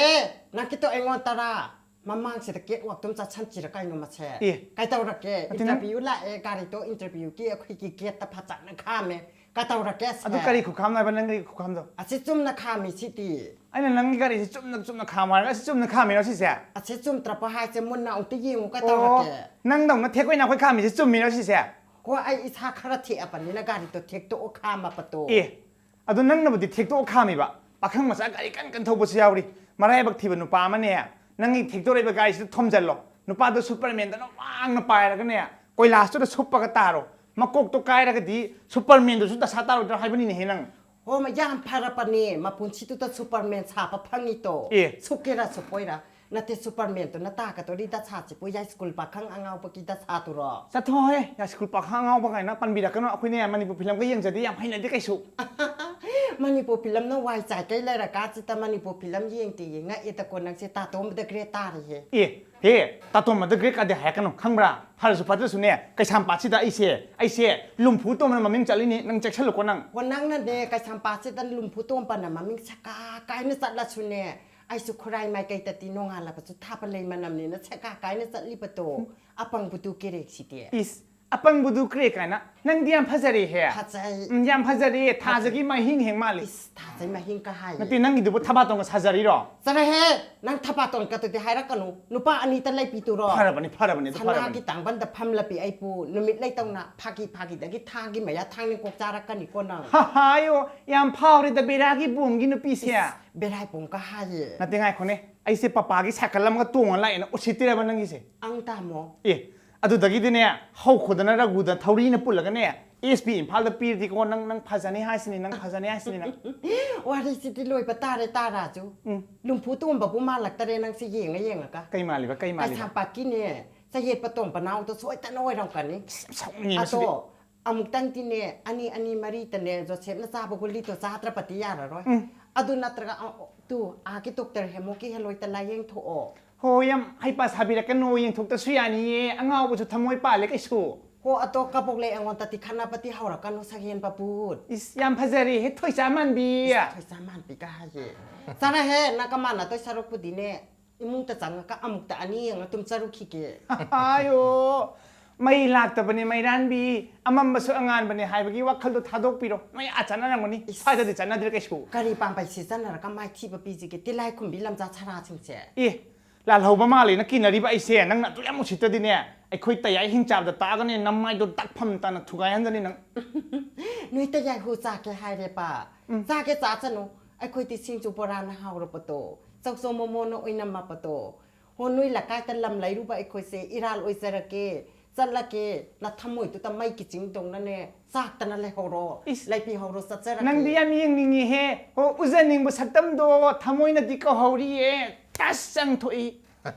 ꯅꯪ ꯀꯤꯇꯣ ꯑꯩꯉꯣꯟꯗꯔꯥ? ꯃꯃꯥꯡꯁꯤꯗ ꯀꯦꯠ ꯋꯥꯛꯇꯨꯝ ꯆꯠꯁꯟꯁꯤꯔ ꯀꯩꯅꯣ ꯃꯁꯦ? ꯑꯦ꯫ ꯀꯩꯗꯧꯔꯒꯦ? ꯑꯗꯨ ꯅꯪ Interview ꯂꯥꯛꯑꯦ, ꯒꯥꯔꯤꯗꯣ interviewꯒꯤ ꯑꯩꯈꯣꯏꯒꯤ ꯒꯦꯠꯇ ꯐꯖꯅ ꯈꯥꯝꯃꯦ꯫ ꯀꯩꯗꯧꯔꯒꯦ ꯁꯦ? ꯑꯗꯨ ꯀꯔꯤ ꯈꯨꯈꯥꯝꯅꯣ ꯍꯥꯏꯕ, ꯅꯪꯒꯤ ꯈꯨꯈꯥꯝꯗꯣ? ꯑꯁꯤ ꯆꯨꯝꯅ ꯈꯥꯝꯃꯤ ꯁꯤꯗꯤ꯫ ꯑꯩꯅ ꯅꯪꯒꯤ ꯒꯥꯔꯤꯁꯤ ꯆꯨꯝꯅ ꯆꯨꯝꯅ ꯈꯥꯝꯃꯣ ꯍꯥꯏꯔꯒ ꯑꯁꯤ ꯆꯨꯝꯅ ꯈꯥꯝꯃꯤꯔꯣ ꯁꯤꯁꯦ? ꯑꯁꯤ ꯆꯨꯝꯗ꯭ꯔꯕ ꯍꯥꯏꯁꯦ ꯃꯨꯟꯅ ꯑꯃꯨꯛꯇ ꯌꯦꯡꯉꯨ ꯑꯣ, ꯀꯩꯗꯧꯔꯒꯦ? ꯅꯪꯗꯧꯅ ꯊꯦꯛꯄꯩꯅ ꯑꯩꯈꯣꯏ ꯈꯥꯝꯃꯤꯁꯦ ꯆꯨꯝꯃꯤꯔꯣ ꯁꯤꯁꯦ? ꯍꯣꯏ, ꯑꯩ ꯏꯁꯥ ꯈꯔ ꯊꯦꯛꯑꯕꯅꯤꯅ ꯒꯥꯔꯤꯗꯣ ꯊꯦꯛꯇꯣꯛꯑꯣ ꯈꯥꯝꯃꯕꯗꯣ꯫ ꯑꯦ, ꯑꯗꯣ ꯅꯪꯅꯕꯨꯗꯤ ꯊꯦꯛꯇꯣꯛꯑ ꯈꯥꯝꯃꯤꯕ, ꯄꯥꯈꯪ ꯃꯆꯥ ꯒꯥꯔꯤ ꯀꯟ ꯀꯟ ꯊꯧꯕꯁꯨ ꯌꯥꯎꯔꯤ꯫ ꯃꯔꯥꯏꯕꯛ ꯊꯤꯕ ꯅꯨꯄꯥ ꯑꯃꯅꯦ, ꯅꯪꯒꯤ ꯊꯦꯛꯇꯣꯔꯛꯏꯕ ꯒꯥꯔꯤꯁꯤꯗ ꯊꯣꯝꯖꯜꯂꯣ, ꯅꯨꯄꯥꯗꯣ ꯁꯨꯄꯔꯃꯦꯟꯗꯧꯅ ꯋꯥꯡꯅ ꯄꯥꯏꯔꯒꯅꯦ, ꯀꯣꯏꯂꯥꯁꯇꯨꯗ ꯁꯨꯞꯄꯒ ꯇꯥꯔꯣ꯫ ꯃꯀꯣꯛꯇꯣ ꯀꯥꯏꯔꯒꯗꯤ ꯁꯨꯄꯔꯃꯦꯟꯗꯨꯁꯨ ꯗꯁꯥ ꯇꯥꯔꯣꯏꯗ꯭ꯔꯣ ꯍꯥꯏꯕꯅꯤꯅꯦꯍꯦ ꯅꯪ꯫ ꯍꯣ, ꯃ-, ꯌꯥꯝ ꯐꯔꯕꯅꯦ, ꯃꯄꯨꯟꯁꯤꯗꯨꯗ ꯁꯨꯄꯔꯃꯦꯟ ꯁꯥꯕ ꯐꯪꯉꯤꯗꯣ꯫ ꯑꯦ꯫ ꯁꯨꯛꯀꯦꯔꯥ ꯁꯨꯛꯑꯣꯏꯔꯥ, ꯅꯠꯇꯦ, ꯁꯨꯄꯔꯃꯦꯟꯗꯨꯅ ꯇꯥꯒꯗꯧꯔꯤ ꯗꯁꯥꯁꯤꯕꯨ ꯌꯥꯏꯁ꯭ꯀꯨꯜ ꯄꯥꯈꯪ ꯑꯉꯥꯎꯕꯒꯤ ꯗꯁꯥꯗꯨꯔꯣ? ꯆꯠꯊꯣꯛꯍꯦ, ꯌꯥꯏꯁ꯭ꯀꯨꯜ ꯄꯥꯈꯪ ꯑꯉꯥꯎꯕ ꯀꯥꯏꯅ ꯄꯟꯕꯤꯔꯛꯀꯅꯨ, ꯑꯩꯈꯣꯏꯅꯦ ꯃꯅꯤꯄꯨꯔ ꯐꯤꯂꯝꯒ ꯌꯦꯡꯖꯗꯦ, ꯌꯥꯝ ꯍꯩꯅꯗꯦ ꯀꯩꯁꯨ꯫ ꯃꯅꯤꯄꯨꯔ ꯐꯤꯂꯝꯅ ꯋꯥꯏ ꯆꯥꯏ ꯀꯩ ꯂꯩꯔꯀꯥꯟꯁꯤꯗ ꯃꯅꯤꯄꯨꯔ ꯐꯤꯂꯝ ꯌꯦꯡꯗꯦ ꯌꯦꯡꯉꯛꯑꯦꯗꯀꯣ ꯅꯪꯁꯦ, ꯇꯥꯇꯣꯝꯕꯗ ꯒ꯭ꯔꯦꯠ ꯇꯥꯔꯦꯍꯦ꯫ ꯑꯦ, ꯍꯦ, ꯇꯥꯇꯣꯝꯕꯗ ꯒ꯭ꯔꯦꯠ ꯀꯥꯗꯦ ꯍꯥꯏꯔꯛꯀꯅꯨ, ꯈꯪꯕ꯭ꯔꯥ? ꯐꯔꯁꯨ ꯐꯠꯇ꯭ꯔꯁꯨꯅꯦ, ꯀꯩꯁꯥꯝꯄꯥꯠꯁꯤꯗ ꯑꯩꯁꯦ, ꯑꯩꯁꯦ ꯂꯨꯝꯐꯨ ꯇꯣꯝꯕꯅ ꯃꯃꯤꯡ ꯆꯠꯂꯤꯅꯤ, ꯅꯪ ꯆꯦꯛꯁꯤꯜꯂꯨꯀꯣ ꯅꯪ꯫ ꯍꯣ, ꯅꯪꯅꯅꯦ ꯀꯩꯁꯥꯝꯄꯥꯠꯁꯤꯗ ꯂꯨꯝꯐꯨ ꯇꯣꯝꯕꯅ ꯃꯃꯤꯡ ꯁꯀꯥ ꯀꯥꯏꯅ ꯆꯠꯂꯁꯨꯅꯦ, ꯑꯩꯁꯨ ꯈꯨꯔꯥꯏ ꯃꯥꯏꯀꯩꯗꯗꯤ ꯅꯣꯡꯉꯥꯜꯂꯕꯁꯨ ꯊꯥꯕ ꯂꯩ ꯃꯅꯝꯅꯤꯅ ꯁꯦꯀꯥ ꯀꯥꯏꯅ ꯆꯠꯂꯤꯕꯗꯣ꯫ ꯑꯄꯪꯕꯗꯨ ꯀꯦꯔꯦꯛꯁꯤꯗꯤ꯫ ꯏꯁ, ꯑꯄꯪꯕꯗꯨ ꯀ꯭ꯔꯦ ꯀꯥꯏꯅ꯫ ꯅꯪꯗꯤ ꯌꯥꯝ ꯐꯖꯔꯦꯍꯦ꯫ ꯐꯖꯩ꯫ ꯎꯝ, ꯌꯥꯝ ꯐꯖꯔꯦ꯫ ꯊꯥꯖꯒꯤ ꯃꯍꯤꯡ ꯍꯦꯡ ꯃꯥꯜꯂꯤ꯫ ꯏꯁ, ꯊꯥꯖꯩ ꯃꯍꯤꯡ ꯀ ꯍꯥꯏꯌꯦ꯫ ꯅꯠꯇꯦ, ꯅꯪꯒꯤꯗꯨꯕꯨ ꯊꯕꯥꯇꯣꯟꯒ ꯁꯥꯖꯔꯤꯔꯣ? ꯆꯠꯂꯍꯦ, ꯅꯪ ꯊꯕꯥꯇꯣꯟ ꯀꯠꯇꯨꯗꯤ ꯍꯥꯏꯔꯛꯀꯅꯨ꯫ ꯅꯨꯄꯥ ꯑꯅꯤꯇ ꯂꯩꯄꯤꯗꯨꯔꯣ? ꯐꯔꯕꯅꯤ, ꯐꯔꯕꯅꯤ, ꯑꯗꯨ ꯁꯅꯥꯒꯤ ꯐꯔꯕꯅꯤ꯫ ꯇꯥꯡꯕꯟꯗ ꯐꯝꯂꯄꯤ ꯑꯩꯄꯨ ꯅꯨꯃꯤꯠ ꯂꯩꯇꯧꯅ ꯐꯥꯒꯤ ꯐꯥꯒꯤꯗꯒꯤ ꯊꯥꯡꯒꯤ ꯃꯌꯥ ꯊꯥꯡꯅꯤꯡꯀꯣꯛ ꯆꯥꯔꯛꯀꯅꯤꯀꯣ ꯅꯪ꯫ ꯍꯥꯏꯌꯣ, ꯌꯥꯝ ꯐꯥꯎꯔꯦꯗ ꯕꯦꯔꯥꯒꯤ ꯕꯣꯝꯒꯤ ꯅꯨꯄꯤꯁꯦ꯫ ꯏꯁ, ꯕꯦꯔꯥꯏ ꯄꯣꯝ ꯀ ꯍꯥꯏꯌꯦ꯫ ꯅꯠꯇꯦ, ꯉꯥꯏꯈꯣꯅꯦ, ꯑꯩꯁꯦ ꯄꯄꯥꯒꯤ ꯁꯥꯏꯀꯜ ꯑꯃꯒ ꯇꯣꯡꯉ ꯂꯥꯛꯑꯦꯅ ꯎꯁꯤꯠꯇ꯭ꯔꯦꯕ ꯅꯪꯒꯤꯁꯦ꯫ ꯑꯪ ꯇꯥꯃꯣ꯫ ꯑꯦ, ꯑꯗꯨꯗꯒꯤꯗꯤꯅꯦ, ꯍꯧꯈꯣꯗꯅ ꯔꯘꯨꯗ ꯊꯧꯔꯤꯅ ꯄꯨꯜꯂꯒꯅꯦ, ꯑꯦꯁ ꯄꯤ ꯏꯝꯐꯥꯜꯗ ꯄꯤꯔꯗꯤꯀꯣ, ꯅꯪ, ꯅꯪ ꯐꯖꯅꯤ ꯍꯥꯏꯁꯤꯅꯤ, ꯅꯪ ꯐꯖꯅꯤ ꯍꯥꯏꯁꯤꯅꯤ ꯅꯪ꯫ ꯋꯥꯔꯤꯁꯤꯗꯤ ꯂꯣꯏꯕ ꯇꯥꯔꯦ ꯇꯥꯔꯥꯁꯨ꯫ ꯎꯝ꯫ ꯂꯨꯝꯐꯨ ꯇꯣꯝꯕꯕꯨ ꯃꯥꯜꯂꯛꯇꯔꯦ ꯅꯪꯁꯤ ꯌꯦꯡꯉ ꯌꯦꯡꯉꯒ꯫ ꯀꯩ ꯃꯥꯜꯂꯤꯕ, ꯀꯩ ꯃꯥꯜꯂꯤꯕ? ꯀꯩꯁꯥꯝꯄꯥꯠꯀꯤꯅꯦ, ꯆꯌꯦꯠꯄ ꯇꯣꯝꯕ ꯅꯥꯎꯗꯣ ꯁꯣꯏꯗꯅ ꯑꯣꯏꯔꯝꯒꯅꯤ꯫ ꯌꯥꯝ ꯁꯥꯎꯅꯤꯡꯉꯦ ꯑꯗꯣ ꯃꯁꯤꯗꯤ꯫ ꯑꯃꯨꯛꯇꯪꯗꯤꯅꯦ, ꯑꯅꯤ ꯑꯅꯤ ꯃꯔꯤꯇꯅꯦ ꯖꯣꯁꯦꯞꯅ ꯆꯥꯕ ꯒꯨꯂꯤꯗꯣ ꯆꯥꯗ꯭ꯔꯕꯗꯤ ꯌꯥꯔꯔꯣꯏ꯫ ꯎꯝ꯫ ꯑꯗꯨ ꯅꯠꯇ꯭ꯔꯒ ꯑ, ꯇꯨ ꯑꯥꯒꯤ ꯗꯣꯛꯇꯔ ꯍꯦꯃꯣꯀꯤ ꯍꯦꯂꯣꯏꯇ ꯂꯥꯏꯌꯦꯡꯊꯣꯛꯑꯣ꯫ ꯍꯣ, ꯌꯥꯝ ꯍꯩꯄꯥ ꯁꯥꯕꯤꯔꯛꯀꯅꯨ, ꯌꯦꯡꯊꯣꯛꯇꯁꯨ ꯌꯥꯅꯤꯌꯦ, ꯑꯉꯥꯎꯕꯁꯨ ꯊꯃꯣꯏ ꯄꯥꯜꯂꯦ ꯀꯩꯁꯨ꯫ ꯍꯣ, ꯑꯗꯣ ꯀꯕꯣꯛꯂꯩ ꯑꯩꯉꯣꯟꯗꯗꯤ ꯈꯠꯅꯕꯗꯤ ꯍꯧꯔꯛꯀꯅꯨ ꯁꯒꯦꯟ ꯄꯕꯨꯠ꯫ ꯏꯁ, ꯌꯥꯝ ꯐꯖꯔꯦ ꯍꯦ ꯊꯣꯏꯆꯥ ꯃꯥꯟꯕꯤ꯫ ꯊꯣꯏꯆꯥ ꯃꯥꯟꯕꯤꯒ ꯍꯥꯏꯌꯦ꯫ ꯆꯠꯂꯍꯦ, ꯅꯪ ꯀꯃꯥꯟꯅꯗꯣꯏ ꯁꯔꯨꯛꯄꯨꯗꯤꯅꯦ, ꯏꯃꯨꯡꯗ ꯆꯪꯉꯒ ꯑꯃꯨꯛꯇ ꯑꯅꯤ ꯌꯦꯡꯉ ꯇꯨꯝ ꯆꯔꯨꯈꯤꯒꯦ꯫ ꯑꯌꯣ, ꯃꯩ ꯂꯥꯛꯇꯕꯅꯦ ꯃꯩꯔꯥꯟꯕꯤ, ꯑꯃꯝꯕꯁꯨ ꯑꯉꯥꯟꯕꯅꯦ ꯍꯥꯏꯕꯒꯤ ꯋꯥꯈꯜꯗꯣ ꯊꯥꯗꯣꯛꯄꯤꯔꯣ꯫ ꯅꯣꯏ ꯑꯥ ꯆꯠꯅꯔꯝꯒꯅꯤ, ꯁ꯭ꯋꯥꯏꯗꯗꯤ ꯆꯠꯅꯗ꯭ꯔꯦ ꯀꯩꯁꯨ꯫ ꯀꯔꯤ ꯄꯥꯝꯕꯩ ꯁꯤꯖꯤꯟꯅꯔꯒ ꯃꯥꯏꯊꯤꯕ ꯄꯤꯁꯤꯒꯦ ꯇꯤꯜꯂꯥꯏ ꯈꯨꯝꯕꯤ ꯂꯝꯖꯥ ꯁꯔꯥꯁꯤꯡꯁꯦ? ꯑꯦ, ꯂꯥꯜꯍꯧꯕ ꯃꯥꯜꯂꯦꯅ ꯀꯤꯅꯔꯤꯕ ꯑꯩꯁꯦ, ꯅꯪꯅ ꯑꯗꯨ ꯌꯥꯝ ꯎꯁꯤꯠꯇꯗꯤꯅꯦ, ꯑꯩꯈꯣꯏ ꯇꯌꯥꯏ ꯍꯤꯡꯆꯥꯕꯗ ꯇꯥꯛꯑꯒꯅꯦ ꯅꯃꯥꯏꯗꯣ ꯗꯥꯛꯐꯝ ꯇꯥꯅ ꯊꯨꯒꯥꯏꯍꯟꯖꯅꯤ ꯅꯪ꯫ ꯅꯣꯏ ꯇꯌꯥꯏ ꯍꯨ ꯆꯥꯒꯦ ꯍꯥꯏꯔꯦꯕ? ꯆꯥꯒꯦ ꯆꯥꯁꯅꯨ, ꯑꯩꯈꯣꯏꯗꯤ ꯁꯤꯡꯖꯨ ꯕꯣꯔꯥꯅ ꯍꯥꯎꯔꯕꯗꯣ, ꯆꯧꯆꯧ ꯃꯣꯃꯣꯅ ꯑꯣꯏꯅꯝꯃꯕꯗꯣ꯫ ꯍꯣ, ꯅꯣꯏ ꯂꯩꯀꯥꯏꯗ ꯂꯝ ꯂꯩꯔꯨꯕ ꯑꯩꯈꯣꯏꯁꯦ ꯏꯔꯥꯜ ꯑꯣꯏꯖꯔꯒꯦ, ꯆꯠꯂꯒꯦ, ꯅꯊꯃꯣꯏꯗꯨꯗ ꯃꯩ ꯀꯤꯆꯤꯡꯗꯧꯅꯅꯦ ꯆꯥꯛꯇꯅ ꯂꯩꯍꯧꯔꯣ꯫ ꯏꯁ꯫ ꯂꯩꯕꯤꯍꯧꯔꯣ, ꯆꯠꯆꯔꯒꯦ꯫ ꯅꯪꯗꯤ ꯌꯥꯝ ꯌꯦꯡꯅꯤꯡꯉꯤꯍꯦ꯫ ꯍꯣ, ꯎꯖꯅꯤꯡꯕ ꯁꯛꯇꯝꯗꯣ ꯊꯃꯣꯏꯅꯗꯤ ꯀꯧꯍꯧꯔꯤꯌꯦ꯫ ꯇꯁ ꯆꯪꯊꯣꯛꯏ꯫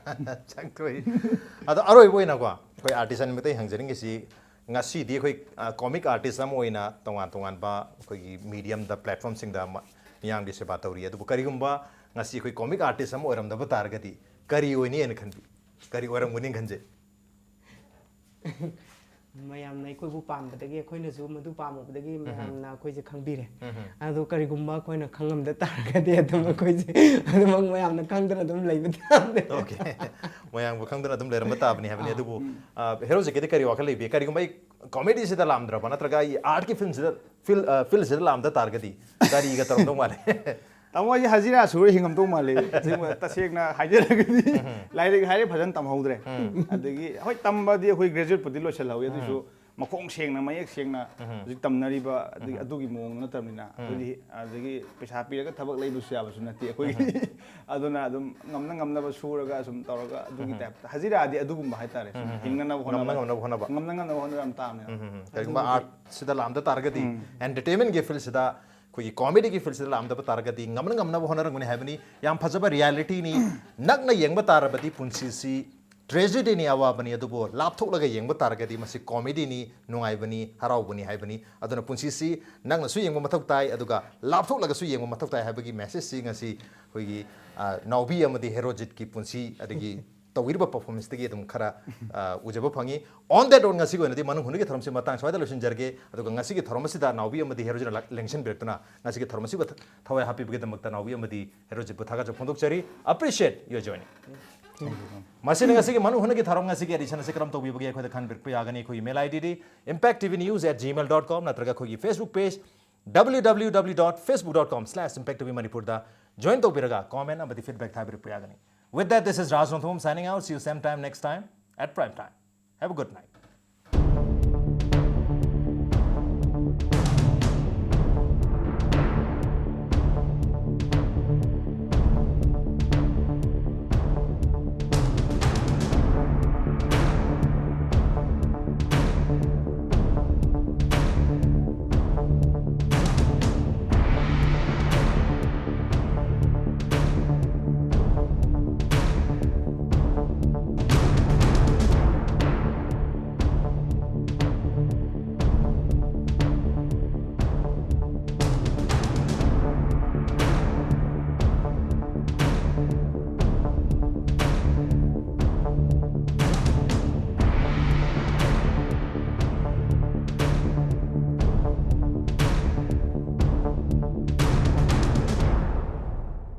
ꯆꯪꯊꯣꯛꯏ꯫ ꯑꯗꯣ ꯑꯔꯣꯏꯕ ꯑꯣꯏꯅꯀꯣ, ꯑꯩꯈꯣꯏ ꯑꯥꯔꯇꯤꯁ ꯑꯅꯤꯃꯛꯇ ꯑꯩ ꯍꯪꯖꯅꯤꯡꯉꯤꯁꯤ, ꯉꯁꯤꯗꯤ ꯑꯩꯈꯣꯏ ꯀꯣꯃꯤꯛ ꯑꯥꯔꯇꯤꯁ ꯑꯃ ꯑꯣꯏꯅ ꯇꯣꯉꯥꯟ ꯇꯣꯉꯥꯟꯕ ꯑꯩꯈꯣꯏꯒꯤ ꯃꯤꯗꯤꯌꯝꯗ, ꯄ꯭ꯂꯦꯠꯐꯣꯔꯝꯁꯤꯡꯗ ꯃ-, ꯃꯤꯌꯥꯝꯒꯤ ꯁꯦꯕꯥ ꯇꯧꯔꯤ꯫ ꯑꯗꯨꯕꯨ ꯀꯔꯤꯒꯨꯝꯕ ꯉꯁꯤ ꯑꯩꯈꯣꯏ ꯀꯣꯃꯤꯛ ꯑꯥꯔꯇꯤꯁ ꯑꯃ ꯑꯣꯏꯔꯝꯗꯕ ꯇꯥꯔꯒꯗꯤ ꯀꯔꯤ ꯑꯣꯏꯅꯤ ꯍꯥꯏꯅ ꯈꯟꯕꯤ? ꯀꯔꯤ ꯑꯣꯏꯔꯝꯒꯅꯤ ꯈꯟꯖꯩ? ꯃꯌꯥꯝꯅ ꯑꯩꯈꯣꯏꯕꯨ ꯄꯥꯝꯕꯗꯒꯤ, ꯑꯩꯈꯣꯏꯅꯁꯨ ꯃꯗꯨ ꯄꯥꯝꯃꯨꯕꯗꯒꯤ ꯃꯌꯥꯝꯅ ꯑꯩꯈꯣꯏꯁꯦ ꯈꯪꯕꯤꯔꯦ꯫ ꯑꯗꯣ ꯀꯔꯤꯒꯨꯝꯕ ꯑꯩꯈꯣꯏꯅ ꯈꯪꯉꯝꯗ ꯇꯥꯔꯒꯗꯤ ꯑꯗꯨꯝ ꯑꯩꯈꯣꯏꯁꯦ ꯑꯗꯨꯃꯛ ꯃꯌꯥꯝꯅ ꯈꯪꯗꯅ ꯑꯗꯨꯝ ꯂꯩꯕ ꯇꯥꯕꯅꯦ꯫ ꯑꯣꯀꯦ꯫ ꯃꯌꯥꯝꯕꯨ ꯈꯪꯗꯅ ꯑꯗꯨꯝ ꯂꯩꯔꯝꯕ ꯇꯥꯕꯅꯤ ꯍꯥꯏꯕꯅꯤ꯫ ꯑꯗꯨꯕꯨ ꯍꯦꯔꯣꯖꯤꯠꯀꯤꯗꯤ ꯀꯔꯤ ꯋꯥꯈꯜ ꯂꯩꯕꯤ? ꯀꯔꯤꯒꯨꯝꯕ ꯑꯩ ꯀꯣꯃꯦꯗꯤꯁꯤꯗ ꯂꯥꯝꯗ꯭ꯔꯕ ꯅꯠꯇ꯭ꯔꯒ ꯑꯩ ꯑꯥꯔꯠꯀꯤ ꯐꯤꯜꯁꯤꯗ ꯐꯤꯜ ꯐꯤꯜꯁꯤꯗ ꯂꯥꯝꯗ ꯇꯥꯔꯒꯗꯤ ꯀꯔꯤꯒ ꯇꯧꯔꯝꯗꯧ ꯃꯥꯜꯂꯦ? ꯇꯥꯃꯣ ꯑꯩꯁꯦ ꯍꯖꯤꯔꯥ ꯁꯨꯔ ꯍꯤꯡꯉꯝꯗꯧ ꯃꯥꯜꯂꯦ꯫ ꯑꯁꯦꯡꯕ ꯇꯁꯦꯡꯅ ꯍꯥꯏꯖꯔꯒꯗꯤ ꯂꯥꯏꯔꯤꯛ ꯍꯥꯏꯔꯦ ꯐꯖꯅ ꯇꯝꯍꯧꯗ꯭ꯔꯦ꯫ ꯑꯗꯒꯤ ꯍꯣꯏ ꯇꯝꯕꯗꯤ ꯑꯩꯈꯣꯏ ꯒ꯭ꯔꯦꯖꯨꯋꯦꯠꯄꯨꯗꯤ ꯂꯣꯏꯁꯤꯜꯍꯧꯋꯤ, ꯑꯗꯨꯏꯁꯨ ꯃꯈꯣꯡ ꯁꯦꯡꯅ ꯃꯌꯦꯛ ꯁꯦꯡꯅ ꯍꯧꯖꯤꯛ ꯇꯝꯅꯔꯤꯕ ꯑꯗꯒꯤ ꯑꯗꯨꯒꯤ ꯃꯑꯣꯡꯗꯣ ꯅꯠꯇꯕꯅꯤꯅ ꯑꯩꯈꯣꯏꯗꯤ ꯑꯗꯒꯤ ꯄꯩꯁꯥ ꯄꯤꯔꯒ ꯊꯕꯛ ꯂꯩꯕꯁꯨ ꯌꯥꯕꯁꯨ ꯅꯠꯇꯦ ꯑꯩꯈꯣꯏꯒꯤ꯫ ꯑꯗꯨꯅ ꯑꯗꯨꯝ ꯉꯝꯅ ꯉꯝꯅꯕ ꯁꯨꯔꯒ ꯁꯨꯝ ꯇꯧꯔꯒ ꯑꯗꯨꯒꯤ ꯇꯥꯏꯞꯇ ꯍꯖꯤꯔꯥꯗꯤ ꯑꯗꯨꯒꯨꯝꯕ ꯍꯥꯏꯇꯥꯔꯦ꯫ ꯁꯨꯝ ꯍꯤꯡꯅꯅꯕ ꯉꯝꯅ ꯍꯣꯠꯅꯕ ꯉꯝꯅꯕ ꯍꯣꯠꯅꯕ꯫ ꯉꯝꯅ ꯉꯝꯅꯕ ꯍꯣꯠꯅꯕ ꯌꯥꯝ ꯇꯥꯕꯅꯦ꯫ ꯎꯝ, ꯀꯔꯤꯒꯨꯝꯕ ꯑꯥꯔꯠꯁꯤꯗ ꯂꯥꯝꯗ ꯇꯥꯔꯒꯗꯤ, ꯑꯦꯟꯇꯔꯇꯦꯟꯃꯦꯟꯒꯤ ꯐꯤꯜꯁꯤꯗ, ꯑꯩꯈꯣꯏꯒꯤ ꯀꯣꯃꯦꯗꯤꯒꯤ ꯐꯤꯜꯁꯤꯗ ꯂꯥꯝꯗꯕ ꯇꯥꯔꯒꯗꯤ ꯉꯝꯅ ꯉꯝꯅꯕ ꯍꯣꯠꯅꯔꯝꯒꯅꯤ ꯍꯥꯏꯕꯅꯤ꯫ ꯌꯥꯝ ꯐꯖꯕ ꯔꯤꯌꯦꯂꯤꯇꯤꯅꯤ꯫ ꯅꯛꯅ ꯌꯦꯡꯕ ꯇꯥꯔꯕꯗꯤ ꯄꯨꯟꯁꯤꯁꯤ ꯇ꯭ꯔꯦꯖꯤꯗꯤꯅꯤ, ꯑꯋꯥꯕꯅꯤ, ꯑꯗꯨꯕꯨ ꯂꯥꯞꯊꯣꯛꯂꯒ ꯌꯦꯡꯕ ꯇꯥꯔꯒꯗꯤ ꯃꯁꯤ ꯀꯣꯃꯦꯗꯤꯅꯤ, ꯅꯨꯡꯉꯥꯏꯕꯅꯤ, ꯍꯔꯥꯎꯕꯅꯤ ꯍꯥꯏꯕꯅꯤ꯫ ꯑꯗꯨꯅ ꯄꯨꯟꯁꯤꯁꯤ ꯅꯛꯅꯁꯨ ꯌꯦꯡꯕ ꯃꯊꯧ ꯇꯥꯏ, ꯑꯗꯨꯒ ꯂꯥꯞꯊꯣꯛꯂꯒꯁꯨ ꯌꯦꯡꯕ ꯃꯊꯧ ꯇꯥꯏ ꯍꯥꯏꯕꯒꯤ ꯃꯦꯁꯦꯖꯁꯤ ꯉꯁꯤ ꯑꯩꯈꯣꯏꯒꯤ, ꯑ, ꯅꯥꯎꯕꯤ ꯑꯃꯗꯤ ꯍꯦꯔꯣꯖꯤꯠꯀꯤ ꯄꯨꯟꯁꯤ ꯑꯗꯒꯤ ꯇꯧꯕꯤꯔꯤꯕ ꯄꯔꯐꯣꯔꯃꯦꯟꯁꯇꯒꯤ ꯑꯗꯨꯝ ꯈꯔ, ꯑ, ꯎꯖꯕ ꯐꯪꯉꯤ꯫ On that note, ꯉꯁꯤꯒꯤ ꯑꯣꯏꯅꯗꯤ ꯃꯅꯨꯡ ꯍꯨꯠꯅꯒꯤ ꯊꯧꯔꯝꯁꯤ ꯃꯇꯥꯡ ꯁ꯭ꯋꯥꯏꯗ ꯂꯣꯏꯁꯤꯟꯖꯔꯒꯦ꯫ ꯑꯗꯨꯒ ꯉꯁꯤꯒꯤ ꯊꯧꯔꯝ ꯑꯁꯤꯗ ꯅꯥꯎꯕꯤ ꯑꯃꯗꯤ ꯍꯦꯔꯣꯖꯤꯠꯅ ꯂꯥꯛ-, ꯂꯦꯡꯁꯤꯟꯕꯤꯔꯛꯇꯨꯅ ꯉꯁꯤꯒꯤ ꯊꯧꯔꯝ ꯑꯁꯤꯕꯨ ꯊ-, ꯊꯋꯥꯏ ꯍꯥꯞꯄꯤꯕꯒꯤꯗꯃꯛꯇ ꯅꯥꯎꯕꯤ ꯑꯃꯗꯤ ꯍꯦꯔꯣꯖꯤꯠꯄꯨ ꯊꯥꯒꯠꯆꯕ ꯐꯣꯡꯗꯣꯛꯆꯔꯤ꯫ Appreciate your joining. ꯃꯁꯤꯅ ꯉꯁꯤꯒꯤ ꯃꯅꯨꯡ ꯍꯨꯠꯅꯒꯤ ꯊꯧꯔꯝ ꯉꯁꯤꯒꯤ ꯑꯦꯗꯤꯁꯟ ꯑꯁꯤ ꯀꯔꯝ ꯇꯧꯕꯤꯕꯒꯦ ꯑꯩꯈꯣꯏꯗ ꯈꯟꯕꯤꯔꯛꯄ ꯌꯥꯒꯅꯤ꯫ ꯑꯩꯈꯣꯏꯒꯤ email I ꯗꯤꯗꯤ impact T V news at gmail dot com ꯅꯠꯇ꯭ꯔꯒ ꯑꯩꯈꯣꯏꯒꯤ Facebook page W W W dot facebook dot com slash impact T V Manipur ꯗ join ꯇꯧꯕꯤꯔꯒ comment ꯑꯃꯗꯤ feedback ꯊꯥꯕꯤꯔꯛꯄ ꯌꯥꯒꯅꯤ꯫ With that, this is Raj Rongthom signing out. See you same time next time at prime time. Have a good night.